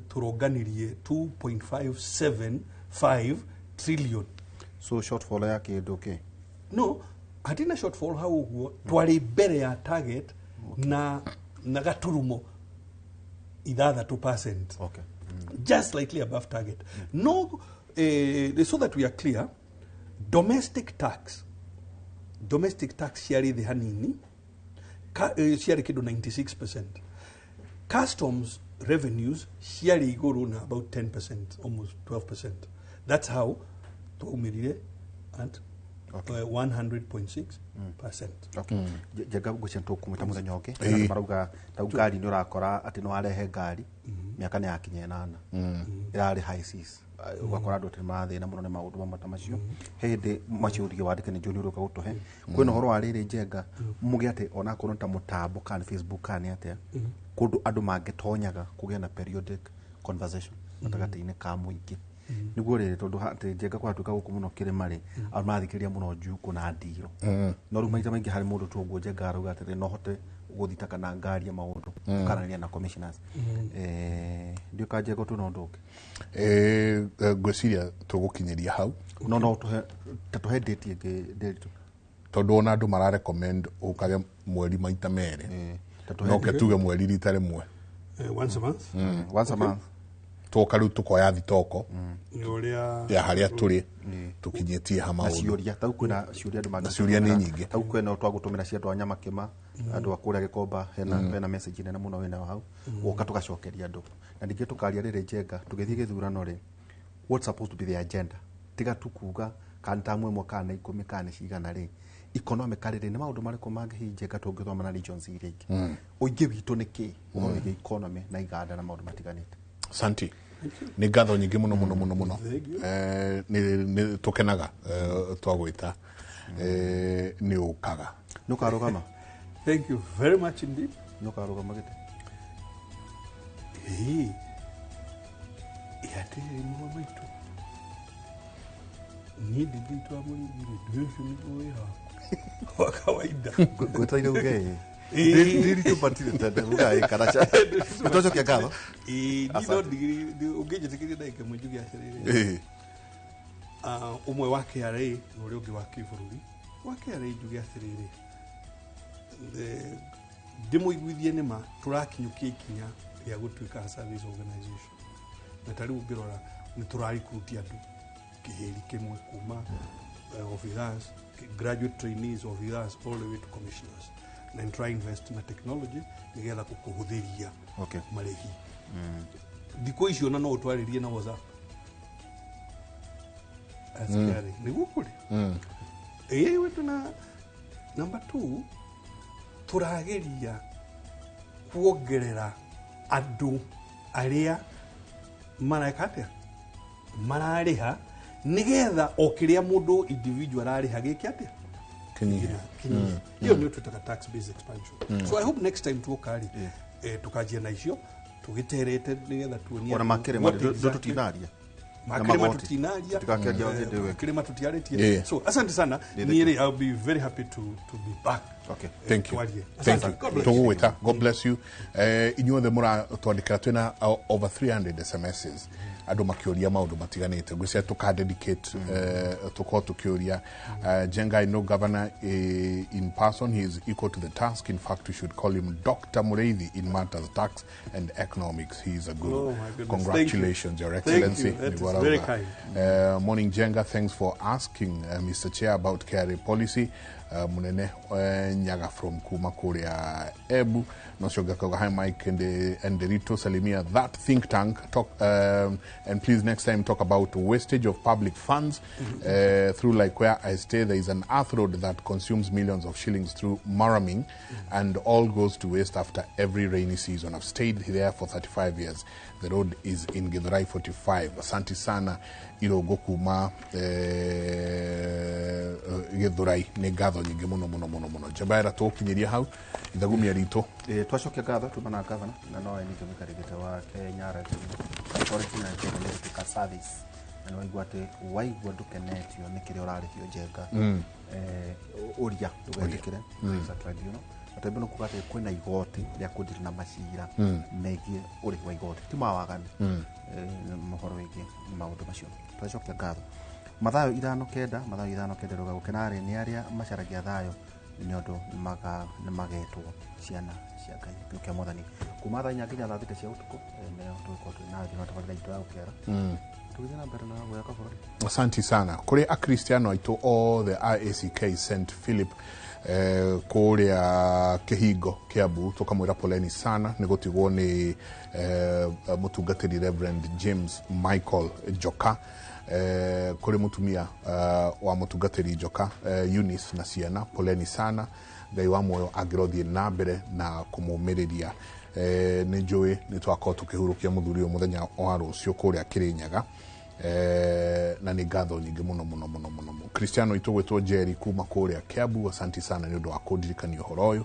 tũronganirie 2.575 trillion. So shortfall ya kĩndũ kĩ? No, hatina shortfall hau ũguo. Twarĩ mbere ya target na gaturumo 6%. Just slightly above target. No, so that we are clear, domestic tax ciarĩ thĩ hanini, ciarĩ kĩndũ 96%. Customs revenues ciarĩ igũrũ na about 10%, almost 12%. That's how twaumĩrire at 100.6%. Okay. Njenga, ngwĩciria tũkũmwĩta mũthenya ũngĩ. Andũ marauga tau ngari nĩ ũrakora atĩ nĩ warehe ngari, mĩaka nĩ yakinya 8 ĩrarĩ high seas, ũgakora andũ atĩ nĩ marathĩna mũno nĩ maũndũ mamwe ta macio. He hĩndĩ macio ũtige wandĩke nĩ njũĩ nĩ ũrũka gũtũhe. Kwĩna ũhoro wa rĩrĩ, Njenga, mũgĩ atĩ onakorwo nĩ ta mũtambo kana nĩ Facebook kana nĩ atĩa, kũndũ andũ mangĩtonyaga kũgĩa na periodic conversation gatagatĩ-inĩ ka mũingĩ, nĩguo rĩrĩ, tondũ atĩ Njenga kwaratuĩka gũkũ mũno kĩrĩma rĩ, andũ marathikĩrĩria mũno Njukũ na Ndiro, no rĩu maita maingĩ harĩ mũndũ tu ũguo Njenga arauga atĩrĩ, no hote gũthita kana ngaria maũndũ, ũkaranĩria na commissioners. Ndiũ ka Njenga twĩna ũndũ ũngĩ? Ngwĩciria tũgũkinyĩria hau. No tũhe ta tũhe date ĩngĩ, Ndiritu. Tondũ ona andũ mara recommend ũkage mweri maita merĩ, Ta tũhe no ke tuge mweri rita rĩmwe. Once a month. Once a month. Twoka rĩu tũkoya thitoko Nĩ ũrĩa ya harĩa tũrĩ tũkinyĩtie ha Na maũndũ. Ciũria tau kwĩna ciũria andũ Na ciũria nĩ nyingĩ. Tau kwĩna twagũtũmĩra cia andũ a Nyamakĩma, andũ a kũrĩa Gĩkomba, hena message nene mũno wĩnayo hau, woka tũgacokeria andũ. Na ningĩ tũkaria rĩrĩ, Njenga, tũgĩthiĩ gĩthurano rĩ, what's supposed to be the agenda, tiga tu kuga kana tamu ĩmwe kana nĩ 10 kana nĩ cigana rĩ, economically rĩ, nĩ maũndũ marĩkũ mangĩ hihi, Njenga, tũngĩthoma na regions iria ingĩ? Ũingĩ witũ nĩ kĩ ũhoro wĩgiĩ economy na iganda na maũndũ matiganĩte? Santi, nĩ ngatho nyingĩ mũno mũno mũno mũno. Nĩ tũkenaga twagwĩta, nĩ ũkaga. Nĩ ũkarũgama? Thank you very much indeed. Nĩ ũkarũgama gĩtĩ? Ĩĩ, atĩrĩrĩ, mũrũ wa maitũ, niĩ ndingĩitwa mũrĩithi rĩ, ndũ ũcio nĩguo wĩra wakwa wa kawaida. Ngwetereire uge ĩĩ. Ndiritu matirĩ tende uga ĩĩ kana ca. Nĩtwacokia ngatho. Ĩĩ, niĩ no Asante. ũngĩnjĩtĩkĩria ndagĩka ĩmwe njuge atĩrĩrĩ. Ah, ũmwe wa KRA na ũrĩa ũngĩ wa kĩbũrũri. Wa KRA njuge atĩrĩrĩ, Ndĩmũiguithie nĩma tũrakinyũkia ikinya rĩa gũtuĩka a service organization. Na ta rĩu ũngĩrora nĩ tũrarecruit andũ kĩhĩri kĩmwe kuma officers, graduate trainees, officers, all the way to commissioners, na nĩ tũra invest na technology nĩgetha gũkũhũthĩria marĩhi. Thikũ icio na no ũtwarĩrie na WhatsApp. Askari nĩguo kũrĩ. Ĩĩ we tuna number 2 tũrageria kuongerera andũ arĩa mareka atĩa, mararĩha, nĩgetha o kĩrĩa mũndũ individual ararĩha gĩke atĩa, Kĩnyihe. Kĩnyihe. Ĩyo nĩyo twĩtaga tax based expansion. So I hope next time tuoka rĩ, tukanjia na icio tũgĩterete nĩgetha tuonie Ona andũ makĩrĩma what exactly- tũtinaria. Na makĩrĩma magoti. tutinaria. Tũtikakĩaria hĩndĩ ĩyo ĩngĩ. Makĩrĩma tutiarĩtie. So asante sana. Thank Niĩ you. rĩ, I'll be very happy to be back. Okay. Thank you. Twarie. Thank Asante. you. God bless you. Tũgũgwĩta. God bless you. Inyuothe mũratwandĩkĩra, twĩna over 300 SMSs, andũ makĩũria maũndũ matiganĩte. Ngwĩciria tũka dedicate tũkorwo tũkĩũria. Jenga, I know governor in person. He is equal to the task. In fact, we should call him Dr. Mureithi in matters tax and economics. He is a guru. Oh, my goodness. Congratulations, Thank you. Your Thank Excellency. you. That is Nĩguo very arauga. kind. Morning, Jenga. Thanks for asking Mr. Chair about KRA policy. Munene Nyaga from kuma kuria Ebu. Nocio gakauga, hi Mike and Derito, salimia that think tank talk, and please next time talk about wastage of public funds through, like where I stay there is an earth road that consumes millions of shillings through murraming and all goes to waste after every rainy season. I've stayed there for 35 years. The road is in Githurai 45. Asante sana Irogo kuma Githurai. Nĩ ngatho nyingĩ mũno mũno mũno mũno. Njabaira, tũgũkinyĩria hau ithagumia ritũ. Twacokia ngatho tuma na gavana na no nĩ mũikarĩri wa Kenya Revenue Authority na Kenya Electrical Service, na nĩ waigua atĩ waigua ndũkenetio nĩ kĩrĩa ũrarĩhio, Njenga, ũria ndũgetĩkĩre. It's a tribunal, na tribunal kuga atĩ kwĩna igoti rĩa kũndiri na macira megiĩ ũrĩhi wa igoti ti ma waganu. Mohoro wĩgiĩ maũndũ macio, twacokia ngatho. Mathayo 5:9, Mathayo 5:9 ruga gũkena-rĩ nĩ arĩa macaragia thayũ, nĩ ũndũ nĩ magetwo ciana cia Ngai. Kĩo kĩa Mwathani kuma thaa 4 nginya thaa 6 cia ũtukũ, nĩyo tũgũkorwo twĩ na thĩna tabarĩra itũ ya gũkĩara tũgĩthiĩ na mbere na gwaka bũrũri. Asante sana kũrĩ akristiano aitũ othe a ACK St Philip kũrĩa Kĩhingo Kĩambu, tũkamwĩra poleni sana nĩ gũtigwo nĩ mũtungatĩri Reverend James Michael Njoka. Kũrĩ mũtumia wa mũtungatĩri Njoka, Eunice, na ciana, poleni sana. Ngai wa muoyo angĩrothiĩ na mbere na kũmũmĩrĩria. Nĩ njũĩ nĩ twakorwo tũkĩhurũkia mũthuri ũyũ mũthenya wa rũciũ kũrĩa Kĩrĩnyaga. Na nĩ ngatho nyingĩ mũno mũno mũno mũno mũno. Kristiano itũ gwĩtwo Jerry kuma kũrĩa Kiambu, asanti sana nĩ ũndũ wa kũndirikania ũhoro ũyũ,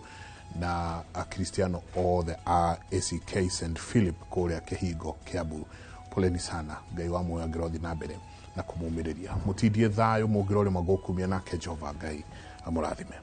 na akristiano othe a ACK St Philip kũrĩa Kĩhingo Kiambu, poleni sana. Ngai wa muoyo angĩrothiĩ na mbere na kũmũmĩrĩria. Mũtindie thayũ, mũngĩrorĩma gũkumia nake Jehova Ngai amũrathime.